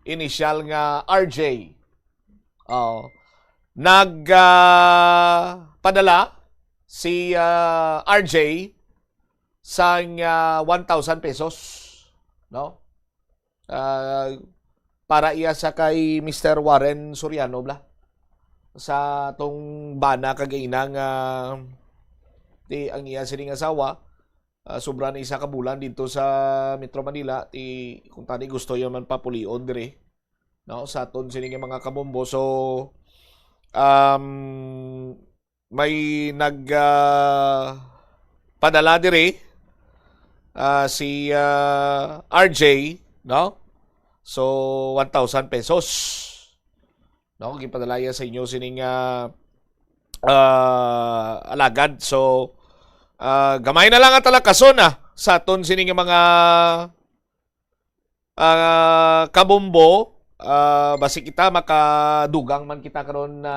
initial nga R J. Oh, nag, ah, padala si, ah, R J sang, ah, one thousand pesos, no? Ah, para iya sa kay Mister Warren Soriano bla, sa tong bana kag ina nga ti ang iya sining asawa, ah, sobra na isa ka bulan dito sa Metro Manila, ti kung tani gusto niya man papulion diri, no, sa aton sini nga mga kabombo. So, um, may nag, ah, padala diri, ah, si, ah, R J, no? So, one thousand pesos. No, gipadala iya sa inyo sining, ah, ah, alagad. So, ah, gamay na lang ang talakason, ah, sa aton sining mga, ah, kabombo. Ah, basi kita makadugang man kita karon na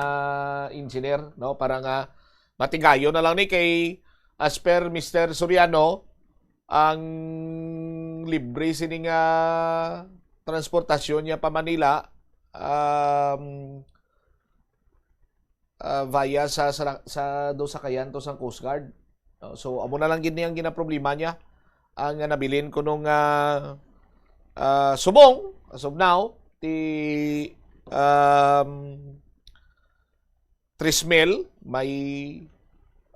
engineer, no, para nga matigayon na lang ni kay as per Mister Soriano, ang libre sini nga transportasyon niya pa Manila, um, ah, via sa, sa, sa do sakayan to sang Coast Guard. No? So, amo na lang gid ni ang ginaproblema niya. Ang, ah, nabilin kuno nga, ah, subong, as of now, ti, um, three mil, may,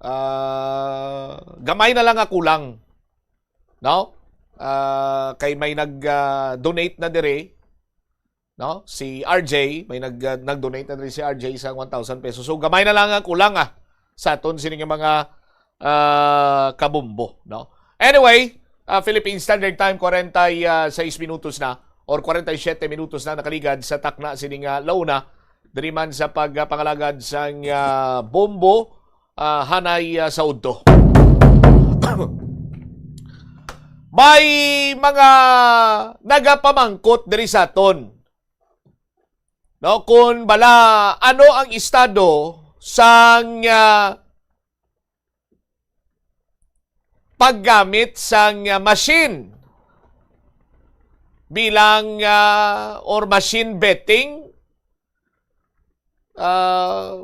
ah, gamay na lang nga kulang. No? Ah, kay may nag, ah, donate na diri, no? Si R J, may nag, ah, nag-donate na diri si R J sa one thousand pesos. So, gamay na lang ang kulang, ah, sa aton sini nga mga, ah, kabombo, no? Anyway, ah, Philippine Standard Time, kwarenta y seis minutos na or kwarenta y siyete minutos na nakaligad sa takna sini nga launa diri man sa pagpangalagad sang, ah, bombo, ah, hanay, ah, sa udto. May mga nagapamangkot diri sa aton, no, kung bala ano ang estado sang, ah, paggamit sang, ah, machine bilang, ah, or machine betting, ah,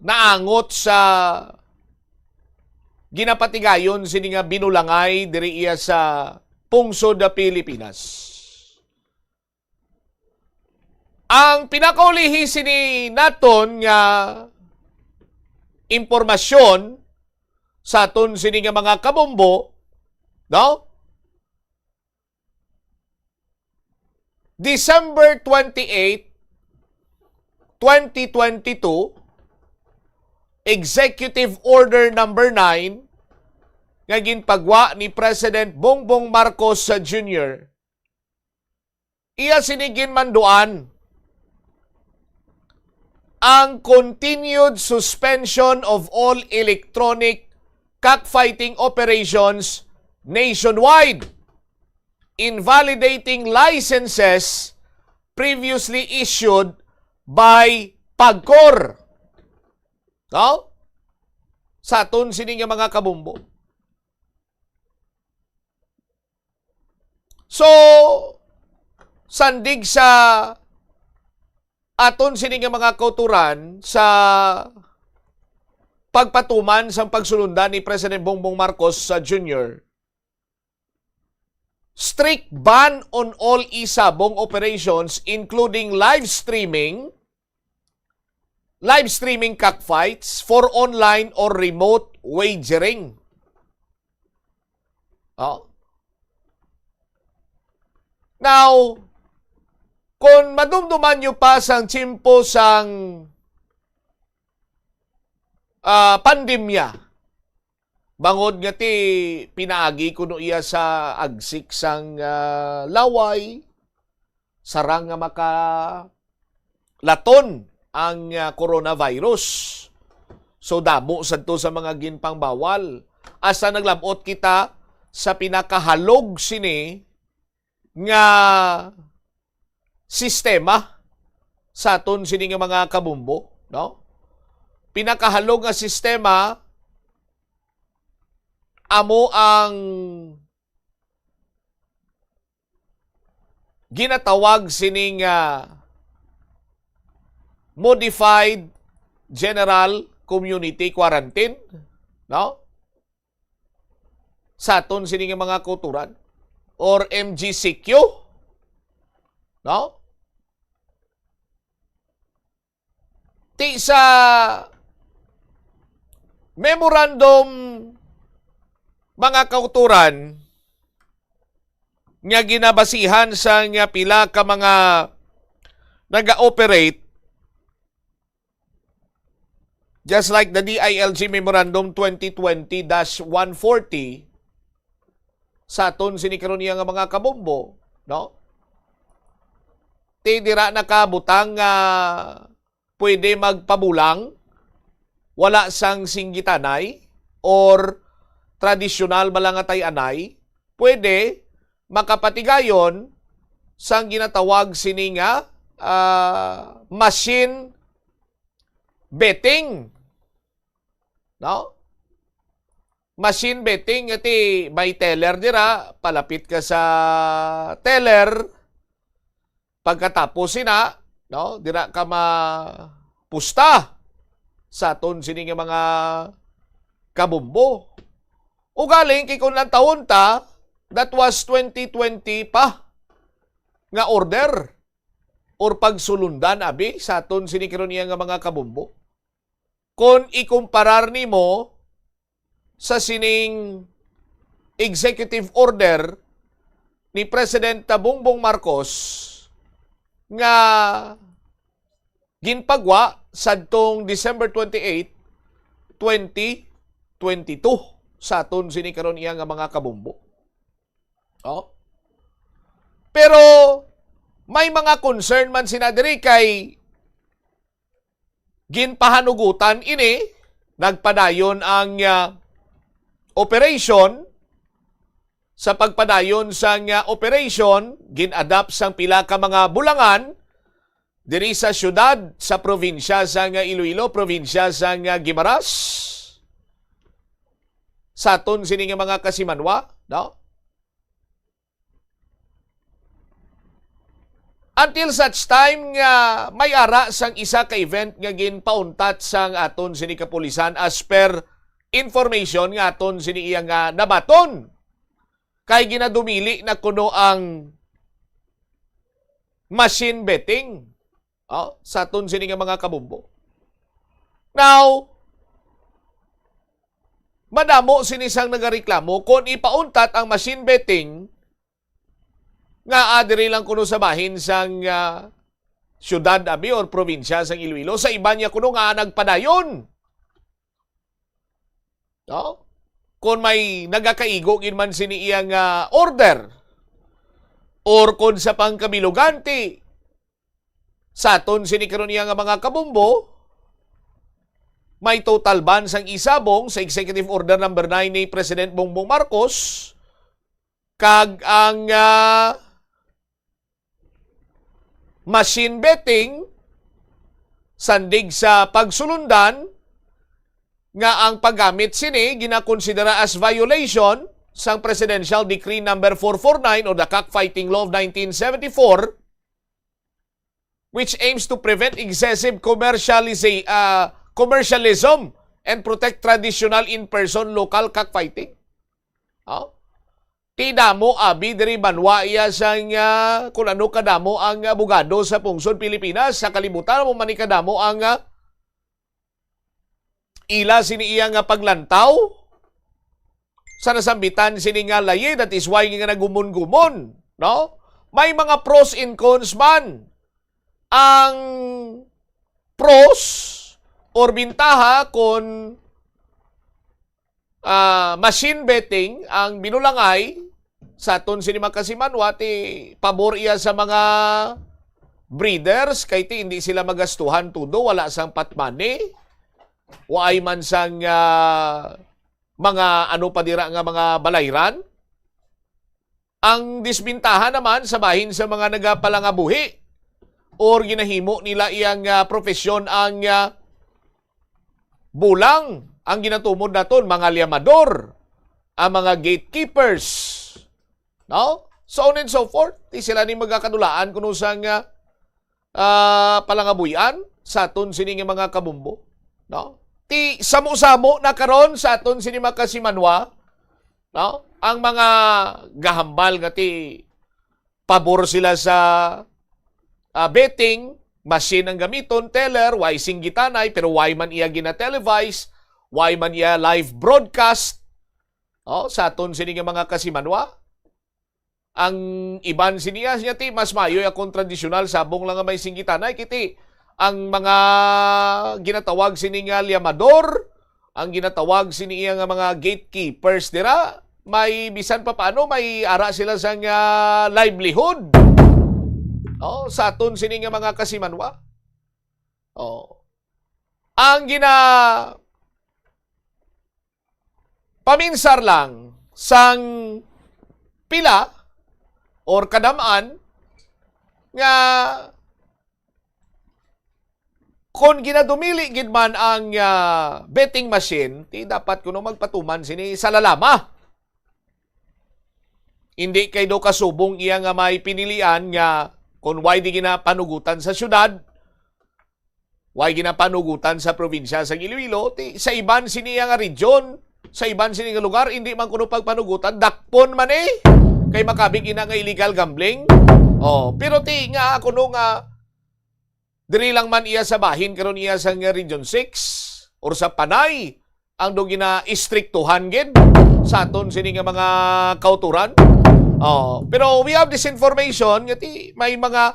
naangot sa ginapatigayon sini nga binulangay diri iya sa pungsod Pilipinas. Ang pinakaulihi sini naton nga impormasyon sa aton sini nga mga kabombo, no? December twenty-eight, twenty twenty-two, Executive Order number nine nga ginpagwa ni President Bongbong Marcos Junior. Iya sini ginmanduan ang continued suspension of all electronic cockfighting operations nationwide, invalidating licenses previously issued by PAGCOR. No? Sa aton sini nga mga kabumbo. So, sandig sa aton sini nga mga kauturan sa pagpatuman sang pagsulundan ni President Bongbong Marcos sa Junior, strict ban on all isabong operations, including live streaming, live streaming cockfights for online or remote wagering. Oh. Now, kung madumduman nyo pa sang tiyempo sang, ah, pandemya, bangod nga ti pinaagi kuno iya sa agsik sang, ah, laway, sarang nga makalaton ang, ah, coronavirus. So, damo sadto sa mga ginpangbawal. Asa naglabot kita sa pinakahalog sini nga sistema sa aton sini nga mga kabumbo, no? Pinakahalog nga sistema amo ang ginatawag sini nga modified general community quarantine, no? Sa aton sini nga mga kauturan or M G C Q, no? Ti sa memorandum, mga kauturan, nga ginabasihan sa nga pila ka mga naga-operate, just like the D I L G Memorandum twenty twenty dash one forty, sa aton sini karon iya nga mga kabombo, no? Ti dira nakabutang nga pwede magpabulang, wala sang singgitanay, or tradisyonal ba lang nga tay-anay, pwede makapatigayon sang ginatawag sini nga, ah, machine betting. No? Machine betting, iti may teller dira, palapit ka sa teller, pagkatapos sina, no, dira ka mapusta sa aton sini nga mga kabombo. Ugaling kay kung lantawon ta, that was twenty twenty pa nga order or pagsulundan, abi, sa aton sini karon iya nga mga kabombo. Kung ikumparar nimo sa sining executive order ni Presidente Bongbong Marcos nga ginpagwa sadtong December twenty-eight, twenty twenty-two, sa aton sini karon iya nga mga kabombo. Oh. Pero may mga concern man sina diri kay ginpahanugutan ini, nagpadayon ang, ah, operation. Sa pagpadayon sang, ah, operation, gin-adapt sang pila ka mga bulangan diri sa siyudad, sa probinsya sang, ah, Iloilo, probinsya sang, ah, Guimaras, sa aton sini nga mga kasimanwa, no? Until such time nga may ara sang isa ka event nga ginpauntat sang aton sini kapulisan, as per information nga aton sini iya nga nabaton. Kay ginadumili na kuno ang machine betting, oh, sa aton sini nga mga kabombo. Now, madamo sini sang nagareklamo kon ipauntat ang machine betting nga, ah, diri lang kuno sa bahin sang, ah, siyudad, abi, or probinsya sang Iloilo. Sa iban niya kuno nga nagpadayon. No? Kon may nagakaigo gid man sini iya nga order, or kon sa pangkabiluganti, sa aton sini karon iya nga mga kabombo, may total ban sang isabong sa Executive Order Number Nine ni President Bongbong Marcos, kag ang, ah, machine betting, sandig sa pagsulundan, nga ang paggamit sini ginakonsidera as violation sang Presidential Decree Number four four nine or the Cockfighting Law of nineteen seventy-four, which aims to prevent excessive commercializa-, ah, commercialism and protect traditional in-person local cockfighting. Oh? Ti damo abi diri banwa iya sang, ah, kung ano kadamo ang abogado sa pungsod Pilipinas, sa kalibutan mo man ni kadamo ang, ah, ila sini iya nga paglantaw sa nasambitan sini nga layi, that is why nga nagumon-gumon, no? May mga pros and cons man. Ang pros or bintaha kon, ah, machine betting ang binulangay sa aton sini mga kasimanwa, ti pabor iya sa mga breeders, kay ti hindi sila magastuhan tudo, wala sang pot money, waay man sang, ah, mga ano pa dira nga mga balayran. Ang disbintaha naman sa bahin sa mga nagapalangabuhi or ginahimo nila iyang, ah, profesyon ang, ah, bulang, ang ginatumod naton, mga liamador, ang mga gatekeepers, no? So on and so forth. Ti sila ni magakadulaan kuno sang, ah, ah, palangabuy-an sa aton sini nga mga kabumbo, no? Ti samo-samo na karon sa aton sini mga kasimanwa, no? Ang mga gahambal nga ti pabor sila sa, ah, betting machine ang gamiton, teller, way singgitanay, pero way man iya gina-televise, way man iya live broadcast, oh, sa aton sini nga mga kasimanwa. Ang iban sini nga ti mas maayo akong tradisyonal, sabong lang nga may singgitanay, kay ti ang mga ginatawag sini nga liamador, ang ginatawag sini iya nga mga gatekeepers dira, may bisan pa paano may ara sila sang, ah, livelihood, no, sa aton sini nga mga kasimanwa. Oh. Ang gina-, paminsar lang sang pila or kadam-an nga kon ginadumili gid man ang, ah, betting machine, ti dapat kuno magpatuman sini sa lalama. Hindi kay do kasubong iya nga may pinilian nga kon way di ginapanugutan sa syudad, way ginapanugutan sa probinsya sa Iloilo, ti sa iban sini nga region, sa iban sini nga lugar, hindi man kuno pagpanugutan, dakpon man eh. Kay makabig ina nga illegal gambling. Oh, pero ti nga kuno nga diri lang man iya sa bahin karon iya sa nga Region six or sa Panay ang do gina-istriktuhan gid sa aton sini nga mga kauturan. Oh, pero we have this information nga ti may mga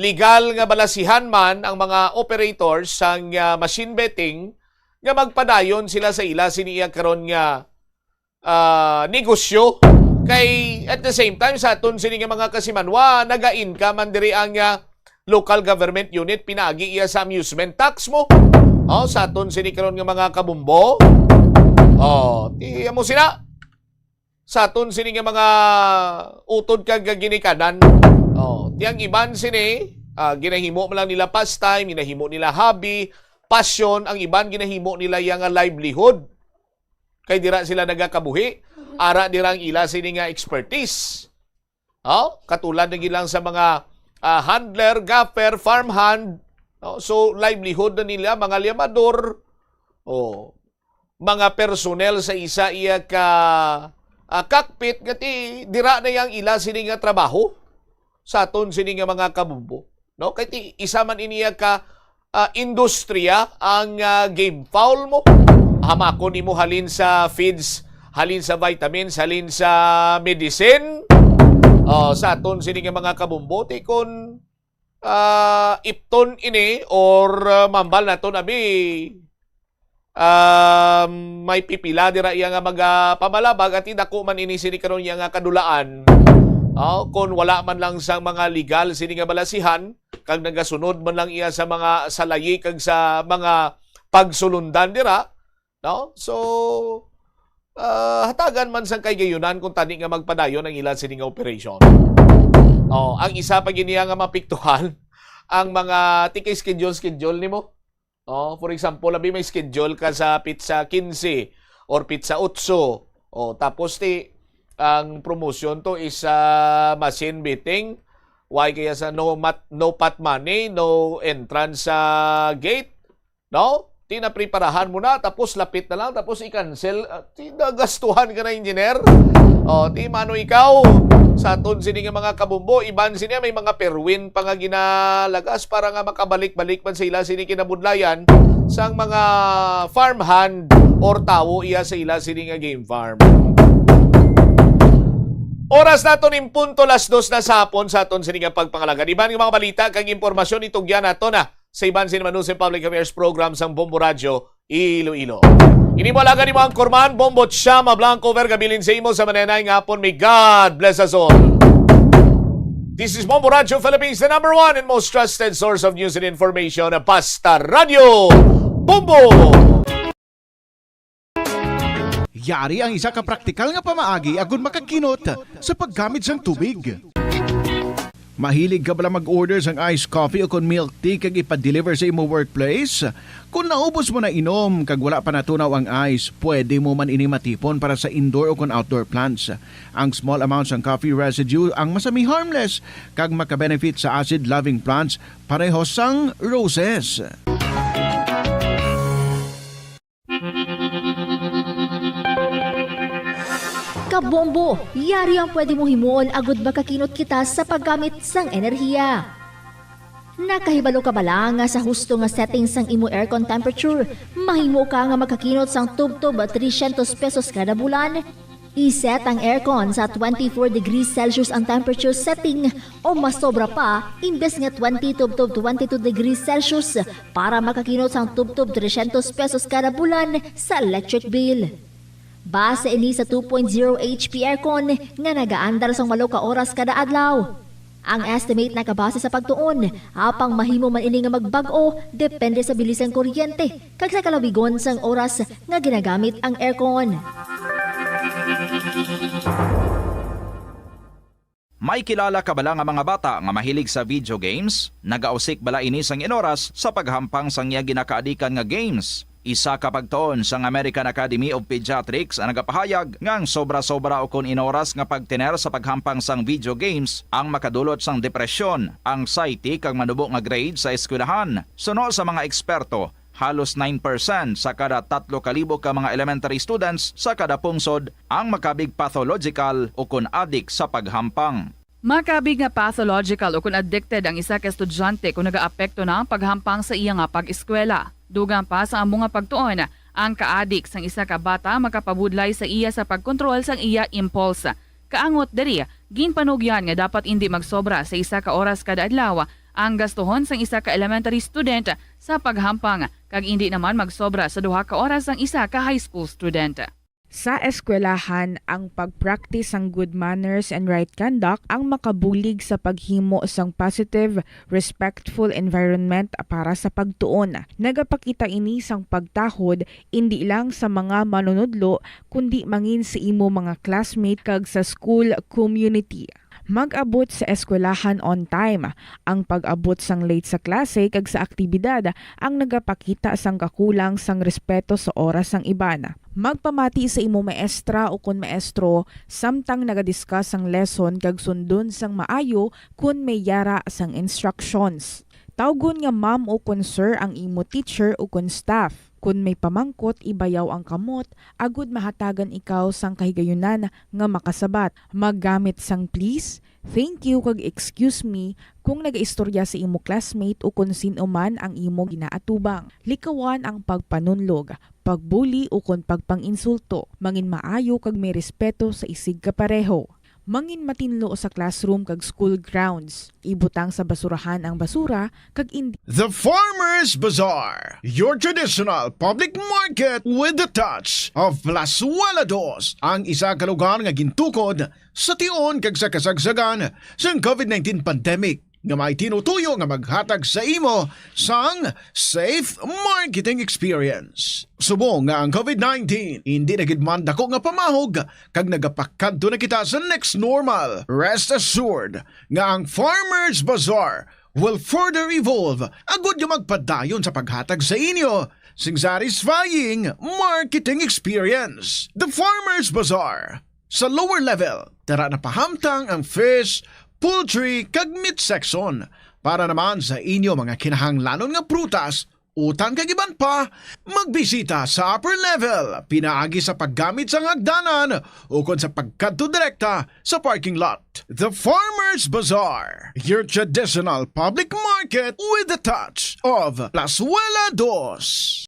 legal nga balasihan man ang mga operators sang, ah, machine betting nga magpadayon sila sa ila sini iya karon nga, ah, negosyo. Kay at the same time, sa aton sini nga mga kasimanwa, naga-income man diri ang, ah, local government unit, pinaagi iya sa amusement tax mo. Oh, sa aton sini karon nga mga kabumbo. Oh, ti mo sina. Sa aton sini nga mga utod kag ginikanan. Oh, ti ang iban sini, ah, ginahimo man lang nila pastime, ginahimo nila hobby, passion, ang iban ginahimo nila iya nga livelihood. Kay dira sila nagakabuhi, ara dira ang ila sini nga expertise. Oh, katulad na gid lang sa mga, ah, handler, gaffer, farmhand. No? So, livelihood na nila, mga liamador. Oh, mga personnel sa isa iya ka, ah, cockpit nga ti dira na yang ila sini nga trabaho sa aton sini nga mga kabumbo, no? Kay ti isa man ini iya ka, ah, industriya ang, ah, game fowl mo. Hamakon nimo halin sa feeds, halin sa vitamins, halin sa medicine. Oh, sa aton sini nga mga kabumbo, ti kun, ah, ipton ini or, ah, mambal naton abi, ah, may pipila dira iya nga magapamalabag, at dako man ini sini karon iya nga kadulaan. Oh, kon wala man lang sang mga legal sini nga balasihan, kag nagasunod man lang iya sa mga salayi kag sa mga pagsulundan dira, no? So, ah, hatagan man sang kahigayonan kung tani nga magpadayon ang ila sini nga operasyon. Oh, ang isa pa gid niya nga mapiktuhan, ang mga ti kay schedule-schedule nimo. Oh, for example, labi may schedule ka sa petsa quince or petsa otso. Oh, tapos ti ang promotion to is, ah, machine beating. Why kaya sa no mat-, no pot money, no entrance sa gate? No? Ti napreparahan mo na, tapos lapit na lang, tapos i-cancel. Ah, ti nagastuhan ka na, engineer. Oh, ti mano ikaw, sa aton sini nga mga kabombo, iban sini may mga perwin pa nga ginalagas para nga makabalik-balik man sa ila sini kinabudlayan sang mga farmhand or tawo iya sa ila sini nga game farm. Oras naton in punto las dos na sa hapon sa aton sini nga pagpangalagad. Iban nga mga balita kag impormasyon itugyan nato na sa iban sini Manusin Public Affairs Program sang Bombo Radyo Iloilo. Ini mo alagad, imo anchorman, Bombo Chama Blanco, vergabilin sa imo sa manenay nga hapon. May God bless us all. This is Bombo Radyo Philippines, the number one and most trusted source of news and information. Basta Radyo Bombo! Yari ang isa ka praktikal nga pamaagi agud makakinot sa paggamit sang tubig. Mahilig ka bala mag-order sang iced coffee o kon milk tea kag ipa-deliver sa imo workplace? Kung naubos mo na inom kag wala pa natunaw ang ice, pwede mo man ini matipon para sa indoor o kon outdoor plants. Ang small amount sang coffee residue ang masami harmless kag makabenefit sa acid-loving plants pareho sang roses. Kabombo, yari ang pwede mo himuon agud makakinot kita sa paggamit sang enerhiya. Nakahibalo ka bala nga sa husto nga setting sang imo aircon temperature, mahimo ka nga makakinot sang tubtob trescientos pesos kada bulan? I-set ang aircon sa twenty-four degrees Celsius ang temperature setting o mas sobra pa, imbes nga twenty tubtob twenty-two degrees Celsius, para makakinot sang tubtob trescientos pesos kada bulan sa electric bill. Base ini sa two point zero H P aircon nga nagaandar sang walo ka oras kada adlaw. Ang estimate nakabase sa pagtuon, apang mahimo man ini nga magbag-o depende sa bilis sang kuryente kag sa kalawigon sang oras nga ginagamit ang aircon. May kilala ka bala nga mga bata nga mahilig sa video games? Nagausik bala ini sang inoras sa paghampang sang iya ginakaadikan nga games? Isa ka pagtuon sang American Academy of Pediatrics ang nagapahayag nga ang sobra-sobra ukon inoras nga pagtener sa paghampang sang video games ang makadulot sang depresyon, anxiety, kag manubo nga grade sa eskwelahan. Suno sa mga eksperto, halos nine percent sa kada tatlo ka libo ka mga elementary students sa kada pungsod ang makabig pathological ukon adik sa paghampang. Makabig nga pathological ukon addicted ang isa ka estudyante kon nagaapekto na ang paghampang sa iya nga pag-eskwela. Dugang pa sa amo nga pagtuon, ang kaadik sang isa ka bata makapabudlay sa iya sa pagkontrol sang iya impulse. Kaangot diri, ginpanugyan nga dapat indi magsobra sa isa ka oras kada adlaw ang gastuhon sang isa ka elementary student sa paghampang, kag indi naman magsobra sa duha ka oras sang isa ka high school student. Sa eskwelahan, ang pag-practice sang good manners and right conduct ang makabulig sa paghimo sang positive, respectful environment para sa pagtuon. Nagapakita ini sang pagtahod indi lang sa mga manunudlo, kundi mangin sa imo mga classmate kag sa school community. Mag-abot sa eskwelahan on time. Ang pag-abot sang late sa klase kag sa aktibidad ang nagapakita sang kakulang sang respeto sa oras sang iban. Magpamati sa imo maestra ukon maestro samtang naga-discuss sang lesson kag sundon sang maayo kon may yara sang instructions. Tawgon nga ma'am ukon sir ang imo teacher ukon staff. Kon may pamangkot, ibayaw ang kamot agud mahatagan ikaw sang kahigayunan nga makasabat. Maggamit sang please, thank you, kag excuse me kon nagaistorya sa imo classmate ukon sin-o man ang imo ginaatubang. Likawan ang pagpanunlog, pagbuli, ukon pagpang-insulto. Mangin maayo kag may respeto sa isigkapareho. Mangin matinlo sa classroom kag school grounds. Ibutang sa basurahan ang basura kag indi The Farmers Bazaar, your traditional public market with the touch of Plazuela Dos, ang isa ka lugar nga gintukod sa tion kag sa kasagsagan sang COVID nineteen pandemic, nga may tinutuyo nga maghatag sa imo sang safe marketing experience. Subong nga ang COVID nineteen indi na gid man dako nga pamahog kag nagapakadto na kita sa next normal, rest assured nga ang Farmers Bazaar will further evolve agud nga magpadayon sa paghatag sa inyo sing satisfying marketing experience. The Farmers Bazaar. Sa lower level, dara na pahamtang ang fish, poultry, kag meat section. Para naman sa inyo mga kinahanglanon nga prutas, utan kag iban pa, magbisita sa upper level pinaagi sa paggamit sang hagdanan ukon sa pagkadto direkta sa parking lot. The Farmers Bazaar, your traditional public market with a touch of Plazuela Dos.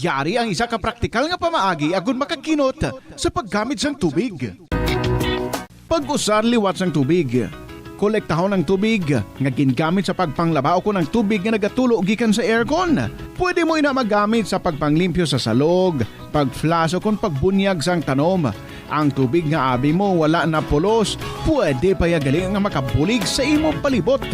Yari ang isa ka praktikal nga pamaagi agud makakinot sa paggamit sang tubig. Pag-usar liwat sang tubig. Kolektahon ang tubig nga gingamit sa pagpanglaba ukon ang tubig nga nagatulo gikan sa aircon. Pwede mo ina magamit sa pagpanglimpyo sa salog, pag-flush ukon pagbunyag sang tanom. Ang tubig nga abi mo wala na pulos, pwede pa ya gali nga makabulig sa imo palibot.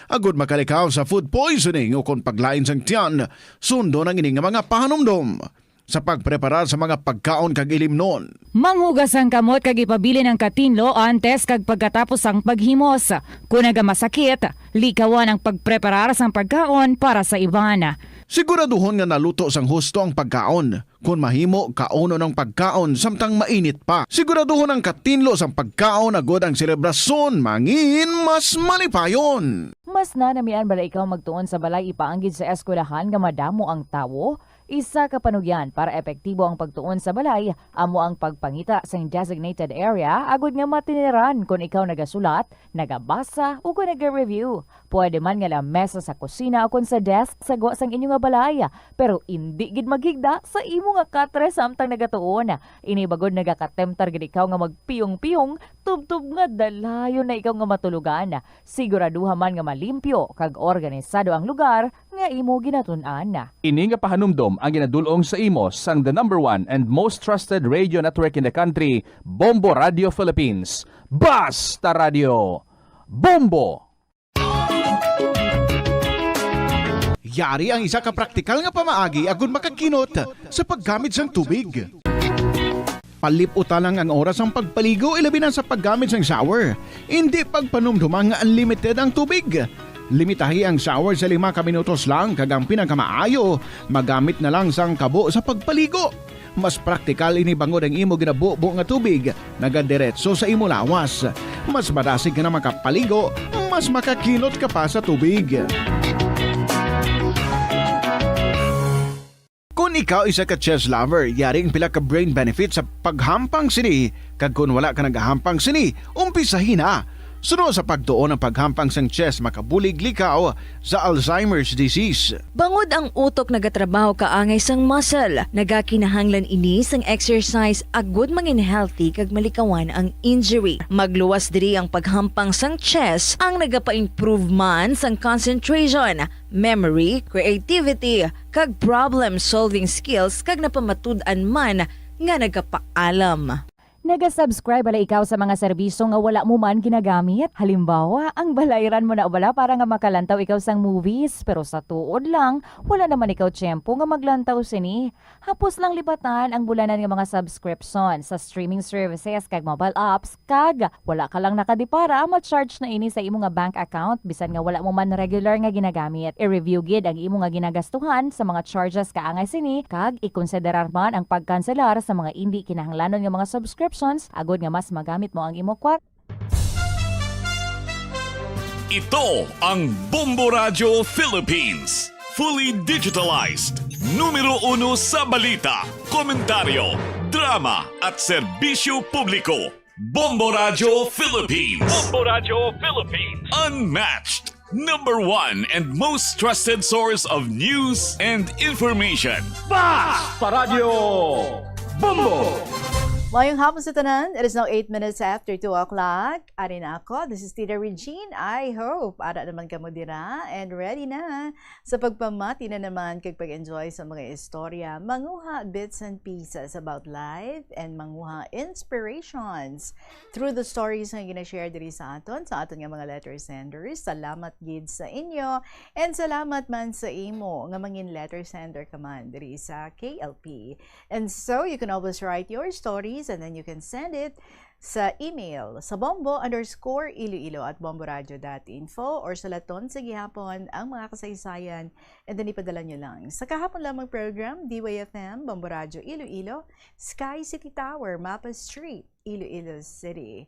Agud makalikaw sa food poisoning ukon paglain sang tiyan, sundon ang ini nga mga pahanumdom sa pagpreparar sa mga pagkaon kag ilimnon. Manghugas ang kamot kag ipabilin ang katinlo antes kag pagkatapos sang paghimos. Kon nagamasakit, likawan ang pagpreparar sang pagkaon para sa iban. Siguraduhon nga naluto sang husto ang pagkaon. Kon mahimo, kaunon ang pagkaon samtang mainit pa. Siguraduhon ang katinlo sang pagkaon agud ang selebrasyon mangin mas malipayon. Mas nanamian bala ikaw magtuon sa balay ipaanggid sa eskwelahan nga madamo ang tawo? Isa ka panugyan para epektibo ang pagtuon sa balay amo ang pagpangita sing designated area agud nga matiniran kon ikaw nagasulat, nagabasa, o kon naga-review. Pwede man nga lamesa sa kusina ukon sa desk sa gwa sang inyo nga balay, pero indi gid maghigda sa imo nga katre samtang nagatuon. Ini bagod nagakatemtar gid ikaw nga magpiyong-piyong tubtob nga dalayon na ikaw nga matulogan. Siguraduha man nga malimpyo kag organisado ang lugar nga imo ginatun-an. Ini nga pahanumdom ang ginadul-ong sa imo sang the number one and most trusted radio network in the country, Bombo Radio Philippines. Basta Radio Bombo! Yari ang isa ka praktikal nga pamaagi agud makakinot sa paggamit sang tubig. Palip-uta lang ang oras sang pagpaligo, ilabi na sa paggamit sang shower. Indi pagpanumduma nga unlimited ang tubig. Limitahi ang shower sa lima ka minutos lang, kag ang pinakamaayo, magamit na lang sang kabo sa pagpaligo. Mas praktikal ini bangod ang imo ginabubo nga tubig nagadiretso sa imo lawas. Mas madasig ka na makapaligo, mas makakinot ka pa sa tubig. Kon ikaw isa ka chess lover, yari ang pila ka brain benefit sa paghampang sini, kag kon wala ka nagahampang sini, umpisahi na. Suno sa pagtuon, ang paghampang sang chess makabulig likaw sa Alzheimer's disease. Bangod ang utok nagatrabaho kaangay sang muscle, nagakinahanglan ini sang exercise agud mangin healthy kag malikawan ang injury. Magluwas diri ang paghampang sang chess ang nagapa-improve man sang concentration, memory, creativity, kag problem-solving skills, kag napamatud-an man nga nagapaalam. Naga-subscribe bala ikaw sa mga serbisyo nga wala mo man ginagamit? Halimbawa, ang balayran mo na bala para nga makalantaw ikaw sang movies, pero sa tuod lang, wala naman ikaw tiyempo nga maglantaw sini. Hapos lang libatan ang bulanan nga mga subscription sa streaming services kag mobile apps, kag wala ka lang nakadipara, ma-charge na ini sa imo nga bank account bisan nga wala mo man regular nga ginagamit. I-review gid ang imo nga ginagastuhan sa mga charges kaangay sini, kag ikonsiderar man ang pagkanselar sa mga indi kinahanglanon nga mga subscriptions agud nga mas magamit mo ang imo kwarta. Ito ang Bombo Radyo Philippines. Fully digitalized. Numero uno sa balita, komentaryo, drama, at serbisyo publiko. Bombo Radyo Philippines. Bombo Radyo Philippines. Unmatched. Number one and most trusted source of news and information. Basta Radyo Bombo! Mayong hapon sa tanan. It is now eight minutes after two o'clock. Ari na ako. This is Tita Regine. I hope ara naman kamo dira and ready na sa pagpamati na naman kag pag-enjoy sa mga istorya. Manguha bits and pieces about life and manguha inspirations through the stories nga gina-share diri sa aton, sa aton nga mga letter senders. Salamat gid sa inyo, and salamat man sa imo nga mangin letter sender ka man diri sa K L P. And so, you can always write your story And then you can send it sa email sa bombo underscore iloilo at bomboradio dot info, or sulaton sa gihapon ang mga kasaysayan and then ipadala nyo lang. Sa kahapon lamang program, D Y F M, Bombo Radio Iloilo, Sky City Tower, Mapa Street, Iloilo City.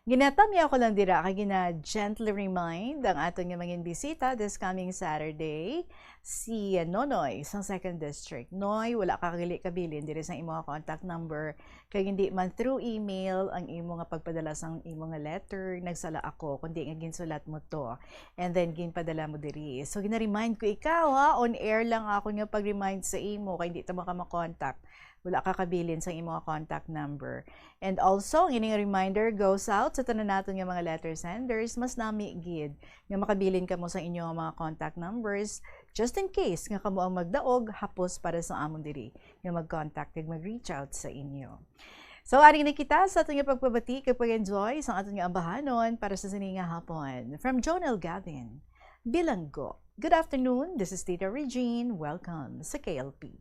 Ginatamya ko lang dira kay gina-gently remind ang aton nga mga bisita this coming Saturday, si Nonoy sang Second District. Noy, wala ka gali kabilin diri sa imo nga contact number, kay hindi man through email ang imo nga pagpadala sang imo nga letter, nagsala ako, kundi nga ginsulat mo to and then ginpadala mo diri. So gina-remind ko ikaw, ha, on air lang ako nga pag-remind sa imo kay hindi ta maka makontak. Wala ka kabilin sang imo nga contact number. And also, ang ining reminder goes out sa tanan naton nga mga letter senders. Mas nami gid nga makabilin kamo sa inyo nga mga contact numbers, just in case nga kamo ang magdaog hapos para sa amon diri nga mag-contact kag mag-reach out sa inyo. So, ari na kita sa aton nga pagpabati kag pag-enjoy sa aton nga ambahanon para sa sini nga hapon. From Jonel Gavin, Bilanggo. Good afternoon, this is Tita Regine. Welcome sa K L P.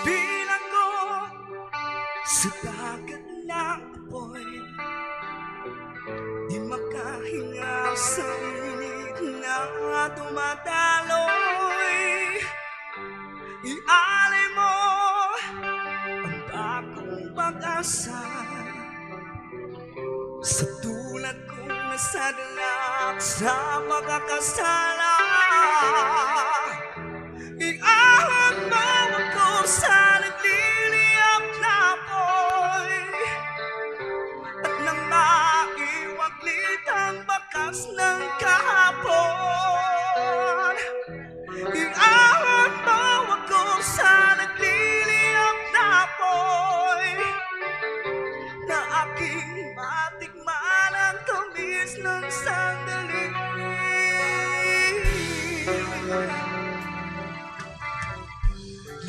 Bilanggo sa dagat na apoy, di makahingaw sa init na dumadaloy. Ialay mo ang bagong pag-asa. Sa tulad kong nasadlak sa pagkakasala, iahon mo ako sa nagliliyab na apoy, at nang maiwaglit ang bakas ng kahapon, iahon mo ako sa nagliliyab na apoy, na aking matikman ang tamis ng sandali.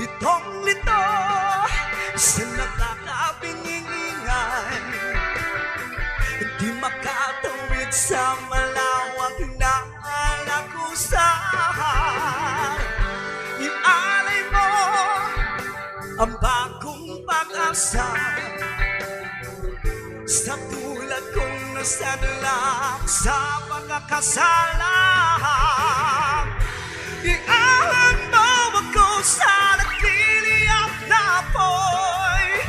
Litong-lito sa nakakapingingingan, di makatawid sa malawak na lagusan. Ialay mo ang bagong pag-asa. Sa tulad kong nasadlak sa pagkakasala, iahon mo ako sa nagliliyab na apoy,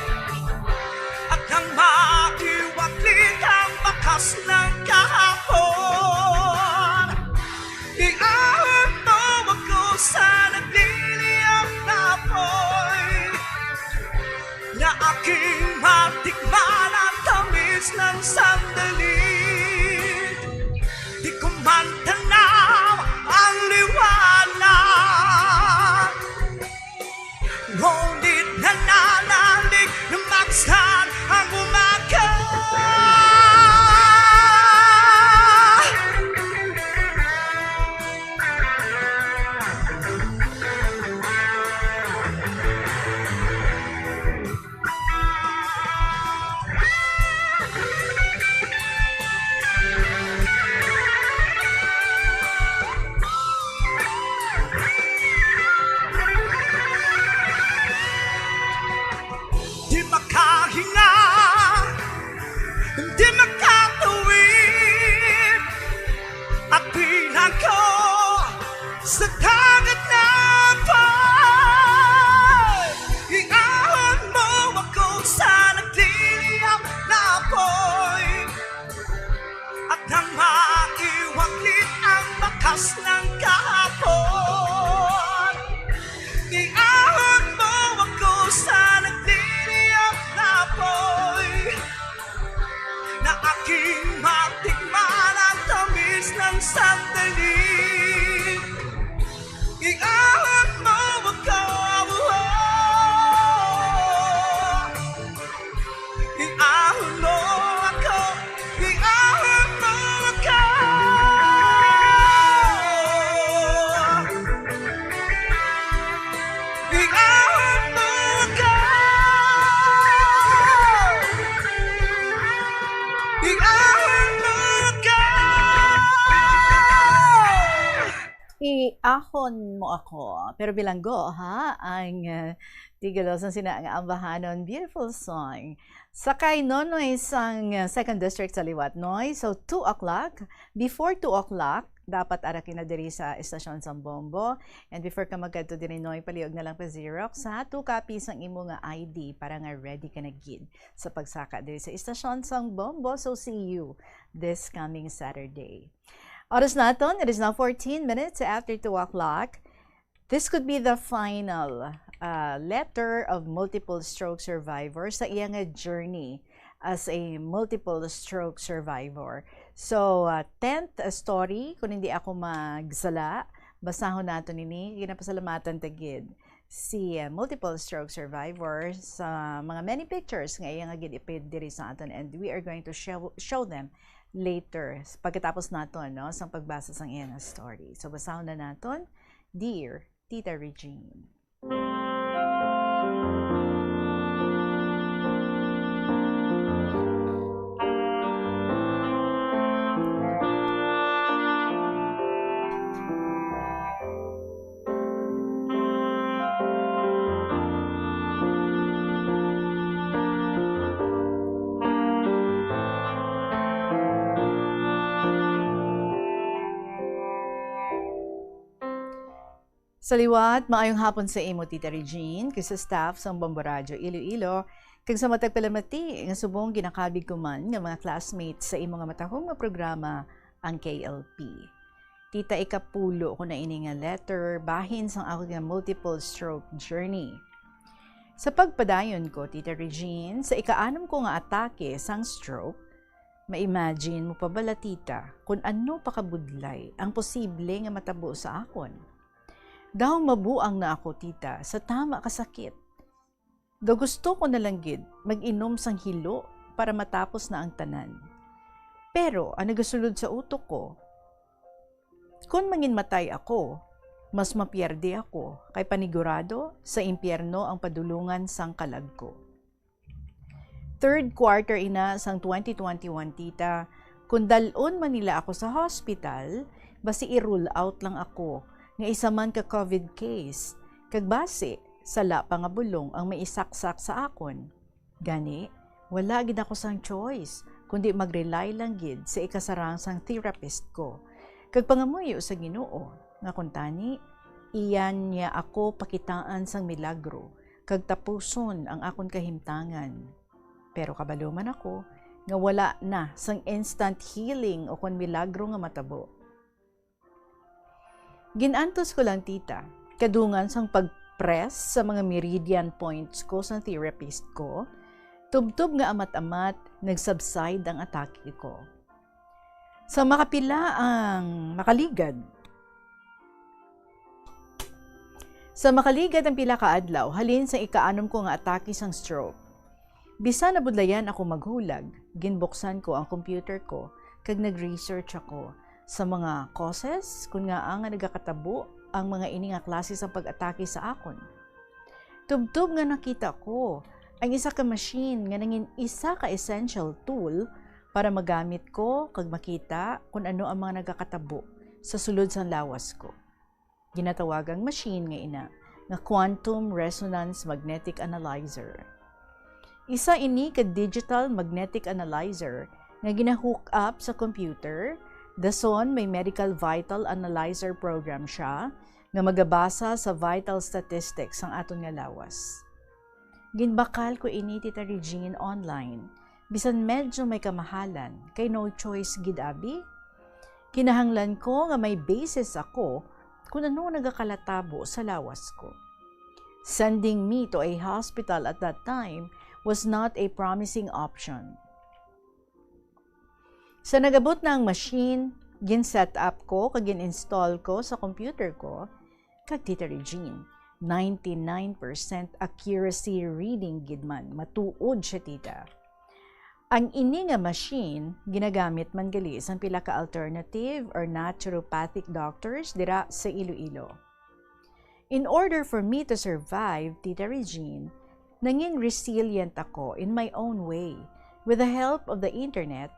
at nang maiwaglit ang bakas ng kahapon, iahon mo ako sa nagliliyab na apoy, na aking matikman ang tamis ng sandali. Di ko man tanaw ang liwanag, ngunit nananalig na magsan ang umaga. Di makahinga, di makatawid, at pinangko sa dagat na apoy. Iahon mo ako sa nagliliyab na apoy, at nang maiwaglit ang bakas ng kahapon, iahon mo ako sa nagliliyab na apoy, na aking matikman ang tamis ng sandali. Iahon Ahon mo ako, pero bilanggo, ha? Ang, uh, Tigalosan sina nga ambahanon. Beautiful song. Sakay Nonoy sang, uh, Second District sa liwat, Noy. So, two o'clock. Before two o'clock, dapat ara ka na diri sa estasyon sang Bombo. And before ka magkadto diri, Noy, palihog na lang pa Xerox, ha? Two copies ang imo nga I D para nga ready ka na gid sa pagsaka diri sa estasyon sang Bombo. So, see you this coming Saturday. Oras naton, it is now fourteen minutes after two o'clock. This could be the final, uh, letter of multiple stroke survivor sa iya nga journey as a multiple stroke survivor. So, uh, tenth story, kung hindi ako magsala, basahon nato nini. Ginapasalamatan ta gid si, uh, multiple stroke survivor sa mga many pictures nga iya nga gin-ipid diri sa aton, and we are going to show, show them later, pagkatapos naton, no, sang pagbasa sang iya nga story. So, basahon na naton, Dear Tita Regine. Sa liwat, maayong hapon sa imo, Tita Regine, kag sa staff sang Bombo Radyo Iloilo, kag sa matag palamati nga subong ginakabig ko man nga mga classmates sa imo nga matahom nga programa, ang K L P. Tita, ikapulo ko na ini nga letter bahin sang ako nga multiple stroke journey. Sa pagpadayon ko, Tita Regine, sa ikaanom ko nga atake sang stroke, ma-imagine mo pa bala, Tita, kun ano pa kabudlay ang posible nga matabo sa akon? Daw mabuang na ako, Tita, sa tama ka sakit. Daw gusto ko na lang gid mag-inom sang hilo para matapos na ang tanan. Pero ang nagasulod sa utok ko, kun manginmatay ako, mas mapierde ako kay panigurado sa impyerno ang padulungan sang kalag ko. Third quarter ina sang twenty twenty-one, Tita, kun dal-on man nila ako sa hospital, basi i-rule out lang ako nga isa man ka covid case, kag basi sala pa nga bulong ang maisaksak sa akon. Gani, wala gid ako sang choice, kundi mag-rely lang gid sa ikasarang sang therapist ko, kag pangamuyo sa Ginoo, nga kuntani, iya niya ako pakitaan sang milagro, kag tapuson ang akon kahimtangan. Pero kabalo man ako nga wala na sang instant healing ukon milagro nga matabo. Gin-antos ko lang, Tita, kadungan sang pag-press sa mga meridian points ko sang therapist ko, tubtob nga amat-amat nag-subside ang atake ko. Sa makapila ang makaligad, Sa makaligad ang pila ka adlaw halin sa ikaanom ko nga atake sang stroke, bisan nabudlayan ako maghulag, ginbuksan ko ang computer ko kag nag-research ako sa mga causes kun ngaa nga nagakatabo ang mga ini nga klase sang pag-atake sa akon. Tubtob nga nakita ko ang isa ka machine nga nangin isa ka essential tool para magamit ko kag makita kun ano ang mga nagakatabo sa sulod sang lawas ko. Ginatawagang machine nga ina nga quantum resonance magnetic analyzer. Isa ini ka digital magnetic analyzer nga gina-hook up sa computer, dason may medical vital analyzer program siya nga magabasa sa vital statistics sang aton nga lawas. Ginbakal ko ini, Tita Regine, online, bisan medyo may kamahalan, kay no choice gid abi. Kinahanglan ko nga may basis ako kun ano nagakalatabo sa lawas ko. Sending me to a hospital at that time was not a promising option. Sa nag-abot na ang machine, gin-set up ko kag gin-install ko sa computer ko, kag Tita Regine, ninety-nine percent accuracy reading gid man, matuod siya, Tita. Ang ini nga machine ginagamit man gali sang pila ka alternative or naturopathic doctors dira sa Iloilo. In order for me to survive, Tita Regine, nangin resilient ako in my own way. With the help of the internet,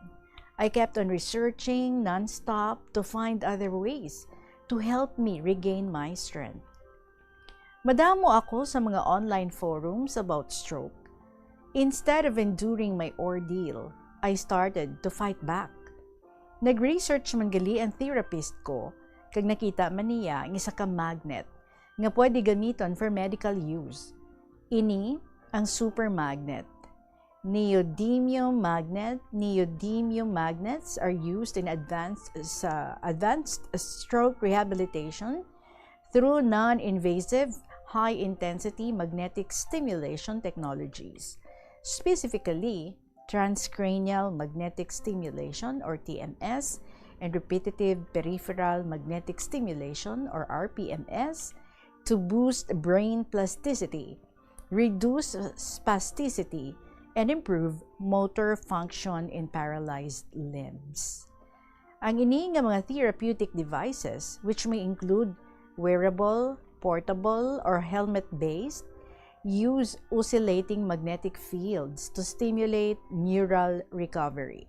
I kept on researching nonstop to find other ways to help me regain my strength. Madamo ako sa mga online forums about stroke. Instead of enduring my ordeal, I started to fight back. Nag-research man gali ang therapist ko, kag nakita man niya ang isa ka magnet nga pwede gamiton for medical use. Ini ang super magnet. Neodymium magnet. Neodymium magnets are used in advanced, sa advanced stroke rehabilitation through non-invasive, high-intensity magnetic stimulation technologies, specifically transcranial magnetic stimulation, or T M S, and repetitive peripheral magnetic stimulation, or R P M S, to boost brain plasticity, reduce spasticity, and improve motor function in paralyzed limbs. Ang ini nga mga therapeutic devices, which may include wearable, portable, or helmet-based, use oscillating magnetic fields to stimulate neural recovery.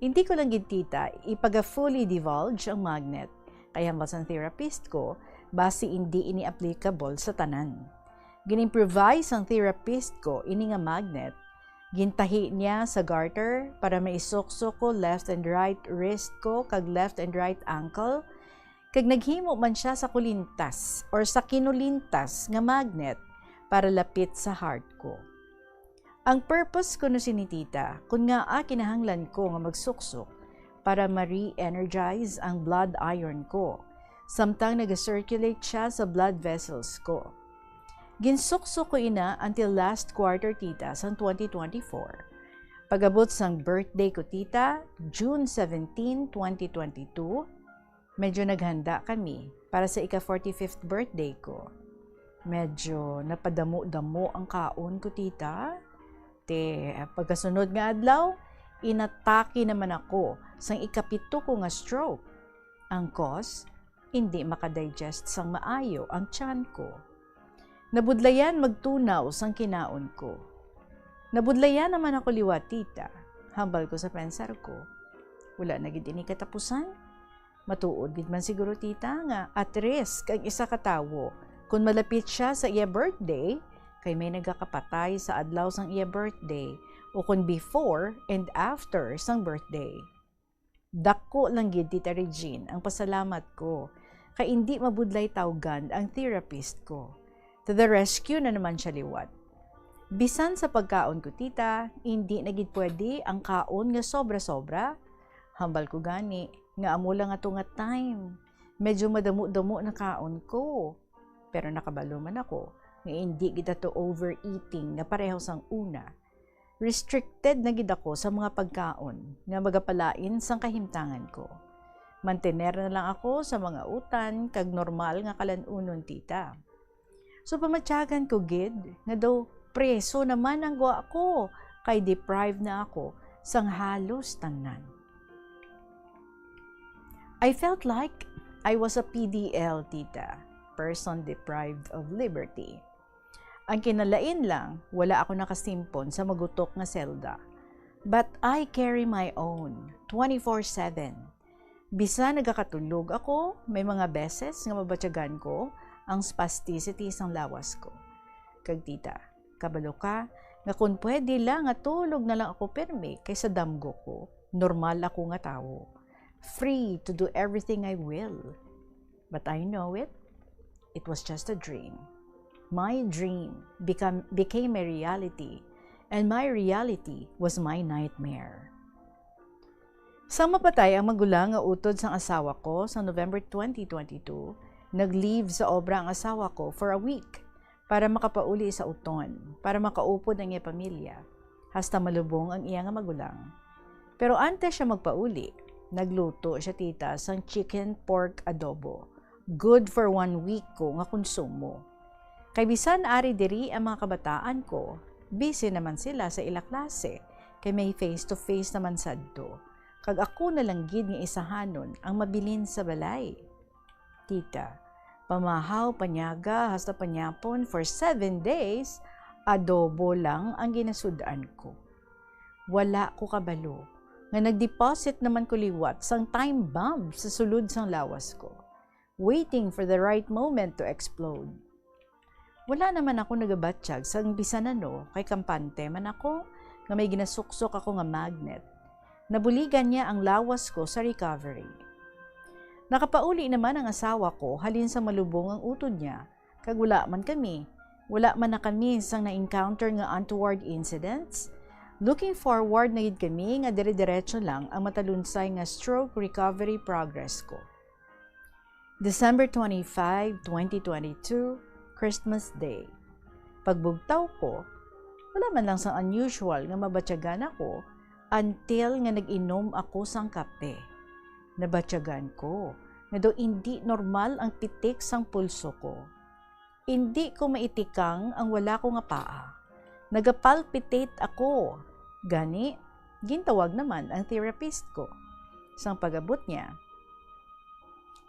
Hindi ko lang gid, tita, ipaga-fully divulge ang magnet, kay hambal sang therapist ko, basi indi ini applicable sa tanan. Gin-improvise sang therapist ko ini nga magnet. Gintahi niya sa garter para maisuksok ko left and right wrist ko kag left and right ankle, kag naghimo man siya sa kulintas or sa kinulintas nga magnet para lapit sa heart ko. Ang purpose kuno sini, tita, kun ngaa kinahanglan ko nga magsuksok para ma-re-energize ang blood iron ko, samtang naga-circulate siya sa blood vessels ko. Ginsuksok ko ina until last quarter, tita, sang twenty twenty-four. Pag-abot sang birthday ko, tita, June seventeen, twenty twenty-two, medyo naghanda kami para sa ika-forty-fifth birthday ko. Medyo napadamo-damo ang kaon ko, tita. Te, pagkasunod nga adlaw, inatake naman ako sang ikapito ko nga stroke. Ang cause, indi makadigest sang maayo ang tiyan ko. Nabudlayan magtunaw sang kinaon ko. Nabudlayan naman ako liwat, tita, hambal ko sa pensar ko. Wala na gid ini katapusan. Matuod gid man siguro, tita, nga at risk ang isa ka tawo kon malapit siya sa iya birthday, kay may nagakapatay sa adlaw sang iya birthday, o kon before and after sang birthday. Dako lang gid, Tita Regine, ang pasalamat ko, kay indi mabudlay tawgan ang therapist ko. To the rescue na naman siya liwat. Bisan sa pagkaon ko, tita, indi na gid pwede ang kaon nga sobra-sobra. Hambal ko gani nga amo lang ato nga time, medyo madamo-damo na kaon ko. Pero nakabalo man ako nga indi gid ato overeating nga pareho sang una. Restricted na gid ako sa mga pagkaon nga magapalain sang kahimtangan ko. Mantener na lang ako sa mga utan kag normal nga kalan-unon, tita. So, pamatyagan ko gid nga daw preso naman ang gwa ko, kay deprived na ako sang halos tanan. I felt like I was a P D L, tita, person deprived of liberty. Ang kinalain lang, wala ako nakasimpon sa magutok nga selda. But I carry my own, twenty-four seven. Bisan nagakatulog ako, may mga beses nga mabatyagan ko ang spasticity sang lawas ko. Kag, tita, kabalo ka nga kon pwede lang nga tulog na lang ako pirmi kaysa damgo ko, normal ako nga tawo, free to do everything I will. But I know it. It was just a dream. My dream become, became a reality, and my reality was my nightmare. Sang mapatay ang magulang nga utod sang asawa ko sa November twenty twenty-two, nag-leave sa obra ang asawa ko for a week para makapauli sa uton, para makaupod ang iya pamilya, hasta malubong ang iya nga magulang. Pero antes siya magpauli, nagluto siya, tita, sang chicken pork adobo. Good for one week ko nga konsumo. Kay bisan ari diri ang mga kabataan ko, busy naman sila sa ila klase, kay may face-to-face naman sadto. Kag ako na lang gid nga isahanon ang mabilin sa balay. Tita, pamahaw, panyaga, hasta panyapon for seven days, adobo lang ang ginasud-an ko. Wala ko kabalo nga nag-deposit naman ko liwat sang time bomb sa sulod sang lawas ko, waiting for the right moment to explode. Wala naman ako nagabatyag sang bisan ano, kay kampante man ako nga may ginasuksok ako nga magnet. Nabuligan niya ang lawas ko sa recovery. Nakapauli naman ang asawa ko halin sa malubong ang utod niya, kag wala man kami, wala man na kami sang na-encounter nga untoward incidents. Looking forward na gid kami nga dire-diretso lang ang matalunsay nga stroke recovery progress ko. December twenty-five, twenty twenty-two, Christmas Day. Pagbugtaw ko, wala man lang sang unusual nga mabatyagan ako until nga nag-inom ako sang kape. Nabatyagan ko nga daw indi normal ang pitik sang pulso ko. Indi ko maitikang ang wala ko nga paa. Nagapalpitate ako. Gani, gintawag naman ang therapist ko. Sang pag-abot niya,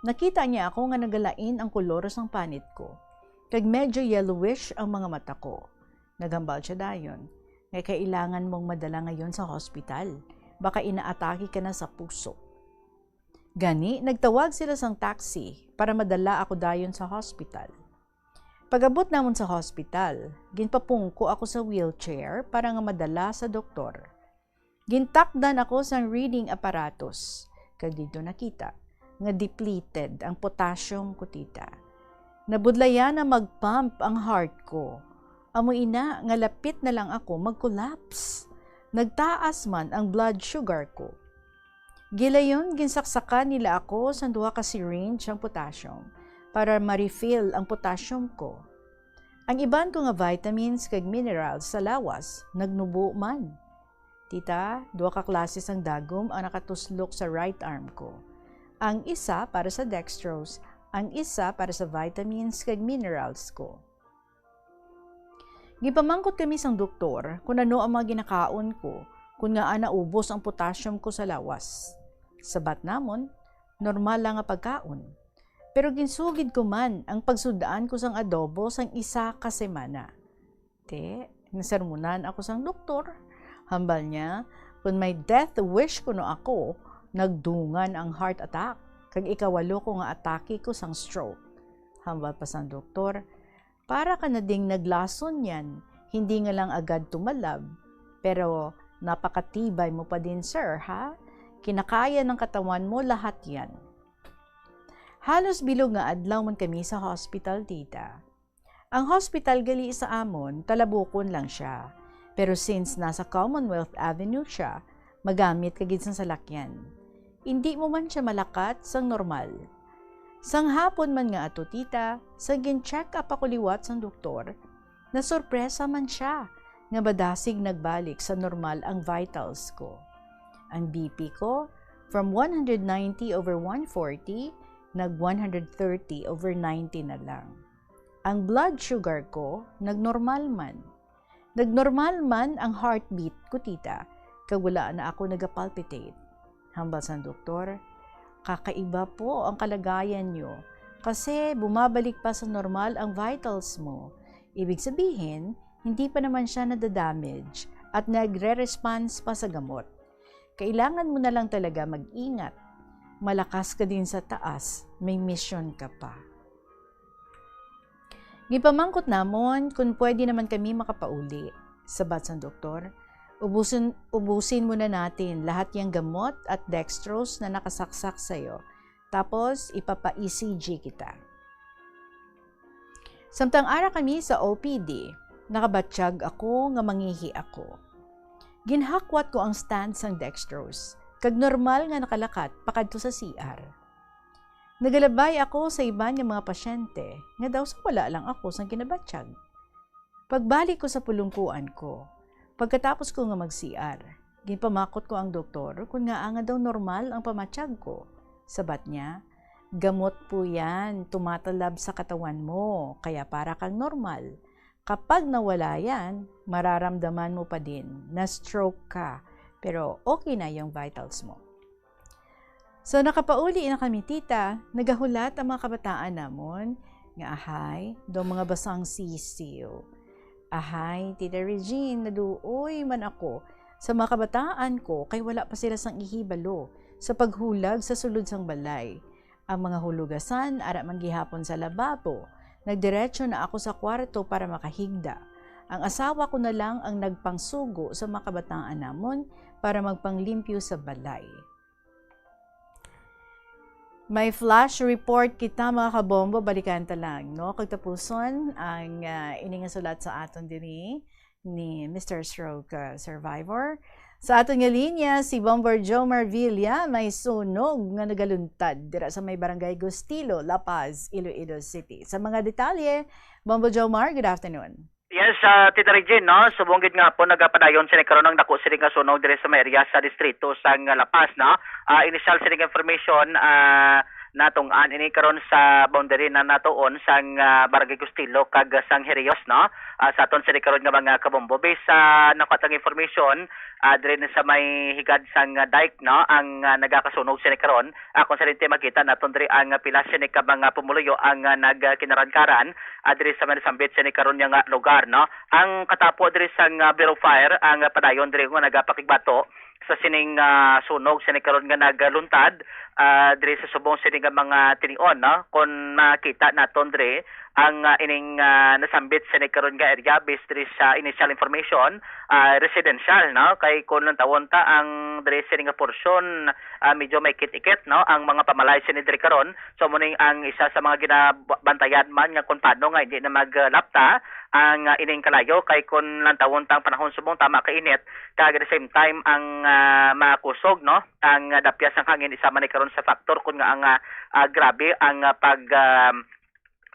nakita niya ako nga nagalain ang kolor sang panit ko, kag medyo yellowish ang mga mata ko. Naghambal siya dayon nga kailangan mong madala ngayon sa hospital. Baka inaatake ka na sa puso. Gani, nagtawag sila sang taxi para madala ako dayon sa hospital. Pag-abot namon sa hospital, ginpapungko ako sa wheelchair para nga madala sa doktor. Gintakdan ako sang reading apparatus, kag didto nakita nga depleted ang potassium ko, tita. Nabudlayan na mag-pump ang heart ko. Amo ina nga lapit na lang ako mag-collapse. Nagtaas man ang blood sugar ko. Gilayon, ginsaksakan nila ako sang duha ka syringe sang potassium para ma-refill ang potassium ko. Ang iban ko nga vitamins kag minerals sa lawas nagnubo man. Tita, duha ka klase sang dagom ang nakatuslok sa right arm ko. Ang isa para sa dextrose, ang isa para sa vitamins kag minerals ko. Gipamangkot kami sang doktor kon ano ang mga ginakaon ko, kon ngaa naubos ang potassium ko sa lawas. Sabat namon, normal lang nga pagkaon. Pero ginsugid ko man ang pagsud-an ko sang adobo sang isa ka semana. Te, nasermonan ako sang doktor. Hambal niya, kon may death wish kuno ako, nagdungan ang heart attack, kag ikawalo ko nga atake ko sang stroke. Hambal pa sang doktor, para ka na ding naglason niyan, hindi nga lang agad tumalab, pero napakatibay mo pa din, sir, ha? Kinakaya ng katawan mo lahat yan. Halos bilog nga adlaw man kami sa hospital, tita. Ang hospital gali sa amon, talabukon lang siya. Pero since nasa Commonwealth Avenue siya, magamit ka gid sang salakyan. Indi mo man siya malakat sang normal. Sang hapon man nga ato, tita, sang gin-check up ako liwat sang doktor, nasorpresa man siya nga madasig nagbalik sa normal ang vitals ko. Ang B P ko, from one hundred ninety over one forty, nag one hundred thirty over ninety na lang. Ang blood sugar ko nagnormal man. Nagnormal man ang heartbeat ko, tita, kag wala na ako nagapalpitate. Hambal sang doktor, "Kakaiba po ang kalagayan niyo kasi bumabalik pa sa normal ang vitals mo. Ibig sabihin, hindi pa naman siya nadadamage at nagre-response pa sa gamot. Kailangan mo na lang talaga mag-ingat. Malakas ka din sa taas, may mission ka pa." Gipamangkot namon kon pwede naman kami makapauli. Sabat sang doktor, "Ubusin, ubusin muna natin lahat yang gamot at dextrose na nakasaksak sa'yo. Tapos, ipapa-E C G kita." Samtang ara kami sa O P D, nakabatyag ako nga mangihi ako. Ginhakwat ko ang stand sang dextrose, kag normal nga nakalakat pakadto sa C R. Nagalabay ako sa iban nga mga pasyente nga daw sa wala lang ako sang ginabatyag. Pagbalik ko sa pulungkuan ko, pagkatapos ko nga mag-C R, ginpamakot ko ang doktor kon ngaa nga daw normal ang pamatyag ko. Sabat niya, "Gamot po yan, tumatalab sa katawan mo, kaya para kang normal. Kapag nawala yan, mararamdaman mo pa din na stroke ka, pero okay na yung vitals mo." So, nakapauli na kami, tita. Nagahulat ang mga kabataan namon nga, "Ahay, daw mga basang sisiw. Ahay, Tita Regine, naluoy man ako sa mga kabataan ko kay wala pa sila sang ihibalo sa paghulag sa sulod sang balay. Ang mga hulugasan ara man gihapon sa lababo. Nagdiretso na ako sa kwarto para makahigda. Ang asawa ko na lang ang nagpangsugo sa mga kabataan namon para magpanglimpyo sa balay. May flash report kita, mga kabombo. Balikan ta lang, no? Kag tapuson ang, ah, ini nga sulat sa aton diri ni Mister Stroke, ah, survivor. Sa aton nga linya, si Bomber Jomar Villa, may sunog nga nagaluntad dira sa may Barangay Gustilo, La Paz, Iloilo City. Sa mga detalye, Bomber Jomar, good afternoon. Yes, ah, Tita Regine, no? Subong gid nga po nagapadayon sini karon ang dako sini nga sunog diri sa may area sa distrito sang La Paz, no? Ah, initial sini nga information, ah, natong-an ini karon sa boundary na natuon sang, ah, Barangay Gustilo kag sang Herios, no? Ah, sa aton sini karon nga mga kabombo. Based sa nakuha tang information, ah, diri na sa may higad sang, ah, dike, no? Ang, ah, nagakasunog sini karon. Ah, kung sa dinhi makita naton diri ang, ah, pila sini ka mga pumuluyo ang, ah, nagkinarankaran, ah, diri sa may nasambit sini karon nga lugar, no? Ang katapo diri sang, ah, Bureau of Fire ang, ah, padayon diri nga nagapakigbato sa sining, ah, sunog sini karon nga nagluntad, ah, diri sa subong sini nga mga tinion, no? Kung makita naton diri ang, ah, ining, ah, nasambit sini karon nga area based diri sa initial information, ah, residential, no? Kay kung lantawon ta ang diri sini nga porsyon, ah, medyo may ikit-ikit, no? Ang mga pamalay sini diri karon. So, mao ni ang isa sa mga ginabantayan man nga kung paano nga hindi na maglapta ang, ah, ining kalayo kay kung lantawon tang panahon subong tama ka init, kag at the same time ang, ah, makusog, no? Ang, ah, dapyas sang hangin isa man ni karon sa factor kung nga ang, ah, ah, grabe ang, ah, pag, ah,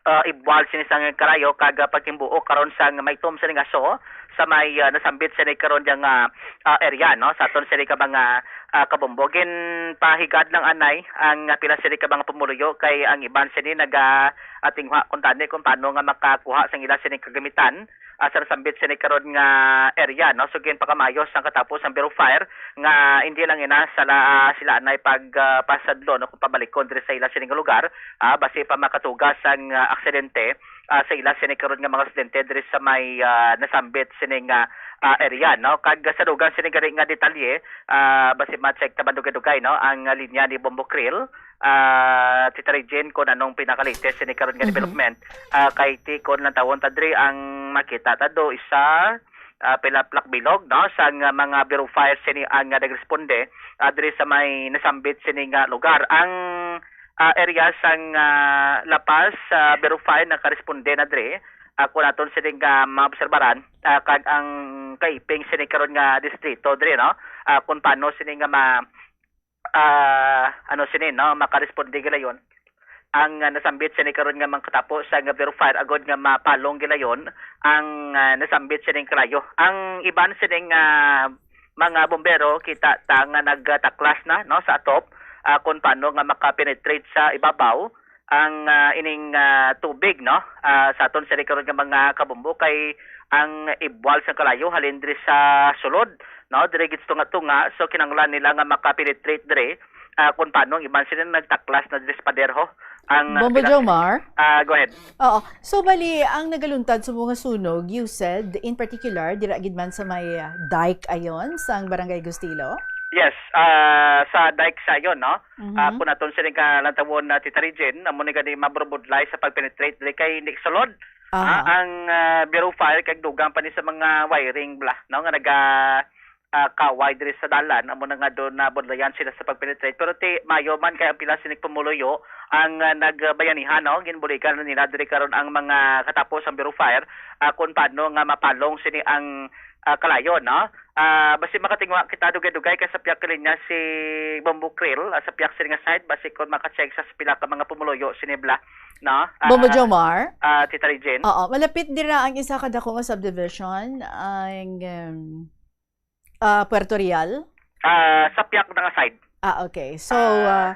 ah, ibwal sini sang kalayo kag, ah, pagkimbuo karon sang maitom sini nga aso sa may, ah, nasambit sini karon nga, ah, area, no? Sa aton sini ka mga, ah, kabombo. Ginpahigad lang anay ang pila sini ka mga pumuluyo kay ang iban sini naga, ah, tinguha kung tani kung paano nga makakuha sang ila sini kagamitan, ah, sa nasambit sini karon nga area, no? So, ginpakamayo sang katapo sang Bureau of Fire nga hindi lang ina sala, sila anay pag, ah, pasadlon o kung pabalikon diri sa ila sini nga lugar, ah, basi pa makatuga sang, ah, aksidente, ah, sa ila sini karon nga mga residente diri sa may, ah, nasambit sini nga, ah, area, no? Kag sa dugang sini gani nga detalye, ah, basi ma-check ta man dugay-dugay, no? Ang, ah, linya ni Bombo Krill, ah, Tita Regine, kung anong pinaka-latest sini karon nga Mhm. development, ah, kay ti kung lantawon ta diri ang makita ta do isa, ah, pila plak bilog, no, sang, ah, mga Bureau of Fire sini ang, ah, nagresponde, ah, diri sa may nasambit sini nga lugar. Ang, ah, area sang, ah, La Paz, ah, Bureau of Fire nakaresponde na diri. Ah, kung aton sini nga maobserbaran, ah, kag ang kaiping sini karon nga distrito diri, no, ah, kung paano sini nga ma-, ah, ano sini, no, makaresponde gilayon ang, ah, nasambit sini karon nga mga katapo sa nga Bureau of Fire agod nga mapalong gilayon ang, ah, nasambit sining kalayo. Ang iban sining, ah, mga bombero kita ta nga nagtaklas na, no, sa atop, ah, kung paano nga makapenetrate sa ibabaw ang, ah, ining, ah, tubig, no, ah, sa aton sini karon nga mga kabombo kay ang ibwal sa kalayo halin diri sa sulod, no, diri gid sa tunga-tunga, so kinahanglan nila nga makapenetrate diri, ah, kung paano ang iban sila nagtaklas na diri sa pader ho. Ang, ah, Bombo pila-, Jomar? Ah, go ahead. Oo. So, bali, ang nagaluntad sa mga sunog, you said, in particular, dira gid man sa may, ah, dike ayon, sang Barangay Gustilo? Yes, ah, sa dike sa ayon, no? Mhm. Ah, kung aton sini ka lantawon na Tita Regine, amo ni gani maburubudlay sa pag-penetrate diri kay hindi sulod. Aha. Ah, ang, ah, Bureau of Fire kay dugang pa ni sa mga wiring bla, no, nga naga, ah, kaway diri sa dalan, amo na nga doon nabudlayan sila sa pag-penetrate. Pero ti, mayo man kay ang pila sining pumuluyo ang, ah, nagbayanihan, no, ginbuligan na nila diri karon ang mga katapo sa Bureau of Fire, ah, kung paano nga mapalong sini ang, ah, kalayo, no? Ah, basi makatingwa kita dugay-dugay kay sa pihak linya si Bombo Krill, ah, sa pihak sini nga side, basi kung maka-check sa pila ka mga pumuluyo sini bla, no? Ah, Bombo Jomar? Ah, Tita Regine? Oo, malapit dira ang isa ka dako nga subdivision, ang, um, ah, Puerto Real? Ah, sa pihak na nga side. Ah, okay. So, Ah,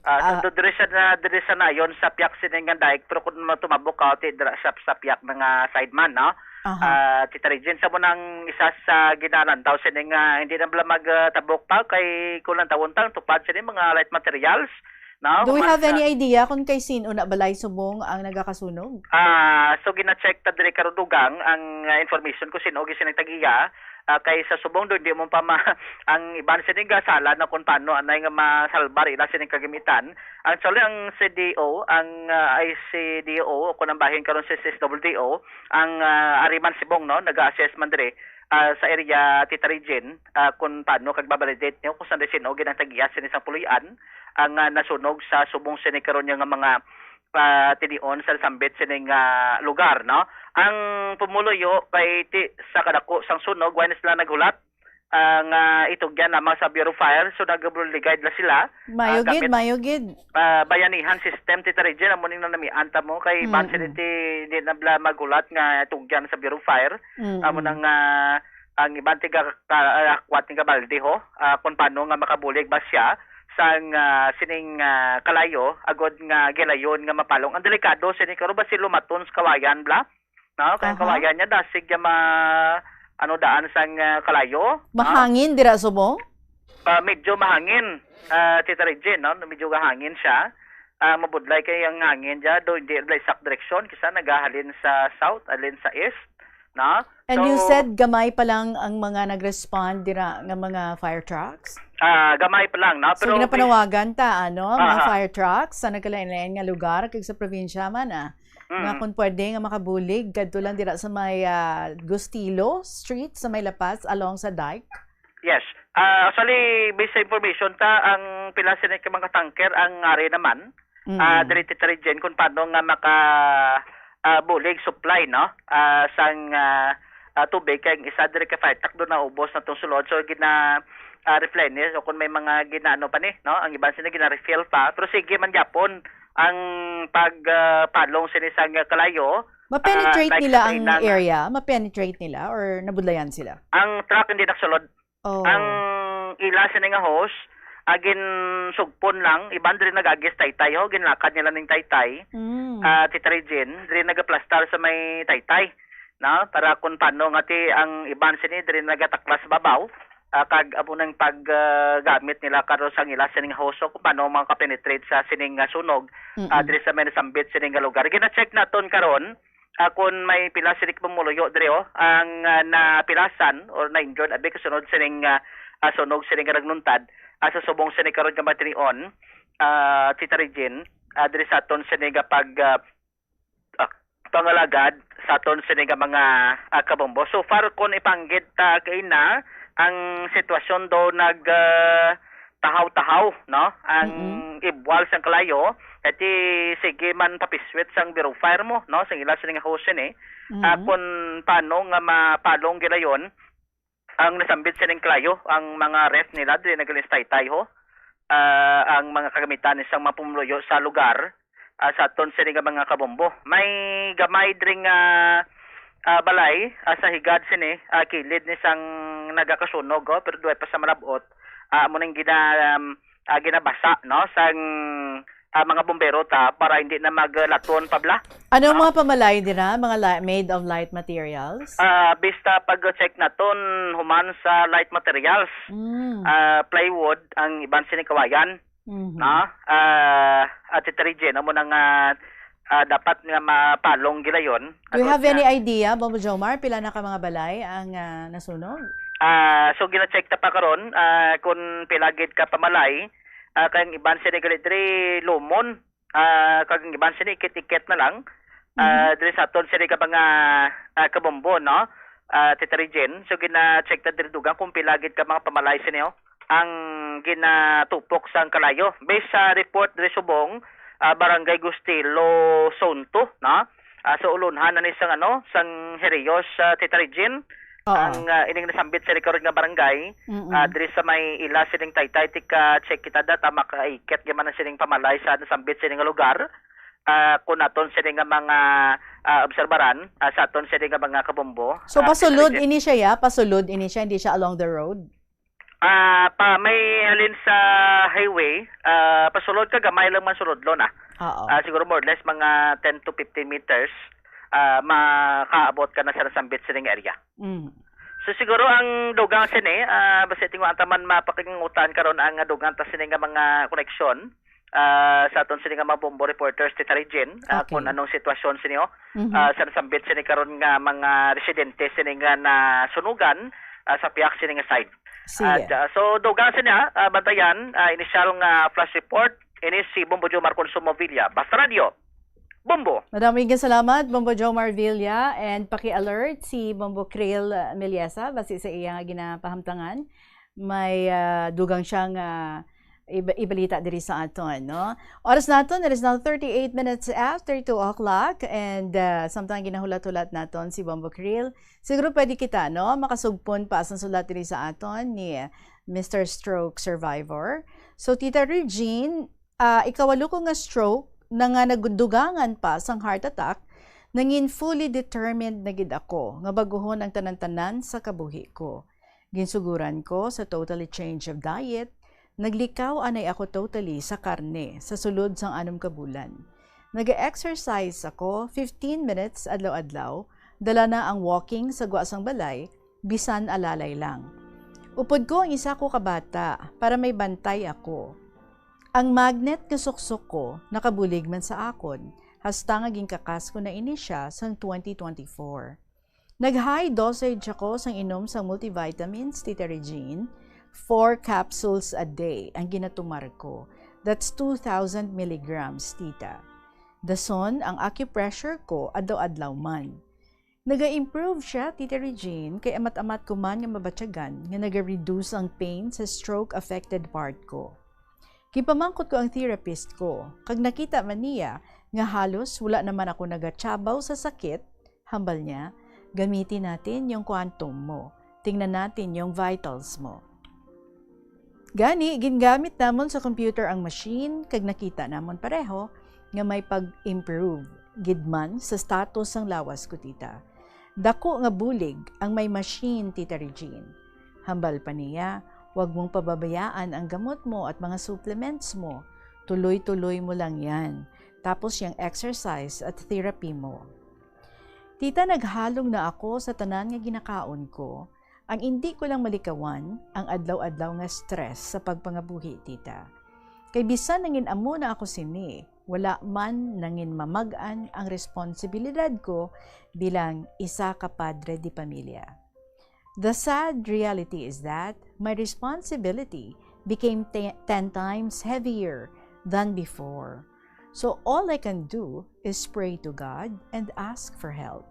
ah, ah, ah, so, diri siya na, diri siya na yon sa pihak sini nga dike, pero kung matumabok ka, ti, dira siya sa pihak na nga side man, no? Aha. Ah, Tita Regine, sa mo nang isa sa ginalantaw sini nga hindi na bala magtabok pa kay kung lantawon ta ang tupad sini mga light materials, no? Do we Mas, have any ah, idea kung kay sin-o na balay subong ang nagakasunog? Ah, so gina-check ta diri karon dugang ang, ah, information kung sin-o gid sini nagtag-iya. Ah, kay sa subong do, hindi mo pa ma-, ang iban sini gasala na kung paano anay nga masalbar ila sining kagamitan. Actually, ang C D O, ang, ah, I C D O, o kung ang bahin karon sa S S W D O, ang, ah, ari man subong, no, nag-assess man diri, ah, sa area, Tita Regine, ah, kung paano kag babalidate niyo kung saan sin-o ginatag-iya sini sang puloy-an ang, ah, nasunog sa subong sini karon nga mga, ah, tinion sa sambit sining, ah, lugar, no? Ang pumuluyo kay ti-, sa kadako sang sunog, wala na sila naghulat, ah, nga itugyan lamang sa Bureau of Fire, so nagabuligay na sila. Mayo Ah, gid, gamit, mayo gid. ah, bayanihan system, Tita Regine, amo ning nanamian ta mo kay ban Mm-mm. sila ti-, di na bala maghulat nga tugyan sa Bureau of Fire. Mm-mm. Amo nang, ah, ang iban tiga ka, ah, kwat nga balde ho, ah, kung paano nga makabulig ba siya sang, ah, sining, ah, kalayo, agod nga gilayon nga mapalong. Ang delikado sini karon ba si lumaton sa kawayan bala? No, kay ang Aha. kawayan niya dasig ya ma-, ano, daan sang, ah, kalayo, no? Mahangin dira subong? Ah, medyo mahangin, ah, Tita Regine, no? Medyo gahangin siya. Ah, mabudlay kay ang hangin diya, do hindi bala exact direction, kisa nagahalin sa south, halin sa east, no? And you So, said gamay pa lang ang mga nag-respond dira nga mga fire trucks? Ah, gamay pa lang, no? So, Pero ginapanawagan ta, ano, mga Aha. fire trucks sa nagkalain-lain nga lugar kag sa probinsya man, ah, nga Mm. kung pwede nga makabulig kadto lang dira sa may, ah, Gustilo Street sa may La Paz along sa dike? Yes. Ah, actually, based sa information ta, ang pila sini ka mga tanker ang ari naman, Mm. ah, diri, Tita Regine, kung paano nga maka, ah, bulig supply, no? Ah, sang, ah, ah, tubig, kay ang isa diri ka fire truck do naubos na tong sulod. So, gina, ah, replenish o kung may mga ginaano pa ni, no? Ang iban sila gina-refill pa. Pero sige man gyapon ang pag, ah, palong sini sang kalayo. Ma-penetrate Ah, nila ang nagkakainang area? Ma-penetrate nila or nabudlayan sila? Ang truck hindi nagsulod. Oh. Ang ila sini nga hose, ah, ginsugpon lang, iban diri nag-agi sa Taytay, ho, ginlakad nila ning Taytay. Mm. Ah, Tita Regine, diri nagaplastar sa may Taytay, no? Para kung paano nga ti ang iban sini diri nagataklas babaw, ah, kag amo nang pag, ah, gamit nila karon sa ila sining hose, so kung paano makapenetrate sa sining, ah, sunog, ah, Mm-mm. diri sa may nasambit sining nga lugar. Gina-check naton karon, ah, kun may pila sini ka pumuluyo diri, oh, ang, ah, napilasan or na-injured abi kasunod sining, ah, ah, sunog sini nga nagluntad, ah, sa subong sini karon nga mga tinion, ah, Tita Regine, ah, diri sa aton sini nga pag, ah, ah, pangalagad sa aton sini nga mga, ah, kabombo. So far, kun ipanggid ta kay na, ang sitwasyon daw nag, ah, tahaw-tahaw, no? Ang Mm-mm. ibwal sang kalayo, iti sige man papiswit sang Bureau of Fire mo, no? Sang ila sini nga hose ni. Ah, Mm-mm. kun paano nga mapalong gilayon ang nasambit sining kalayo, ang mga ref nila diri nagalis Taytay ho. Ah, ang mga kagamitan ni sang mga pumuluyo sa lugar, ah, sa aton sini nga mga kabombo. May gamay diri nga, ah, balay, ah, sa higad sini, ah, kilid ni sang nagakasunog, oh, pero duway pa sa malab-ot. Ah, amo nang gina-, um, ah, ginabasa, no, sang, ah, mga bombero ta para hindi na maglaton pa bala. Ano ang No? mga pamalay dira? Mga li-, made of light materials? Ah, basta pag-check naton, human sa light materials, Mm. ah, plywood, ang iban sini kawayan, Mhm. no? Ah, at Tita Regine, amo na nga, ah, dapat nga mapalong gilayon. Do you Agod have any nga idea, Bombo Jomar, pila na ka mga balay ang, ah, nasunog? Ah, so gina-check ta pa karon, ah, kung pila gid ka pamalay, ah, kay ang iban sini gali diri lumon, ah, kag ang iban sini ikit-ikit na lang. Ah, Mhm. diri sa aton sini ka mga, ah, kabombo, no? Ah, Tita Regine. So gina-check ta diri dugang kung pila gid ka mga pamalay sini, oh, ang ginatupok sang kalayo. Based sa report diri subong, ah, Barangay Gustilo Zone two, no? Ah, so ulunhan na ni sang, ano, sang Herios, ah, Tita Regine. Oo. Ang, ah, ining nasambit sa karon nga barangay, Mm-mm. ah, diri sa may ila sining Taytay, tika check kita data, makaikit gyud man ang sining pamalay sa nasambit sining nga lugar. Ah, kun aton sini nga mga, ah, obserbaran, ah, sa aton sini nga mga kabombo, So, ah, pasulod Tita Regine. ini siya, ya? Pasulod ini siya, hindi siya along the road? Ah, pa, may halin sa highway, ah, pasulod ka, gamay lang man sulod lo na. Oo. Ah, siguro more or less mga ten to fifteen meters, ah, makaabot ka na sa nasambit sining area. Mm. So, siguro ang dugang sini, ah, basi tingwa ta man mapakingutan karon ang dugang ta sini nga mga koneksyon, ah, sa aton sini nga mga bombo reporters, Tita Regine, ah, Okay. kung anong sitwasyon sini, oh. Mhm. Ah, sa nasambit sini karon nga mga residente sini nga nasunugan, ah, sa pihak sini nga side. Sige. At, ah, so, dugang sini, ah, bantayan, ah, inisyal nga flash report, ini si Bombo Jomar Consumo Villa. Basta Radyo, Bombo. Madamo nga salamat, Bombo Jomar Villa, and paki-alert si Bombo Krill, ah, Meliesa, basi sa iya nga ginapahamtangan. May, ah, dugang siyang, ah, iba-, ibalita diri sa aton, no? Oras naton, it is now thirty-eight minutes after two o'clock, and, ah, samtang ginahulat-hulat naton si Bombo Krill, siguro pwede kita, no, makasugpon pa sa sulat diri sa aton ni Mister Stroke Survivor. So, Tita Regine, ah, ikawalo ko nga stroke na nga nagdugangan pa sang heart attack, nangin fully determined na gid ako nga baguhon ang tanan-tanan sa kabuhi ko. Ginsuguran ko sa totally change of diet, naglikaw anay ako totally sa karne sa sulod sang anom ka bulan. Naga-exercise ako fifteen minutes adlaw-adlaw, dala na ang walking sa gwa sang balay, bisan alalay lang. Upod ko ang isa ko ka bata para may bantay ako. Ang magnet nga suksok ko nakabulig man sa akon, hasta nga ginkakas ko na ini sia sang twenty twenty-four. Nag-high dosage ako sang inom sang multivitamins, Tita Regine. Four capsules a day ang ginatumar ko. That's two thousand milligrams, Tita. Dason, ang acupressure ko adlaw-adlaw man. Naga-improve siya, Tita Regine, kay amat-amat ko man nga mabatyagan nga naga-reduce ang pain sa stroke-affected part ko. Ginpamangkot ko ang therapist ko, kag nakita man niya nga halos wala naman ako nagatrabaho sa sakit. Hambal niya, "Gamitin natin yung quantum mo. Tingnan natin yung vitals mo." Gani, gingamit namon sa computer ang machine, kag nakita namon pareho nga may pag-improve gid man sa status sang lawas ko, Tita. Dako nga bulig ang may machine, Tita Regine. Hambal pa niya, "Wag mong pababayaan ang gamot mo at mga supplements mo. Tuloy-tuloy mo lang yan. Tapos yung exercise at therapy mo." Tita, naghalong na ako sa tanan nga ginakaon ko. Ang indi ko lang malikawan, ang adlaw-adlaw nga stress sa pagpangabuhi, Tita. Kay bisan nangin amo na ako sini, wala man nangin mamag-an ang responsibilidad ko bilang isa ka padre de pamilya. The sad reality is that my responsibility became te-, ten times heavier than before. So all I can do is pray to God and ask for help.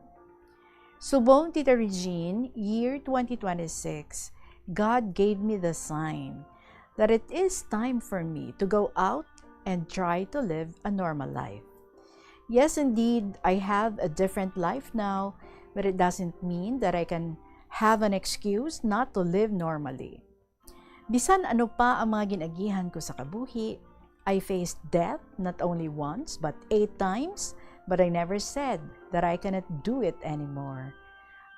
Subong, Tita Regine, year twenty twenty-six, God gave me the sign that it is time for me to go out and try to live a normal life. Yes, indeed, I have a different life now, but it doesn't mean that I can have an excuse not to live normally. Bisan ano pa ang mga gin-agihan ko sa kabuhi, I faced death not only once but eight times, but I never said that I cannot do it anymore.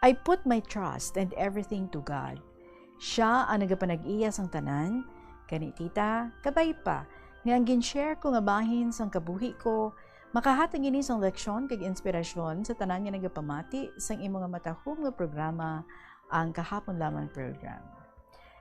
I put my trust and everything to God. Siya ang nagapanag-iya sang tanan. Kani, Tita, kabay pa nga ang gin-share ko nga bahin sang kabuhi ko makahatag ini sang leksyon kag inspirasyon sa tanan nga nagapamati sang imo nga matahom nga programa, ang Kahapon Lamang Program.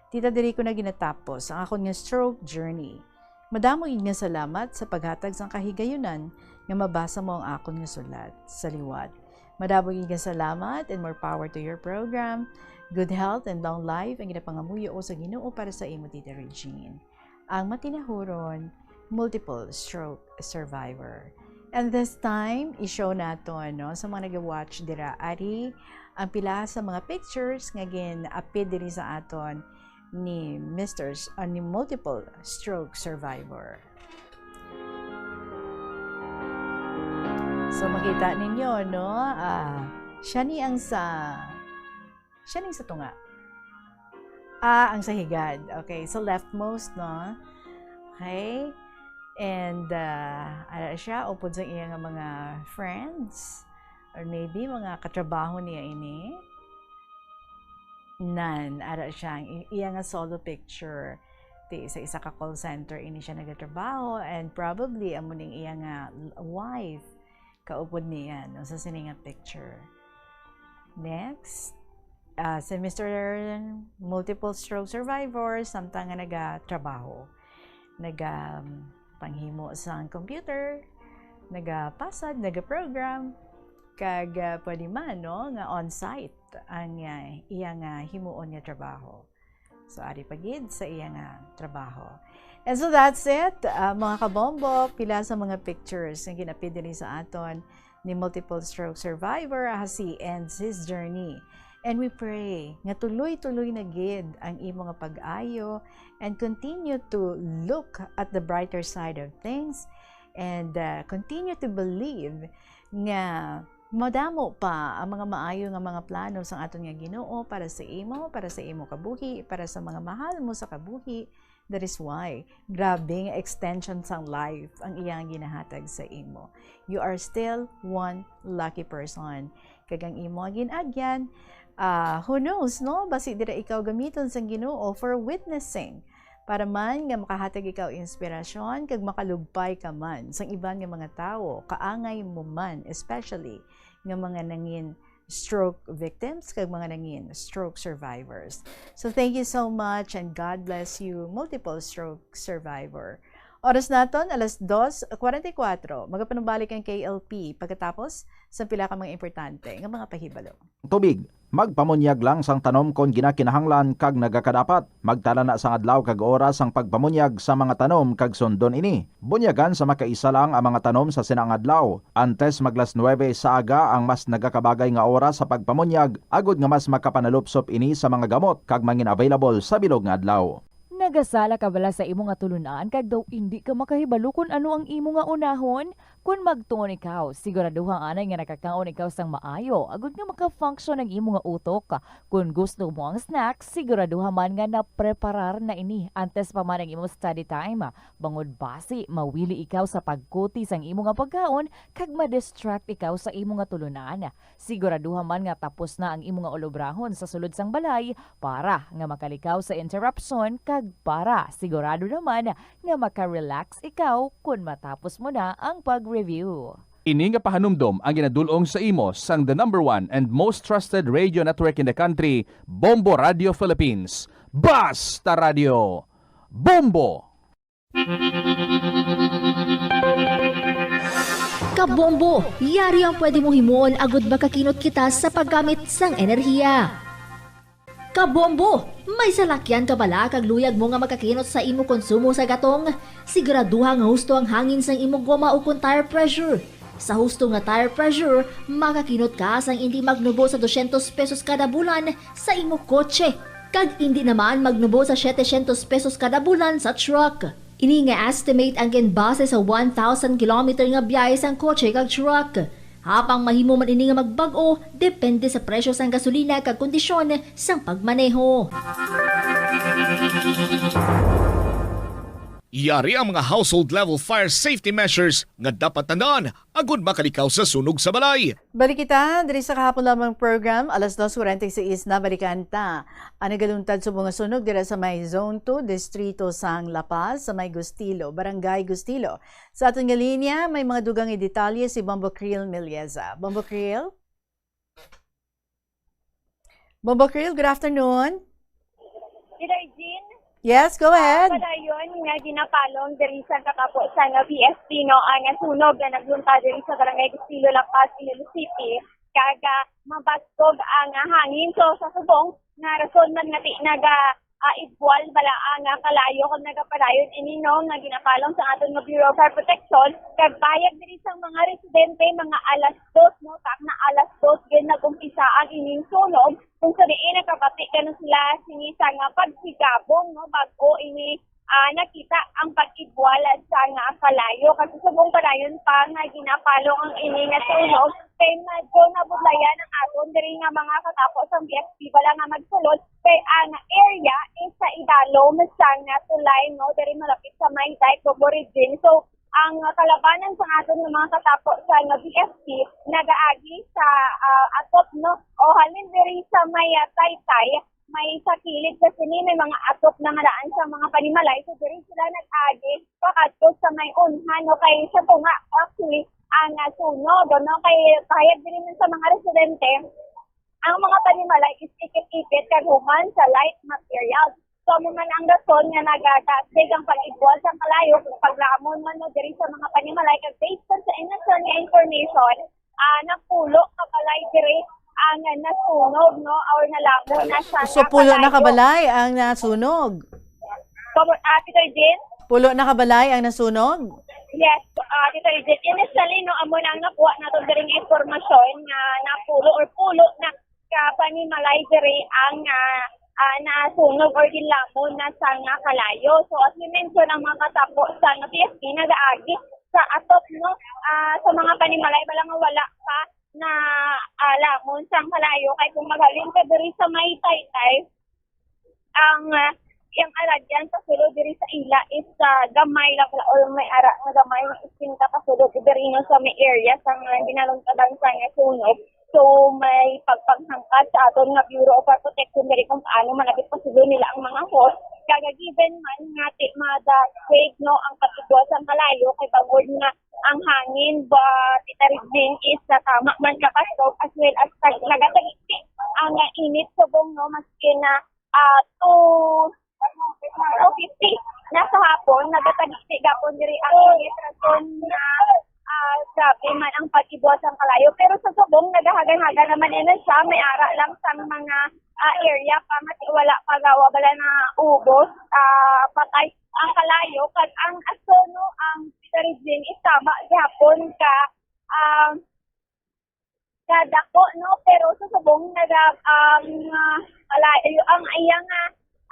Tita, diri ko na ginatapos ang akon nga stroke journey. Madamo gid nga salamat sa paghatag sang kahigayunan nga mabasa mo ang akon nga sulat sa liwat. Madamo gid nga salamat and more power to your program. Good health and long life ang ginapangamuyo ko sa Ginoo para sa imo, Tita Regine, ang matinahuron multiple stroke survivor. And this time, i-show nato, no, sa mga nag-watch dira, ari ang pila sa mga pictures nga gin-appear diri sa aton ni Mister S-, ah, ni multiple stroke survivor. So, makita ninyo, no? Ah, siya ni ang sa Siya ning sa tunga. Ah, ang sa higad. Okay, so leftmost, no? Okay. And, ah, ara siya, upod sa iya nga mga friends. Or maybe, mga katrabaho niya ini. Nan, ara siya, ang i-, iya nga solo picture. Ti, sa isa ka call center, ini siya nagatrabaho. And probably, amo ning iya nga l-, wife. Kaupod niya, no, sa sini nga picture. Next, ah, si Mister Multiple Stroke Survivor, samtang nga nagatrabaho. Naga, um, panghimo sa computer, nagapasad, nagaprogram. Kag, ah, pwede man, no, nga on-site ang, ah, iya nga himuon nga trabaho. So, ari pa gid sa iya nga trabaho. And so that's it, ah, mga kabombo, pila sa mga pictures nga ginapid diri sa aton ni multiple stroke survivor, ah, si Ends his journey. And we pray nga tuloy-tuloy na gid ang imo nga pag-ayo and continue to look at the brighter side of things and, ah, continue to believe nga madamo pa ang mga maayo nga mga plano sang aton nga Ginoo para sa imo, para sa imo kabuhi, para sa mga mahal mo sa kabuhi. That is why, grabe nga extension sang life ang iyang ginahatag sa imo. You are still one lucky person. Kag ang imo nga gin-agyan, ah, who knows, no? Basi dira ikaw gamiton sang Ginoo for witnessing. Para man nga makahatag ikaw inspirasyon kag makalugpay ka man sang iban nga mga tawo, kaangay mo man, especially nga mga nangin stroke victims kag mga nangin stroke survivors. So thank you so much and God bless you, multiple stroke survivor. Oras naton, alas dos cuarenta y cuatro. Magapanumbalik ang K L P pagkatapos sa pila ka mga importante nga mga pahibalo. Tubig. Magpamunyag lang sang tanom kon ginakinahanglan kag nagakadapat. Magtala na sang adlaw kag oras sang pagpamunyag sa mga tanom kag sundon ini. Bunyagan sa makaisa lang ang mga tanom sa sina nga adlaw. Antes mag las nuebe sa aga ang mas nagakabagay nga oras sa pagpamunyag, agod nga mas makapanalupsop ini sa mga gamot kag mangin-available sa bilog nga adlaw. Nagasala ka bala sa imo nga tulunan kag daw indi ka makahibalo kon ano ang imo nga unahon? Kon magtuon ikaw, siguraduha anay nga nakakaon ikaw sang maayo agod nga maka-function ang imo nga utok. Kon gusto mo ang snack, siguraduha man nga napreparar na ini antes pa man ang imo study time, bangod basi mawili ikaw sa pagkuti sang imo nga pagkaon kag ma-distract ikaw sa imo nga tulunan. Siguraduha man nga tapos na ang imo nga ulobrahon sa sulod sang balay para nga makalikaw sa interruption kag para sigurado naman nga maka-relax ikaw kon matapos mo na ang pag-review. Ini nga pahanumdom ang ginadul-ong sa imo sang the number one and most trusted radio network in the country, Bombo Radio Philippines. Basta Radio Bombo! Kabombo, yari ang pwede mong himuon agud makakinot kita sa paggamit sang enerhiya. Kabombo, may salakyan ka bala kag luyag mo nga makakinot sa imo konsumo sa gatong? Siguraduha nga husto ang hangin sang imo goma ukon tire pressure. Sa husto nga tire pressure, makakinot ka sang indi magnubo sa dosyentos pesos kada bulan sa imo kotse, kag indi naman magnubo sa setecientos pesos kada bulan sa truck. Ini nga estimate ang ginbase sa one thousand kilometer nga biyahe sang kotse kag truck. Apang mahimo man ini nga magbag-o, depende sa presyo sang gasolina kag kondisyon sang pagmaneho. Yari ang mga household level fire safety measures nga dapat tandaan agud makalikaw sa sunog sa balay. Balik kita diri sa kahapon lamang program, alas dos cuarenta y seis na, balikan ta. Ang nagaluntad subong nga sunog dira sa may Zone two, Distrito sang La Paz, sa may Gustilo, Barangay Gustilo. Sa aton nga linya, may mga dugang nga detalye si Bombo Kriel Melieza. Bombo Kriel? Bombo Kriel, good afternoon. Good afternoon. Yes, go ahead. Padayon nga ginapalong diri sa katapo sa nga B S P, no, ang sunog nga nagluntad diri sa Barangay Gustilo, La Paz, Iloilo City, kag, ah, mabaskog ang, ah, hangin. So, sa subong nga rason man nga ti-, naga, ah, igwal bala ang, ah, kalayo kung nagapadayon ini, no, nga ginapalong sa aton nga Bureau of Fire Protection, kag bayag diri sa mga residente, mga alas dos, no, tak na alas dos gid nag-umpisa ang ining sunog, kung sa diin nakabati kano sila sini sa nga pagsigabong, no, bag-o ini, ah, nakita ang pag-igwal sa nga kalayo. Kasi subong padayon pa nga ginapalong ang ini nga sunog, kay medyo nabudlayan ang aton diri nga mga katapo sang B S P bala nga magsulod, kay ang area is sa idalom sang tulay, no, diri malapit sa may Dike Bobo Region. So, ang kalabanan sa aton nga mga katapo sa nga B S P nagaagi sa, ah, atop, no, o halin diri sa may, ah, Taytay, may sa kilid sa sini may mga atop na nga daan sa mga panimalay. So, diri sila nag-agi pakadto sa may unhan, no, kay sa tunga, actually, ang, ah, sunog, no, kay bayag diri man sa mga residente, ang mga panimalay is ikit-ikit kag human sa light materials. So, amo man ang rason nga nagatasig ang pag-igwal sang kalayo kag paglamon man, no, diri sa mga panimalay. Kag based pa sa inyo nga information, ah, napulo ka balay diri ang nasunog, no, or nalamon na sa So, pulo na ka balay ang nasunog? Kamo, ah, Tito Eugene? Pulo na ka balay ang nasunog? Yes, ah, Tito Eugene. Initially, no, amo na ang nakuha nato diri nga impormasyon nga napulo or pulo na ka panimalay diri ang, ah, ah, nasunog or ginlamon na sa nga kalayo. So, as we mentioned, ang mga katapo sa nga P F P nagaagi sa atop, no, ah, sa mga panimalay bala nga wala pa na, ah, lamon sang kalayo. Kay kung maghalin ka diri sa may Taytay, ang, ah, yang aragyan sa sulod diri sa ila is, ah, gamay lang pala, or may ara nga gamay nga iskinta pa sulod diri, no, sa may area sa nga ginalungkadan sa nga sunog. So, may pagpanghangkad sa aton nga Bureau of Fire Protection diri kung paano man abot pa sulod nila ang mga hose. Kag given man nga ti mada safe, no, ang pag-igwa sang kalayo kay bangod nga ang hangin ba, Tita Regine, is, ah, tama man ka, Pastor, as well as tag-, nagatagiti ang, ah, init subong, no, maski na, ah, two, two fifty na sa hapon, nagatagiti gapon diri ang init, rason na, ah, grabe man ang pag-igwa sang kalayo. Pero sa subong, nagahagan-hagan naman ini siya, may ara lang sang mga, ah, area pa nga ti-, wala pa gawa, bala na ubos, ah, patay ang kalayo, kag ang asono, ang Tita Regine, is tama gihapon ka, ah, kadako, no? Pero sa subong naga, ang, ah, kalayo, ang iya nga,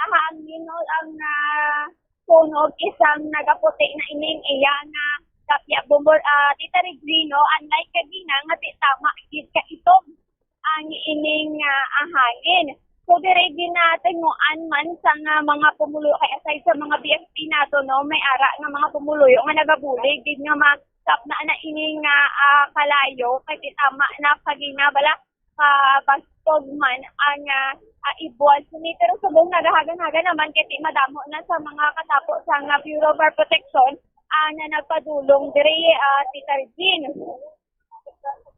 ah, hangin, no? Ang, ah, sunog isang nagaputi na ining iya nga kapya bumor, ah, Tita Regine, no? Unlike kagina nga ti tama gid ka itom ang ining, ah, ah, hangin. So, diri ginatinguan man sa nga mga pumuluyo, kay aside sa mga B F P nato, no, may ara nga mga pumuluyo nga nagabulig gid nga matapna na ini nga, ah, kalayo, kay ti tama na kagina bala kabastog man ang, ah, ah, ibuan sini. Pero subong nagahagan-hagan naman kay ti madamo na sa mga katapo sa nga Bureau of Fire Protection, ah, na nagpadulong diri, ah, Tita Regine.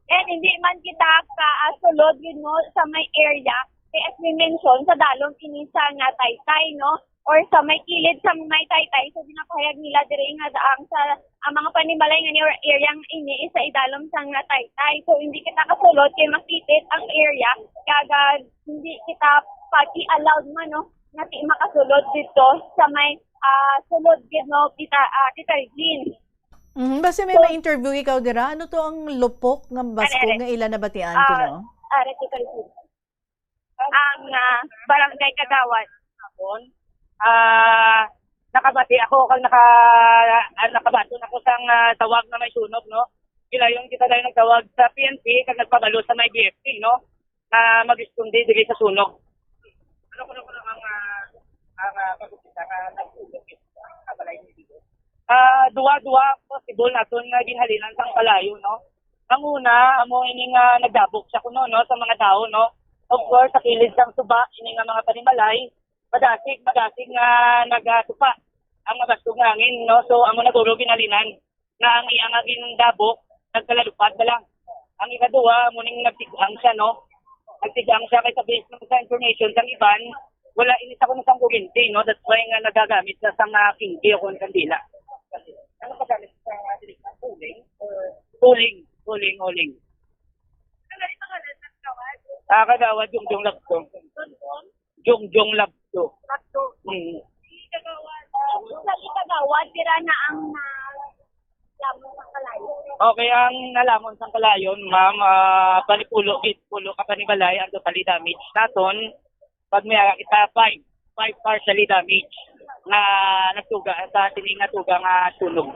And hindi man kita ka, ah, sulod, you know, sa may area. Kay as we mention, sa dalom ini sa nga Taytay, no? Or sa may kilid sa may Taytay. So, ginapahayag nila diri nga ang sa, ang mga panimalay nga ni or area nga ini is sa idalom sa nga Taytay. So, hindi kita kasulod kay masipit ang area. Kag hindi kita pag-i-allowed man, no? Nga di makasulod dito sa may, ah, sulod gid, no, Tita, ah, Tita Regine. Mhm, basi may So, ma-interview ikaw dira. Ano to ang lupok nga baskog Are, are. nga ila nabatian Ah, kuno? Are, Tita Regine. Ang, ah, barangay Kagawad. Hapon, ah, nakabati ako kag naka-, ah, nakabaton ako sang, ah, tawag nga may sunog, no? Gilayon kita dayon nagtawag sa P N P kag nagpabalo sa may B F P, no? Nga mag-responde diri sa sunog. Ano kuno, kuno ang, ah, ang, ah, pag-umpisa nga nagsunog sa balay ni Dito? Ah, duha-duha ang possible naton nga ginhalinan sang kalayo, no? Ang una, amo ini nga nagdabok siya kuno, no, sa mga tawo, no? Of course, sa kilid sang suba, ini nga mga panimalay, madasig, madasig nga nagatupa ang mabastog nga hangin, no? So, amo na guro ginhalinan nga ang iya nga gindabok, nagkalalupad na lang. Ang ikaduha, amo ning nagtigang siya, no? Nagtigang siya kay sa base man sa information sang iban, wala ini sa kuno sang kuryente, no? That's why nga nagagamit siya sang, ah, kingki o kung kandila. Ano pa gamit sa, ah, uling? Uling, uling, uling. Ah, Kagawad, Jungjung Labto. Jungjung Labto. Labto. Mm. Sa Kagawad, dira na ang, ah, lamon sang kalayo. Okay, ang nalamon sang kalayo, ma'am, ah, bali pulo, pulo ka panimalay ang totally damage naton. Pag may ara kita, five, five partially damage nga nagtuga sa sini nga tuga nga sunog.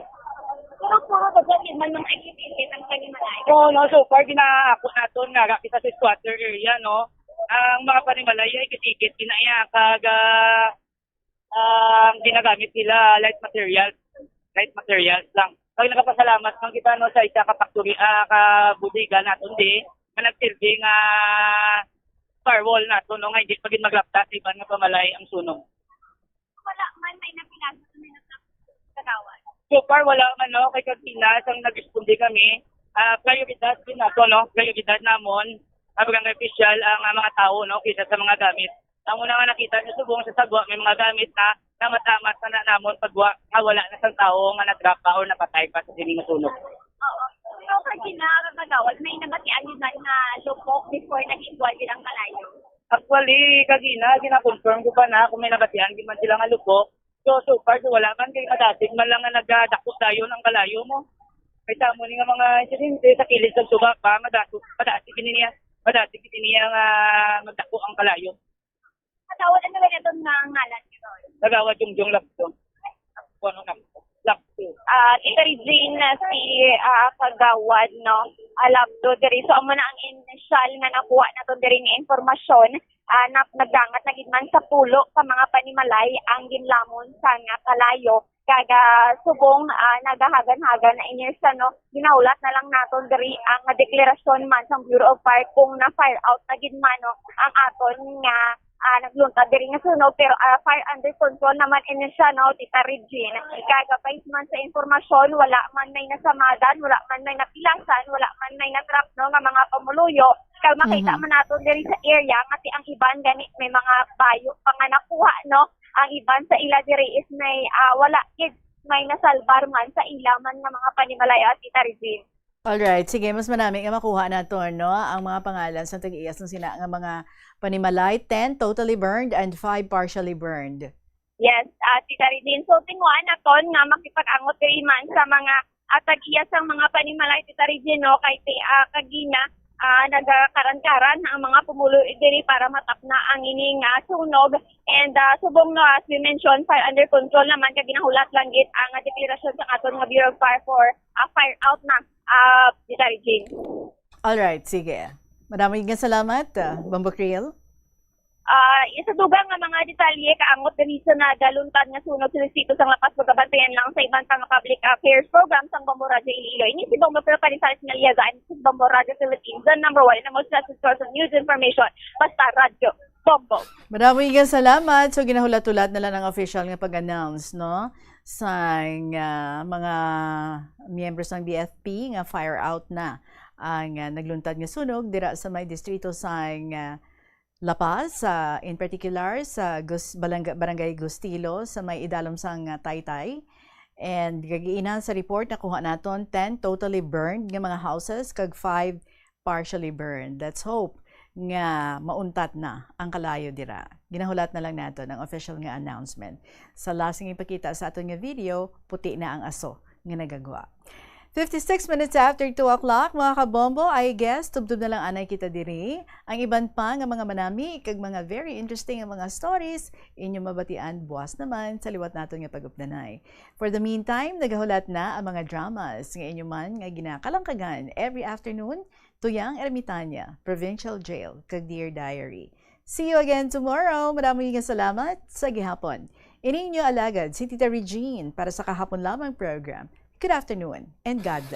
Pero puro ba dyan, di man mga ikipikit ang panimalay? Oo, no, so far, ginaako naton nga ara kita sa squatter area, no? Ang mga panimalay ay ikit-ikit, ginaya kag, ah, ang ginagamit nila, light materials. Light materials lang. Kag nagapasalamat man kita, no, sa isa ka factory, ah, ka bodega naton di, nga nagsilbi nga firewall nato, no, nga hindi pa gid maglapta sa iban nga pamalay ang sunog. Wala man may napilaso sa mga kagawad. So far, wala man, no, kay kagina sang nag-responde kami, ah, prioridad din nato, no, prioridad namon, ah, barangay official, ang, ah, mga tawo, no, kaysa sa mga gamit. Ang una nga nakita niyo subong sa sagwa, may mga gamit na namat-amat na, na namon pagwa nga wala na sang tawo nga natrapa or napatay pa sa sini nga sunog. Oo. So, kagina, kagawad, may nabatian gid man nga lupok before nag-involve ang kalayo? Actually, kagina, gina-confirm ko pa na kung may nabatian gid man sila nga lupok. So, so far, so wala man kay madasig man lang nga nagdako dayon ang kalayo mo. May tamo ni nga mga insidente sa kilid sa suba pa, madasig, madasig gid niya, madasig gid niya nga magdako ang kalayo. Kagawad, ano ba naton nga ngalan nito? Kagawad Jungjung Labto. Kuno na, Labto. Ah, Tita Regine, si, ah, Kagawad, no? Ah, Labto diri. So, amo na ang initial nga nakuha naton diri nga impormasyon. Ah, nap-, nagdangat na gid man sa pulo ka mga panimalay ang ginlamon sa nga kalayo. Kag, ah, subong, ah, nagahagan-hagan na ini sa, no, ginahulat na lang naton diri ang deklarasyon man sang Bureau of Fire kung na-fire out na gid man, no, ang aton nga, ah, nagluntad diri nga sunog, pero, ah, fire under control naman ini siya, no, Tita Regine. Kag, ah, based man sa impormasyon, wala man may nasamadan, wala man may napilasan, wala man may natrap, no, nga mga pumuluyo. Kag makita Mhm. man naton diri sa area nga ti ang iban gani may mga bayo pa nga nakuha, no, ang iban sa ila diri is may, ah, wala gid may nasalbar man sa ila man nga mga panimalay, ah, Tita Regine. Alright, sige, mas manami nga makuha naton, no, ang mga pangalan sa tag-iya sang sina nga mga panimalay, ten totally burned and five partially burned. Yes, ah, Tita Regine. So, tinguhaan naton nga makipag-angot diri man sa mga, ah, tag-iya sang mga panimalay, Tita Regine, no, kay ti, ah, kagina, ah, nagakaran-karan ang mga pumulo diri para matapna ang ini nga sunog. And, ah, subong, no, as we mentioned, fire under control naman, kag ginahulat lang gid ang, ah, deklarasyon sa aton nga Bureau of Fire for, ah, fire out na, ah, Tita Regine. Alright, sige. Madamo nga salamat, ah, Bombo Kriel. Ah, sa dugang nga mga detalye, kaangot diri sa nagaluntad nga sunog sa distrito sang La Paz, pagabantayan lang sa iban pa nga public affairs program sang Bombo Radyo Iloilo. Ini si Bombo Phil Canizales Meliaza, and this is Bombo Radyo Philippines, the number one and the most trusted source of news information. Basta Radyo Bombo. Madamo nga salamat. So, ginahulat-hulat na lang ang official nga pag-announce, no? Sang, ah, mga miyembro sang B F P nga fire out na ang, ah, nagluntad nga sunog dira sa may distrito sang, ah, La Paz, sa, in particular sa Gus-, Balanga-, Barangay Gustilo, sa may idalom sang, ah, Taytay. And kagiinan sa report, nakuha naton ten totally burned nga mga houses kag five partially burned. Let's hope nga mauntat na ang kalayo dira. Ginahulat na lang naton ang official nga announcement. Sa last nga ipakita sa aton nga video, puti na ang aso nga nagagwa. Fifty-six minutes after two o'clock, mga kabombo, I guess, tubtob na lang anay kita diri. Ang iban pa nga mga manami kag mga very interesting nga mga stories, inyo mabatian buwas naman sa liwat naton nga pag-updanay. For the meantime, nagahulat na ang mga dramas nga inyo man nga ginakalangkagan every afternoon, Tuyang Ermitaña, Provincial Jail, kag Dear Diary. See you again tomorrow. Madamo nga salamat sa gihapon. Ini inyo alagad, si Tita Regine, para sa Kahapon Lamang program. Good afternoon and God bless.